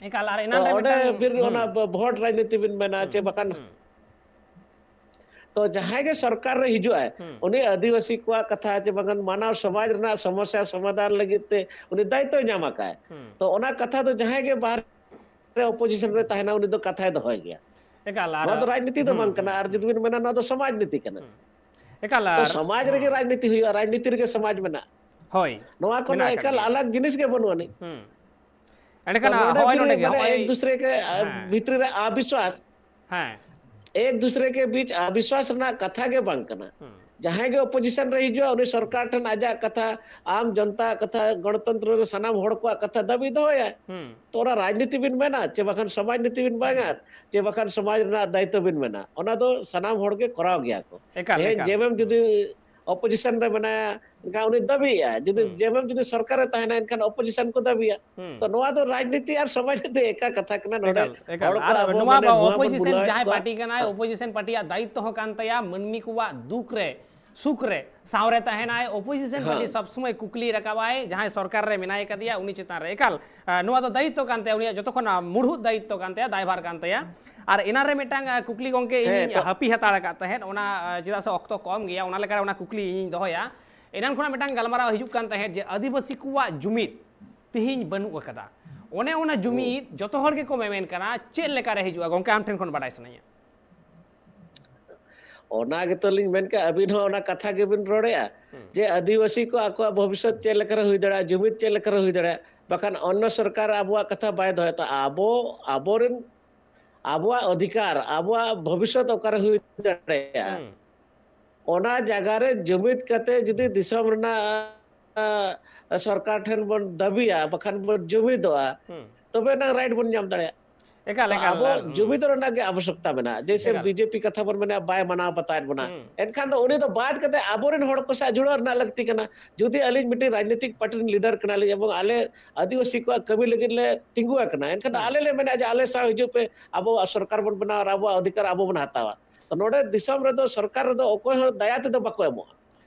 ᱮᱠᱟᱞ, ᱟᱨ ᱛᱚ ᱮᱱᱟᱱ ᱨᱮ ᱚᱸᱰᱮ ᱢᱤᱫᱴᱟᱝ, ᱯᱷᱤᱨ ᱦᱩᱸ, ᱚᱱᱟ ᱵᱷᱳᱴ ᱨᱟᱡᱽᱱᱤᱛᱤ ᱵᱤᱱ ᱢᱮᱱᱟ ᱪᱮ ᱵᱟᱠᱷᱟᱱ, ᱛᱚ ᱡᱟᱦᱟᱸᱭ ᱜᱮ ᱥᱚᱨᱠᱟᱨ ᱨᱮ ᱦᱤᱡᱩᱜ ᱟᱭ, ᱩᱱᱤ ᱟᱹᱫᱤᱵᱟᱹᱥᱤ ᱠᱚᱣᱟᱜ ᱠᱟᱛᱷᱟ ᱪᱮ ᱵᱟᱝᱠᱷᱟᱱ ᱢᱟᱱᱟᱣ ᱥᱚᱢᱟᱡᱽ ᱨᱮᱱᱟᱜ ᱥᱚᱢᱚᱥᱥᱟ ᱥᱚᱢᱟᱫᱷᱟᱱ ᱞᱟᱹᱜᱤᱫ ᱛᱮ ᱩᱱᱤ ᱫᱟᱭᱤᱛᱛᱚᱭ ᱧᱟᱢ ᱟᱠᱟᱫ᱾ ᱛᱚ ᱚᱱᱟ ᱠᱟᱛᱷᱟ ᱫᱚ ᱡᱟᱦᱟᱸᱭ ᱜᱮ ᱵᱟᱦᱨᱮ ᱨᱮ opposition ᱨᱮ ᱛᱟᱦᱮᱱᱟ, ᱩᱱᱤ ᱫᱚ ᱠᱟᱛᱷᱟᱭ ᱫᱚᱦᱚᱭ ᱜᱮᱭᱟ᱾ ᱮᱠᱟᱞ, ᱟᱨ, ᱱᱚᱣᱟ ᱫᱚ ᱨᱟᱡᱽᱱᱤᱛᱤ ᱫᱚ ᱦᱩᱸ, ᱵᱟᱝ ᱠᱟᱱᱟ᱾ ᱦᱩᱸ, ᱟᱨ ᱡᱩᱫᱤ ᱵᱤᱱ ᱢᱮᱱᱟ ᱱᱚᱣᱟ ᱫᱚ ᱥᱚᱢᱟᱡᱽ ᱱᱤᱛᱤ ᱠᱟᱱᱟ, ᱮᱠᱟᱞ, ᱛᱚ ᱟᱨ, ᱥᱚᱢᱟᱡᱽ ᱦᱩᱸ, ᱨᱮᱜᱮ ᱨᱟᱡᱽᱱᱤᱛᱤ ᱦᱩᱭᱩᱜᱼᱟ, ᱨᱟᱡᱽᱱᱤᱛᱤ ᱨᱮᱜᱮ ᱥᱚᱢᱟᱡᱽ ᱢᱮᱱᱟᱜᱼᱟ᱾ ᱦᱳᱭ, ᱱᱚᱣᱟ ᱠᱚᱫᱚ ᱢᱮᱱᱟᱜ ᱟᱠᱟᱫ ᱮᱠᱟᱞ ᱜᱮᱭᱟ᱾ ᱟᱞᱟᱜᱽ ᱡᱤᱱᱤᱥ ᱜᱮ ᱵᱟᱹᱱᱩᱜ ᱟᱹᱱᱤᱡ᱾ ᱦᱩᱸ, ᱮᱸᱰᱮᱠᱷᱟᱱ ᱛᱚ ᱱᱚᱰᱮ ᱦᱚᱸᱜᱼᱚᱭ ᱯᱷᱤᱨ ᱱᱚᱰᱮ ᱜᱮ, ᱢᱟᱱᱮ ᱦᱚᱸᱜᱼᱚᱭ ᱮᱠ ᱫᱩᱥᱨᱮ ᱠᱮ, ᱟ, ᱦᱮᱸ᱾ ᱵᱷᱤᱛᱨᱤ ᱨᱮ ᱟᱵᱤᱥᱣᱟᱥ, ᱦᱮᱸ᱾ ᱮᱠ ᱫᱩᱥᱨᱮ ᱠᱮ ᱵᱤᱪ ᱟᱵᱤᱥᱣᱟᱥ ᱨᱮᱱᱟᱜ ᱠᱟᱛᱷᱟ ᱜᱮ ᱵᱟᱝ ᱠᱟᱱᱟ᱾ ᱦᱩᱸ᱾ ᱡᱟᱦᱟᱸᱭ ᱜᱮ ᱚᱯᱳᱡᱤᱥᱚᱱ ᱨᱮ ᱦᱤᱡᱩᱜᱼᱟ, ᱩᱱᱤ ᱥᱚᱨᱠᱟᱨ ᱴᱷᱮᱱ ᱟᱡᱟᱜ ᱠᱟᱛᱷᱟ, ᱟᱢ ᱡᱚᱱᱛᱟ ᱠᱟᱛᱷᱟ, ᱜᱚᱱᱚᱛᱚᱱᱛᱨᱚ ᱨᱮ ᱥᱟᱱᱟᱢ ᱦᱚᱲ ᱠᱚᱣᱟᱜ ᱠᱟᱛᱷᱟ ᱫᱟᱹᱵᱤ ᱫᱚᱦᱚᱭᱟ᱾ ᱦᱩᱸ᱾ ᱛᱚ ᱚᱱᱟ ᱨᱟᱡᱽᱱᱤᱛᱤ ᱵᱤᱱ ᱢᱮᱱᱟ, ᱪᱮ ᱵᱟᱠᱷᱟᱱ ᱥᱚᱢᱟᱡᱽ ᱱᱤᱛᱤ ᱵᱤᱱ ᱵᱟᱝᱟ, ᱪᱮ ᱵᱟᱠᱷᱟᱱ ᱥᱚᱢᱟᱡᱽ ᱨᱮᱱᱟᱜ ᱫᱟᱭᱤᱛᱛᱚ ᱵᱤᱱ ᱢᱮᱱᱟ, ᱚᱱᱟ ᱫᱚ ᱥᱟᱱᱟᱢ ᱦᱚᱲ ᱜᱮ ᱠᱚᱨᱟᱣ ᱜᱮᱭᱟ ᱠᱚ᱾ ᱮᱠᱟᱞ, ᱛᱮᱦᱮᱧ ᱮᱠᱟᱞ᱾ ᱡᱮᱢᱮᱢ ᱦᱩᱸ᱾ ᱡᱩᱫᱤ ᱚᱯᱳᱡᱤᱥᱚᱱ ᱨᱮ ᱢᱮᱱᱟᱭᱟ, ᱮᱱᱠᱷᱟᱱ ᱩᱱᱤ ᱫᱟᱹᱵᱤᱭᱮᱜᱼᱟ᱾ ᱡᱩᱫᱤ ᱦᱩᱸ᱾ ᱡᱮᱢᱮᱢ ᱡᱩᱫᱤ ᱥᱚᱨᱠᱟᱨ ᱨᱮ ᱛᱟᱦᱮᱱᱟ, ᱮᱱᱠᱷᱟᱱ ᱚᱯᱳᱡᱤᱥᱚᱱ ᱠᱚ ᱫᱟᱹᱵᱤᱭᱟ᱾ ᱦᱩᱸ᱾ ᱛᱚ ᱱᱚᱣᱟ ᱫᱚ ᱨᱟᱡᱽᱱᱤᱛᱤ ᱟᱨ ᱥᱚᱢᱟᱡᱽ ᱱᱤᱛᱤ ᱮᱠᱟ ᱠᱟᱛᱷᱟ ᱠᱟᱱᱟ᱾ ᱱᱚᱰᱮ ᱮᱠᱟᱞ, ᱮᱠᱟᱞ᱾ ᱦᱚᱲ ᱠᱚ ᱟᱨ ᱟᱵᱚ ᱱᱚᱣᱟ ᱢᱟᱱᱮ ᱵᱟ-, ᱱᱚᱣᱟ ᱵᱚᱱ ᱚᱯᱳᱡᱤᱥᱚᱱ ᱵᱩᱞᱟᱹᱣᱮᱫ ᱡᱟᱦᱟᱸᱭ ᱠᱚᱣᱟ᱾ ᱯᱟᱨᱴᱤ ᱠᱟᱱᱟᱭ, ᱦᱮᱸ᱾ ᱚᱯᱳᱡᱤᱥᱚᱱ ᱯᱟᱨᱴᱤᱭᱟᱜ ᱫᱟᱭᱤᱛᱛᱚ ᱦᱚᱸ ᱠᱟᱱ ᱛᱟᱭᱟ ᱢᱟᱹᱱᱢᱤ ᱠᱚᱣᱟᱜ ᱫᱩᱠ ᱨᱮ, ᱥᱩᱠ ᱨᱮ ᱥᱟᱶᱨᱮ ᱛᱟᱦᱮᱱᱟᱭ᱾ ᱚᱯᱳᱡᱤᱥᱚᱱ ᱯᱟᱨᱴᱤ ᱦᱮᱸ᱾ ᱥᱚᱵᱽ ᱥᱚᱢᱚᱭ ᱠᱩᱠᱞᱤ ᱨᱟᱠᱟᱵᱟᱭ ᱡᱟᱦᱟᱸᱭ ᱥᱚᱨᱠᱟᱨ ᱨᱮ ᱢᱮᱱᱟᱭ ᱠᱟᱫᱮᱭᱟ ᱩᱱᱤ ᱪᱮᱛᱟᱱ ᱨᱮ᱾ ᱮᱠᱟᱞ, ᱟ, ᱱᱚᱣᱟ ᱫᱚ ᱫᱟᱭᱤᱛᱛᱚ ᱠᱟᱱ ᱛᱟᱭᱟ, ᱩᱱᱤᱭᱟᱜ ᱡᱚᱛᱚ ᱠᱷᱚᱱ, ᱟ, ᱢᱩᱲᱦᱩᱫ ᱫᱟᱭᱤᱛᱛᱚ ᱠᱟᱱ ᱛᱟᱭᱟ, ᱫᱟᱭᱵᱷᱟᱨ ᱠᱟᱱ ᱛᱟᱭᱟ᱾ ᱟᱨ ᱮᱱᱟᱱ ᱨᱮ ᱢᱤᱫᱴᱟᱝ, ᱟ, ᱠᱩᱠᱞᱤ ᱜᱚᱝᱠᱮ ᱦᱮᱸ, ᱤᱧᱤᱧ ᱛᱚ ᱦᱟᱹᱯᱤ ᱦᱟᱛᱟᱲ ᱟᱠᱟᱫ ᱛᱟᱦᱮᱸᱫ, ᱚᱱᱟ, ᱟ, ᱪᱮᱫᱟᱜ ᱥᱮ ᱚᱠᱛᱚ ᱠᱚᱢ ᱜᱮᱭᱟ, ᱚᱱᱟ ᱞᱮᱠᱟᱨᱮ ᱚᱱᱟ ᱠᱩᱠᱞᱤ ᱤᱧᱤᱧ ᱫᱚᱦᱚᱭᱟ᱾ ᱮᱱᱟᱱ ᱠᱷᱚᱱᱟᱜ ᱢᱤᱫᱴᱟᱝ ᱜᱟᱞᱢᱟᱨᱟᱣ ᱦᱤᱡᱩᱜ ᱠᱟᱱ ᱛᱟᱦᱮᱸᱫ ᱡᱮ ᱟᱹᱫᱤᱵᱟᱹᱥᱤ ᱠᱚᱣᱟᱜ ᱡᱩᱢᱤᱫ ᱛᱤᱦᱤᱧ ᱵᱟᱹᱱᱩᱜ ᱟᱠᱟᱫᱟ᱾ ᱚᱱᱮ ᱚᱱᱟ ᱦᱩᱸ᱾ ᱡᱩᱢᱤᱫ ᱡᱚᱛᱚ ᱦᱚᱲ ᱜᱮᱠᱚ ᱢᱮᱢᱮᱱ ᱠᱟᱱᱟ, ᱪᱮᱫ ᱞᱮᱠᱟᱨᱮ ᱦᱤᱡᱩᱜᱼᱟ? ᱜᱚᱝᱠᱮ, ᱟᱢ ᱴᱷᱮᱱ ᱠᱷᱚᱱ ᱵᱟᱰᱟᱭ ᱥᱟᱱᱟᱧᱟ᱾ ᱚᱱᱟ ᱜᱮᱛᱚ ᱞᱤᱧ ᱢᱮᱱ ᱠᱮᱜᱼᱟ, ᱟᱹᱵᱤᱱ ᱦᱚᱸ ᱚᱱᱟ ᱠᱟᱛᱷᱟ ᱜᱮᱵᱤᱱ ᱨᱚᱲᱮᱜᱼᱟ, ᱦᱩᱸ᱾ ᱡᱮ ᱟᱹᱫᱤᱵᱟᱹᱥᱤ ᱠᱚ ᱟᱠᱚᱣᱟᱜ ᱵᱷᱚᱵᱤᱥᱥᱚᱛ ᱪᱮᱫ ᱞᱮᱠᱟᱨᱮ ᱦᱩᱭ ᱫᱟᱲᱮᱭᱟᱜᱼᱟ, ᱡᱩᱢᱤᱫ ᱪᱮᱫ ᱞᱮᱠᱟᱨᱮ ᱦᱩᱭ ᱫᱟᱲᱮᱭᱟᱜᱼᱟ, ᱵᱟᱠᱷᱟᱱ ᱚᱱᱱᱚ ᱥᱚᱨᱠᱟᱨ ᱟᱵᱚᱣᱟᱜ ᱠᱟᱛᱷᱟ ᱵᱟᱭ ᱫᱚᱦᱚᱭᱟ᱾ ᱛᱚ ᱟᱵᱚ, ᱟᱵᱚᱨᱮᱱ, ᱟᱵᱚᱣᱟᱜ ᱚᱫᱷᱤᱠᱟᱨ, ᱟᱵᱚᱣᱟᱜ ᱵᱷᱚᱵᱤᱥᱥᱚᱛ ᱚᱠᱟᱨᱮ ᱦᱩᱭ ᱫᱟᱲᱮᱭᱟᱜᱼᱟ? ᱦᱩᱸ᱾ ᱚᱱᱟ ᱡᱟᱭᱜᱟ ᱨᱮ ᱡᱩᱢᱤᱫ ᱠᱟᱛᱮ ᱡᱩᱫᱤ ᱫᱤᱥᱚᱢ ᱨᱮᱱᱟᱜ, ᱟ, ᱥᱚᱨᱠᱟᱨ ᱴᱷᱮᱱ ᱵᱚᱱ ᱫᱟᱹᱵᱤᱭᱟ, ᱵᱟᱠᱷᱟᱱ ᱵᱚᱱ ᱡᱩᱢᱤᱫᱚᱜᱼᱟ, ᱦᱩᱸ᱾ ᱛᱚᱵᱮ ᱮᱱᱟᱝ ᱨᱟᱭᱤᱴ ᱵᱚᱱ ᱧᱟᱢ ᱫᱟᱲᱮᱭᱟᱜᱼᱟ᱾ ᱮᱠᱟᱞ, ᱛᱚ ᱮᱠᱟᱞ, ᱟᱵᱚ ᱟᱨ, ᱦᱩᱸ᱾ ᱡᱩᱢᱤᱫ ᱨᱮᱱᱟᱜ ᱜᱮ ᱟᱵᱚᱥᱭᱚᱠᱛᱟ ᱢᱮᱱᱟᱜᱼᱟ᱾ ᱡᱮᱭᱥᱮ ᱮᱠᱟᱞ᱾ ᱵᱤᱡᱮᱯᱤ ᱠᱟᱛᱷᱟ ᱵᱚᱱ ᱢᱮᱱᱟ, ᱵᱟᱭ ᱢᱟᱱᱟᱣ ᱵᱟᱛᱟᱣᱮᱫ ᱵᱚᱱᱟ᱾ ᱦᱩᱸ᱾ ᱮᱱᱠᱷᱟᱱ ᱫᱚ ᱩᱱᱤ ᱫᱚ ᱵᱟᱫ ᱠᱟᱛᱮ ᱟᱵᱚᱨᱮᱱ ᱦᱚᱲ ᱠᱚ ᱥᱟᱶ ᱡᱩᱲᱟᱹᱣ ᱨᱮᱱᱟᱜ ᱞᱟᱹᱠᱛᱤ ᱠᱟᱱᱟ᱾ ᱡᱩᱫᱤ ᱟᱹᱞᱤᱧ ᱢᱤᱫᱴᱤᱡ ᱨᱟᱡᱽᱱᱤᱛᱤᱠ ᱯᱟᱨᱴᱤ ᱨᱮᱱ ᱞᱤᱰᱟᱨ ᱠᱟᱱᱟᱞᱤᱧ ᱮᱵᱚᱝ ᱟᱞᱮ ᱟᱹᱫᱤᱵᱟᱹᱥᱤ ᱠᱚᱣᱟᱜ ᱠᱟᱹᱢᱤ ᱞᱟᱹᱜᱤᱫ ᱞᱮ ᱛᱤᱸᱜᱩ ᱟᱠᱟᱱᱟ, ᱮᱱᱠᱷᱟᱱ ᱫᱚ ᱦᱩᱸ᱾ ᱟᱞᱮ ᱞᱮ ᱢᱮᱱᱟ ᱡᱮ ᱟᱞᱮ ᱥᱟᱶ ᱦᱤᱡᱩᱜ ᱯᱮ, ᱟᱵᱚᱣᱟᱜ ᱥᱚᱨᱠᱟᱨ ᱵᱚᱱ ᱵᱮᱱᱟᱣᱟ ᱟᱨ ᱟᱵᱚᱣᱟᱜ ᱚᱫᱷᱤᱠᱟᱨ ᱟᱵᱚ ᱵᱚᱱ ᱦᱟᱛᱟᱣᱟ᱾ ᱛᱚ ᱱᱚᱰᱮ ᱫᱤᱥᱚᱢ ᱨᱮᱫᱚ ᱥᱚᱨᱠᱟᱨ ᱨᱮᱫᱚ ᱚᱠᱚᱭ ᱦᱚᱸ ᱫᱟᱭᱟ ᱛᱮᱫᱚ ᱵᱟᱠᱚ ᱮᱢᱚᱜᱼᱟ᱾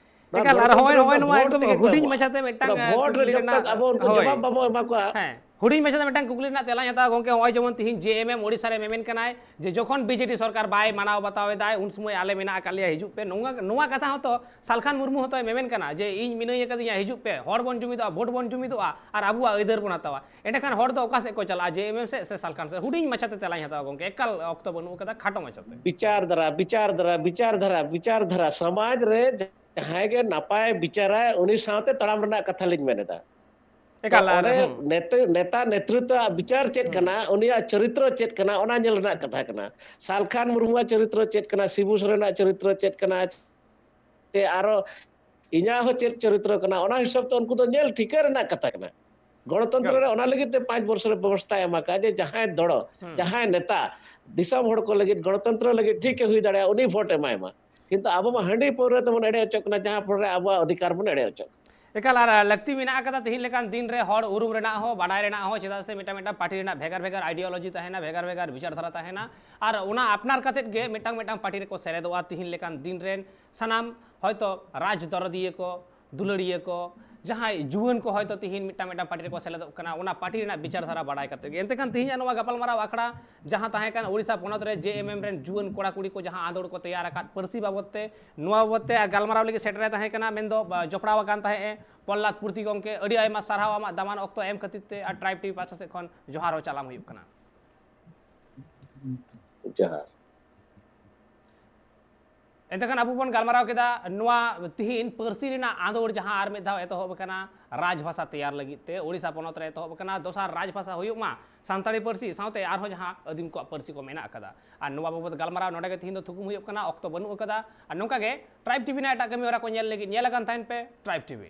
ᱱᱚᱣᱟ ᱮᱠᱟᱞ, ᱟᱨ ᱜᱚᱱᱚᱛᱚᱱᱛᱨᱚ ᱦᱚᱸᱜᱼᱚᱭ, ᱨᱮᱫᱚ ᱦᱚᱸᱜᱼᱚᱭ ᱱᱚᱣᱟ ᱵᱷᱳᱴ ᱮᱠᱫᱚᱢ ᱛᱮᱜᱮ ᱠᱚ ᱦᱩᱰᱤᱧ ᱮᱢᱚᱜᱼᱟ᱾ ᱢᱟᱪᱷᱟᱛᱮ ᱢᱤᱫᱴᱟᱝ, ᱚᱱᱟ ᱮ, ᱵᱷᱳᱴ ᱨᱮ ᱠᱩᱠᱞᱤ ᱡᱚᱵ ᱨᱮᱱᱟᱜ, ᱛᱟᱠ ᱟᱵᱚ ᱩᱱᱠᱩ ᱦᱳᱭ᱾ ᱡᱚᱵᱟᱵ ᱵᱟᱵᱚ ᱮᱢᱟ ᱠᱚᱣᱟ᱾ ᱦᱮᱸ, ᱦᱩᱰᱤᱧ ᱢᱟᱪᱷᱟᱛᱮ ᱢᱤᱫᱴᱟᱝ ᱠᱩᱠᱞᱤ ᱨᱮᱱᱟᱜ ᱛᱮᱞᱟᱧ ᱦᱟᱛᱟᱣᱟ ᱜᱚᱝᱠᱮ, ᱦᱚᱸᱜᱼᱚᱭ ᱡᱮᱢᱚᱱ ᱛᱤᱦᱤᱧ ᱡᱮ ᱮᱢ ᱮᱢ ᱳᱰᱤᱥᱟ ᱨᱮ ᱢᱮᱢᱮᱱ ᱠᱟᱱᱟᱭ ᱡᱮ ᱡᱚᱠᱷᱚᱱ ᱵᱤ ᱡᱮ ᱰᱤ ᱥᱚᱨᱠᱟᱨ ᱵᱟᱭ ᱢᱟᱱᱟᱣ ᱵᱟᱛᱟᱣ ᱮᱫᱟᱭ ᱩᱱ ᱥᱚᱢᱚᱭ ᱟᱞᱮ ᱢᱮᱱᱟᱜ ᱟᱠᱟᱫ ᱞᱮᱭᱟ, ᱦᱤᱡᱩᱜ ᱯᱮ, ᱱᱚᱣᱟ, ᱱᱚᱣᱟ ᱠᱟᱛᱷᱟ ᱦᱚᱸᱛᱚ ᱥᱟᱞᱠᱷᱟᱱ ᱢᱩᱨᱢᱩ ᱦᱚᱸᱛᱚᱭ ᱢᱮᱢᱮᱱ ᱠᱟᱱᱟ ᱡᱮ ᱤᱧ ᱢᱤᱱᱟᱹᱧ ᱟᱠᱟᱫᱤᱧᱟ, ᱦᱤᱡᱩᱜ ᱯᱮ, ᱦᱚᱲ ᱵᱚᱱ ᱡᱩᱢᱤᱫᱚᱜᱼᱟ, ᱵᱷᱳᱴ ᱵᱚᱱ ᱡᱩᱢᱤᱫᱚᱜᱼᱟ ᱟᱨ ᱟᱵᱚᱣᱟᱜ ᱟᱹᱭᱫᱟᱹᱨ ᱵᱚᱱ ᱦᱟᱛᱟᱣᱟ᱾ ᱮᱸᱰᱮᱠᱷᱟᱱ ᱦᱚᱲ ᱫᱚ ᱚᱠᱟ ᱥᱮᱫ ᱠᱚ ᱪᱟᱞᱟᱜᱼᱟ, ᱡᱮ ᱮᱢ ᱮᱢ ᱥᱮᱫ ᱥᱮ ᱥᱟᱞᱠᱷᱟᱱ ᱥᱮᱫ? ᱦᱩᱰᱤᱧ ᱢᱟᱪᱷᱟᱛᱮ ᱛᱮᱞᱟᱧ ᱦᱟᱛᱟᱣᱟ ᱜᱚᱝᱠᱮ, ᱮᱠᱟᱞ ᱚᱠᱛᱚ ᱵᱟᱹᱱᱩᱜ ᱟᱠᱟᱫᱟ, ᱠᱷᱟᱴᱚ ᱢᱟᱪᱷᱟᱛᱮ᱾ ᱵᱤᱪᱟᱨ ᱫᱷᱟᱨᱟ, ᱵᱤᱪᱟᱨ ᱫᱷᱟᱨᱟ, ᱵᱤᱪᱟᱨ ᱫᱷᱟᱨᱟ, ᱵᱤᱪᱟᱨ ᱫᱷᱟᱨᱟ, ᱥᱚᱢᱟᱡᱽ ᱨᱮ ᱡᱟᱦᱟᱸᱭ ᱜᱮ ᱱᱟᱯᱟᱭ ᱵᱤᱪᱟᱨᱟᱭ, ᱩᱱᱤ ᱥᱟᱶᱛᱮ ᱛᱟᱲᱟᱢ ᱨᱮᱱᱟᱜ ᱠᱟᱛᱷᱟ ᱞᱤᱧ ᱢᱮᱱ ᱮᱫᱟ᱾ ᱮᱠᱟᱞ, ᱟᱨ ᱚᱸᱰᱮ ᱦᱩᱸ᱾ ᱱᱮᱛᱮ-, ᱱᱮᱛᱟ ᱱᱮᱛᱨᱤᱛᱣᱚ ᱟᱜ ᱵᱤᱪᱟᱨ ᱪᱮᱫ ᱦᱩᱸ᱾ ᱠᱟᱱᱟ, ᱩᱱᱤᱭᱟᱜ ᱪᱚᱨᱤᱛᱨᱚ ᱪᱮᱫ ᱠᱟᱱᱟ, ᱚᱱᱟ ᱧᱮᱞ ᱨᱮᱱᱟᱜ ᱠᱟᱛᱷᱟ ᱠᱟᱱᱟ᱾ ᱥᱟᱞᱠᱷᱟᱱ ᱢᱩᱨᱢᱩᱣᱟᱜ ᱪᱚᱨᱤᱛᱨᱚ ᱪᱮᱫ ᱠᱟᱱᱟ, ᱥᱤᱵᱩ ᱥᱚᱨᱮᱱᱟᱜ ᱪᱚᱨᱤᱛᱨᱚ ᱪᱮᱫ ᱠᱟᱱᱟ, ᱥᱮ ᱟᱨᱚ ᱤᱧᱟᱹᱜ ᱦᱚᱸ ᱪᱮᱫ ᱪᱚᱨᱤᱛᱨᱚ ᱠᱟᱱᱟ, ᱚᱱᱟ ᱦᱤᱥᱟᱹᱵ ᱛᱮ ᱩᱱᱠᱩ ᱫᱚ ᱧᱮᱞ ᱴᱷᱤᱠᱟᱹ ᱨᱮᱱᱟᱜ ᱠᱟᱛᱷᱟ ᱠᱟᱱᱟ᱾ ᱜᱚᱬᱚᱛᱚᱱᱛᱨᱚ ᱮᱠᱟᱞ᱾ ᱨᱮ ᱚᱱᱟ ᱞᱟᱹᱜᱤᱫ ᱛᱮ ᱯᱟᱸᱪ ᱵᱚᱨᱥᱚ ᱨᱮ ᱵᱮᱵᱚᱥᱛᱷᱟᱭ ᱮᱢ ᱟᱠᱟᱫᱼᱟ ᱡᱮ ᱡᱟᱦᱟᱸᱭ ᱫᱚᱲᱚ, ᱦᱩᱸ᱾ ᱡᱟᱦᱟᱸᱭ ᱱᱮᱛᱟ ᱫᱤᱥᱚᱢ ᱦᱚᱲ ᱠᱚ ᱞᱟᱹᱜᱤᱫ, ᱜᱚᱬᱚᱛᱚᱱᱛᱨᱚ ᱞᱟᱹᱜᱤᱫ ᱴᱷᱤᱠ ᱮ ᱦᱩᱭ ᱫᱟᱲᱮᱭᱟᱜᱼᱟ, ᱩᱱᱤ ᱵᱷᱳᱴ ᱮᱢᱟᱭ ᱢᱟ᱾ ᱠᱤᱱᱛᱩ ᱟᱵᱚ ᱢᱟ ᱦᱟᱺᱰᱤ ᱯᱟᱹᱣᱨᱟᱹ ᱛᱮᱵᱚᱱ ᱮᱲᱮ ᱦᱚᱪᱚᱜ ᱠᱟᱱᱟ, ᱡᱟᱦᱟᱸ ᱯᱷᱚᱞ ᱨᱮ ᱟᱵᱚᱣᱟᱜ ᱚᱫᱷᱤᱠᱟᱨ ᱵᱚᱱ ᱮᱲᱮ ᱦᱚᱪᱚᱜ ᱠᱟᱱᱟ᱾ ᱮᱠᱟᱞ, ᱟᱨ ᱞᱟᱹᱠᱛᱤ ᱢᱮᱱᱟᱜ ᱟᱠᱟᱫᱟ ᱛᱤᱦᱤᱧ ᱞᱮᱠᱟᱱ ᱫᱤᱱ ᱨᱮ ᱦᱚᱲ ᱩᱨᱩᱢ ᱨᱮᱱᱟᱜ ᱦᱚᱸ, ᱵᱟᱰᱟᱭ ᱨᱮᱱᱟᱜ ᱦᱚᱸ, ᱪᱮᱫᱟᱜ ᱥᱮ ᱢᱤᱫᱴᱟᱝ ᱢᱤᱫᱴᱟᱝ ᱯᱟᱨᱴᱤ ᱨᱮᱱᱟᱜ ᱵᱷᱮᱜᱟᱨ ᱵᱷᱮᱜᱟᱨ ideology ᱛᱟᱦᱮᱱᱟ, ᱵᱷᱮᱜᱟᱨ ᱵᱷᱮᱜᱟᱨ ᱵᱤᱪᱟᱨ ᱫᱷᱟᱨᱟ ᱛᱟᱦᱮᱱᱟ, ᱟᱨ ᱚᱱᱟ ᱟᱯᱱᱟᱨ ᱠᱟᱛᱮᱫ ᱜᱮ ᱢᱤᱫᱴᱟᱝ ᱢᱤᱫᱴᱟᱝ ᱯᱟᱨᱴᱤ ᱨᱮᱠᱚ ᱥᱮᱞᱮᱫᱚᱜᱼᱟ᱾ ᱛᱤᱦᱤᱧ ᱞᱮᱠᱟᱱ ᱫᱤᱱ ᱨᱮᱱ ᱥᱟᱱᱟᱢ ᱦᱚᱭᱛᱚ ᱨᱟᱡᱽ ᱫᱚᱨᱚᱫᱤᱭᱟᱹ ᱠᱚ, ᱫᱩᱞᱟᱹᱲᱤᱭᱟᱹ ᱠᱚ, ᱡᱟᱦᱟᱸᱭ ᱡᱩᱣᱟᱹᱱ ᱠᱚ ᱦᱚᱭᱛᱚ ᱛᱤᱦᱤᱧ ᱢᱤᱫᱴᱟᱝ ᱢᱤᱫᱴᱟᱝ ᱯᱟᱨᱴᱤ ᱨᱮᱠᱚ ᱥᱮᱞᱮᱫᱚᱜ ᱠᱟᱱᱟ, ᱚᱱᱟ ᱯᱟᱨᱴᱤ ᱨᱮᱱᱟᱜ ᱵᱤᱪᱟᱨ ᱫᱷᱟᱨᱟ ᱵᱟᱰᱟᱭ ᱠᱟᱛᱮ ᱜᱮ᱾ ᱮᱱᱛᱮ ᱠᱷᱟᱱ ᱛᱤᱦᱤᱧᱟᱜ ᱱᱚᱣᱟ ᱜᱟᱯᱟᱞᱢᱟᱨᱟᱣ ᱟᱠᱷᱲᱟ ᱡᱟᱦᱟᱸ ᱛᱟᱦᱮᱸ ᱠᱟᱱ ᱳᱰᱤᱥᱟ ᱯᱚᱱᱚᱛ ᱨᱮ JMM ᱨᱮᱱ ᱡᱩᱣᱟᱹᱱ ᱠᱚᱲᱟ ᱠᱩᱲᱤ ᱠᱚ ᱡᱟᱦᱟᱸ ᱟᱸᱫᱳᱲ ᱠᱚ ᱛᱮᱭᱟᱨ ᱟᱠᱟᱫ ᱯᱟᱹᱨᱥᱤ ᱵᱟᱵᱚᱫ ᱛᱮ, ᱱᱚᱣᱟ ᱵᱟᱵᱚᱫ ᱛᱮ ᱜᱟᱞᱢᱟᱨᱟᱣ ᱞᱟᱹᱜᱤᱫ ᱥᱮᱴᱮᱨ ᱮ ᱛᱟᱦᱮᱸ ᱠᱟᱱᱟ, ᱢᱮᱱᱫᱚ, ᱵᱟ, ᱡᱚᱯᱲᱟᱣ ᱟᱠᱟᱱ ᱛᱟᱦᱮᱸ ᱮ ᱯᱚᱞᱞᱟᱫᱽ ᱯᱩᱨᱛᱤ ᱜᱚᱢᱠᱮ᱾ ᱟᱹᱰᱤ ᱟᱭᱢᱟ ᱥᱟᱨᱦᱟᱣ ᱟᱢᱟᱜ ᱫᱟᱢᱟᱱ ᱚᱠᱛᱚ ᱮᱢ ᱠᱷᱟᱹᱛᱤᱨ ᱛᱮ, ᱟᱨ Tribe TV ᱯᱟᱦᱴᱟ ᱥᱮᱫ ᱠᱷᱚᱱ ᱡᱚᱦᱟᱨ ᱦᱚᱸ ᱪᱟᱞᱟᱢ ᱦᱩᱭᱩᱜ ᱠᱟᱱᱟ᱾ ᱡᱚᱦᱟᱨ᱾ ᱮᱱᱛᱮ ᱠᱷᱟᱱ ᱟᱵᱚ ᱵᱚᱱ ᱜᱟᱞᱢᱟᱨᱟᱣ ᱠᱮᱫᱟ ᱱᱚᱣᱟ ᱛᱤᱦᱤᱧ ᱯᱟᱹᱨᱥᱤ ᱨᱮᱱᱟᱜ ᱟᱸᱫᱳᱲ ᱡᱟᱦᱟᱸ ᱟᱨ ᱢᱤᱫ ᱫᱷᱟᱣ ᱮᱛᱚᱦᱚᱵ ᱟᱠᱟᱱᱟ ᱨᱟᱡᱽᱵᱷᱟᱥᱟ ᱛᱮᱭᱟᱨ ᱞᱟᱹᱜᱤᱫ ᱛᱮ, ᱳᱰᱤᱥᱟ ᱯᱚᱱᱚᱛ ᱨᱮ ᱮᱛᱚᱦᱚᱵ ᱟᱠᱟᱱᱟ, ᱫᱚᱥᱟᱨ ᱨᱟᱡᱽᱵᱷᱟᱥᱟ ᱦᱩᱭᱩᱜ ᱢᱟ ᱥᱟᱱᱛᱟᱲᱤ ᱯᱟᱹᱨᱥᱤ, ᱥᱟᱶᱛᱮ ᱟᱨᱦᱚᱸ ᱡᱟᱦᱟᱸ ᱟᱹᱫᱤᱢ ᱠᱚᱣᱟᱜ ᱯᱟᱹᱨᱥᱤ ᱠᱚ ᱢᱮᱱᱟᱜ ᱟᱠᱟᱫᱟ᱾ ᱟᱨ ᱱᱚᱣᱟ ᱵᱟᱵᱚᱫ ᱜᱟᱞᱢᱟᱨᱟᱣ ᱱᱚᱰᱮ ᱜᱮ ᱛᱤᱦᱤᱧ ᱫᱚ ᱛᱷᱩᱠᱩᱢ ᱦᱩᱭᱩᱜ ᱠᱟᱱᱟ, ᱚᱠᱛᱚ ᱵᱟᱹᱱᱩᱜ ᱟᱠᱟᱫᱟ᱾ ᱟᱨ ᱱᱚᱝᱠᱟ ᱜᱮ Tribe TV ᱨᱮᱱᱟᱜ ᱮᱴᱟᱜ ᱠᱟᱹᱢᱤ ᱦᱚᱨᱟ ᱠᱚ ᱧᱮᱞ ᱞᱟᱹᱜᱤᱫ ᱧᱮᱞ ᱟᱠᱟᱱ ᱛᱟᱦᱮᱱ ᱯᱮ Tribe TV᱾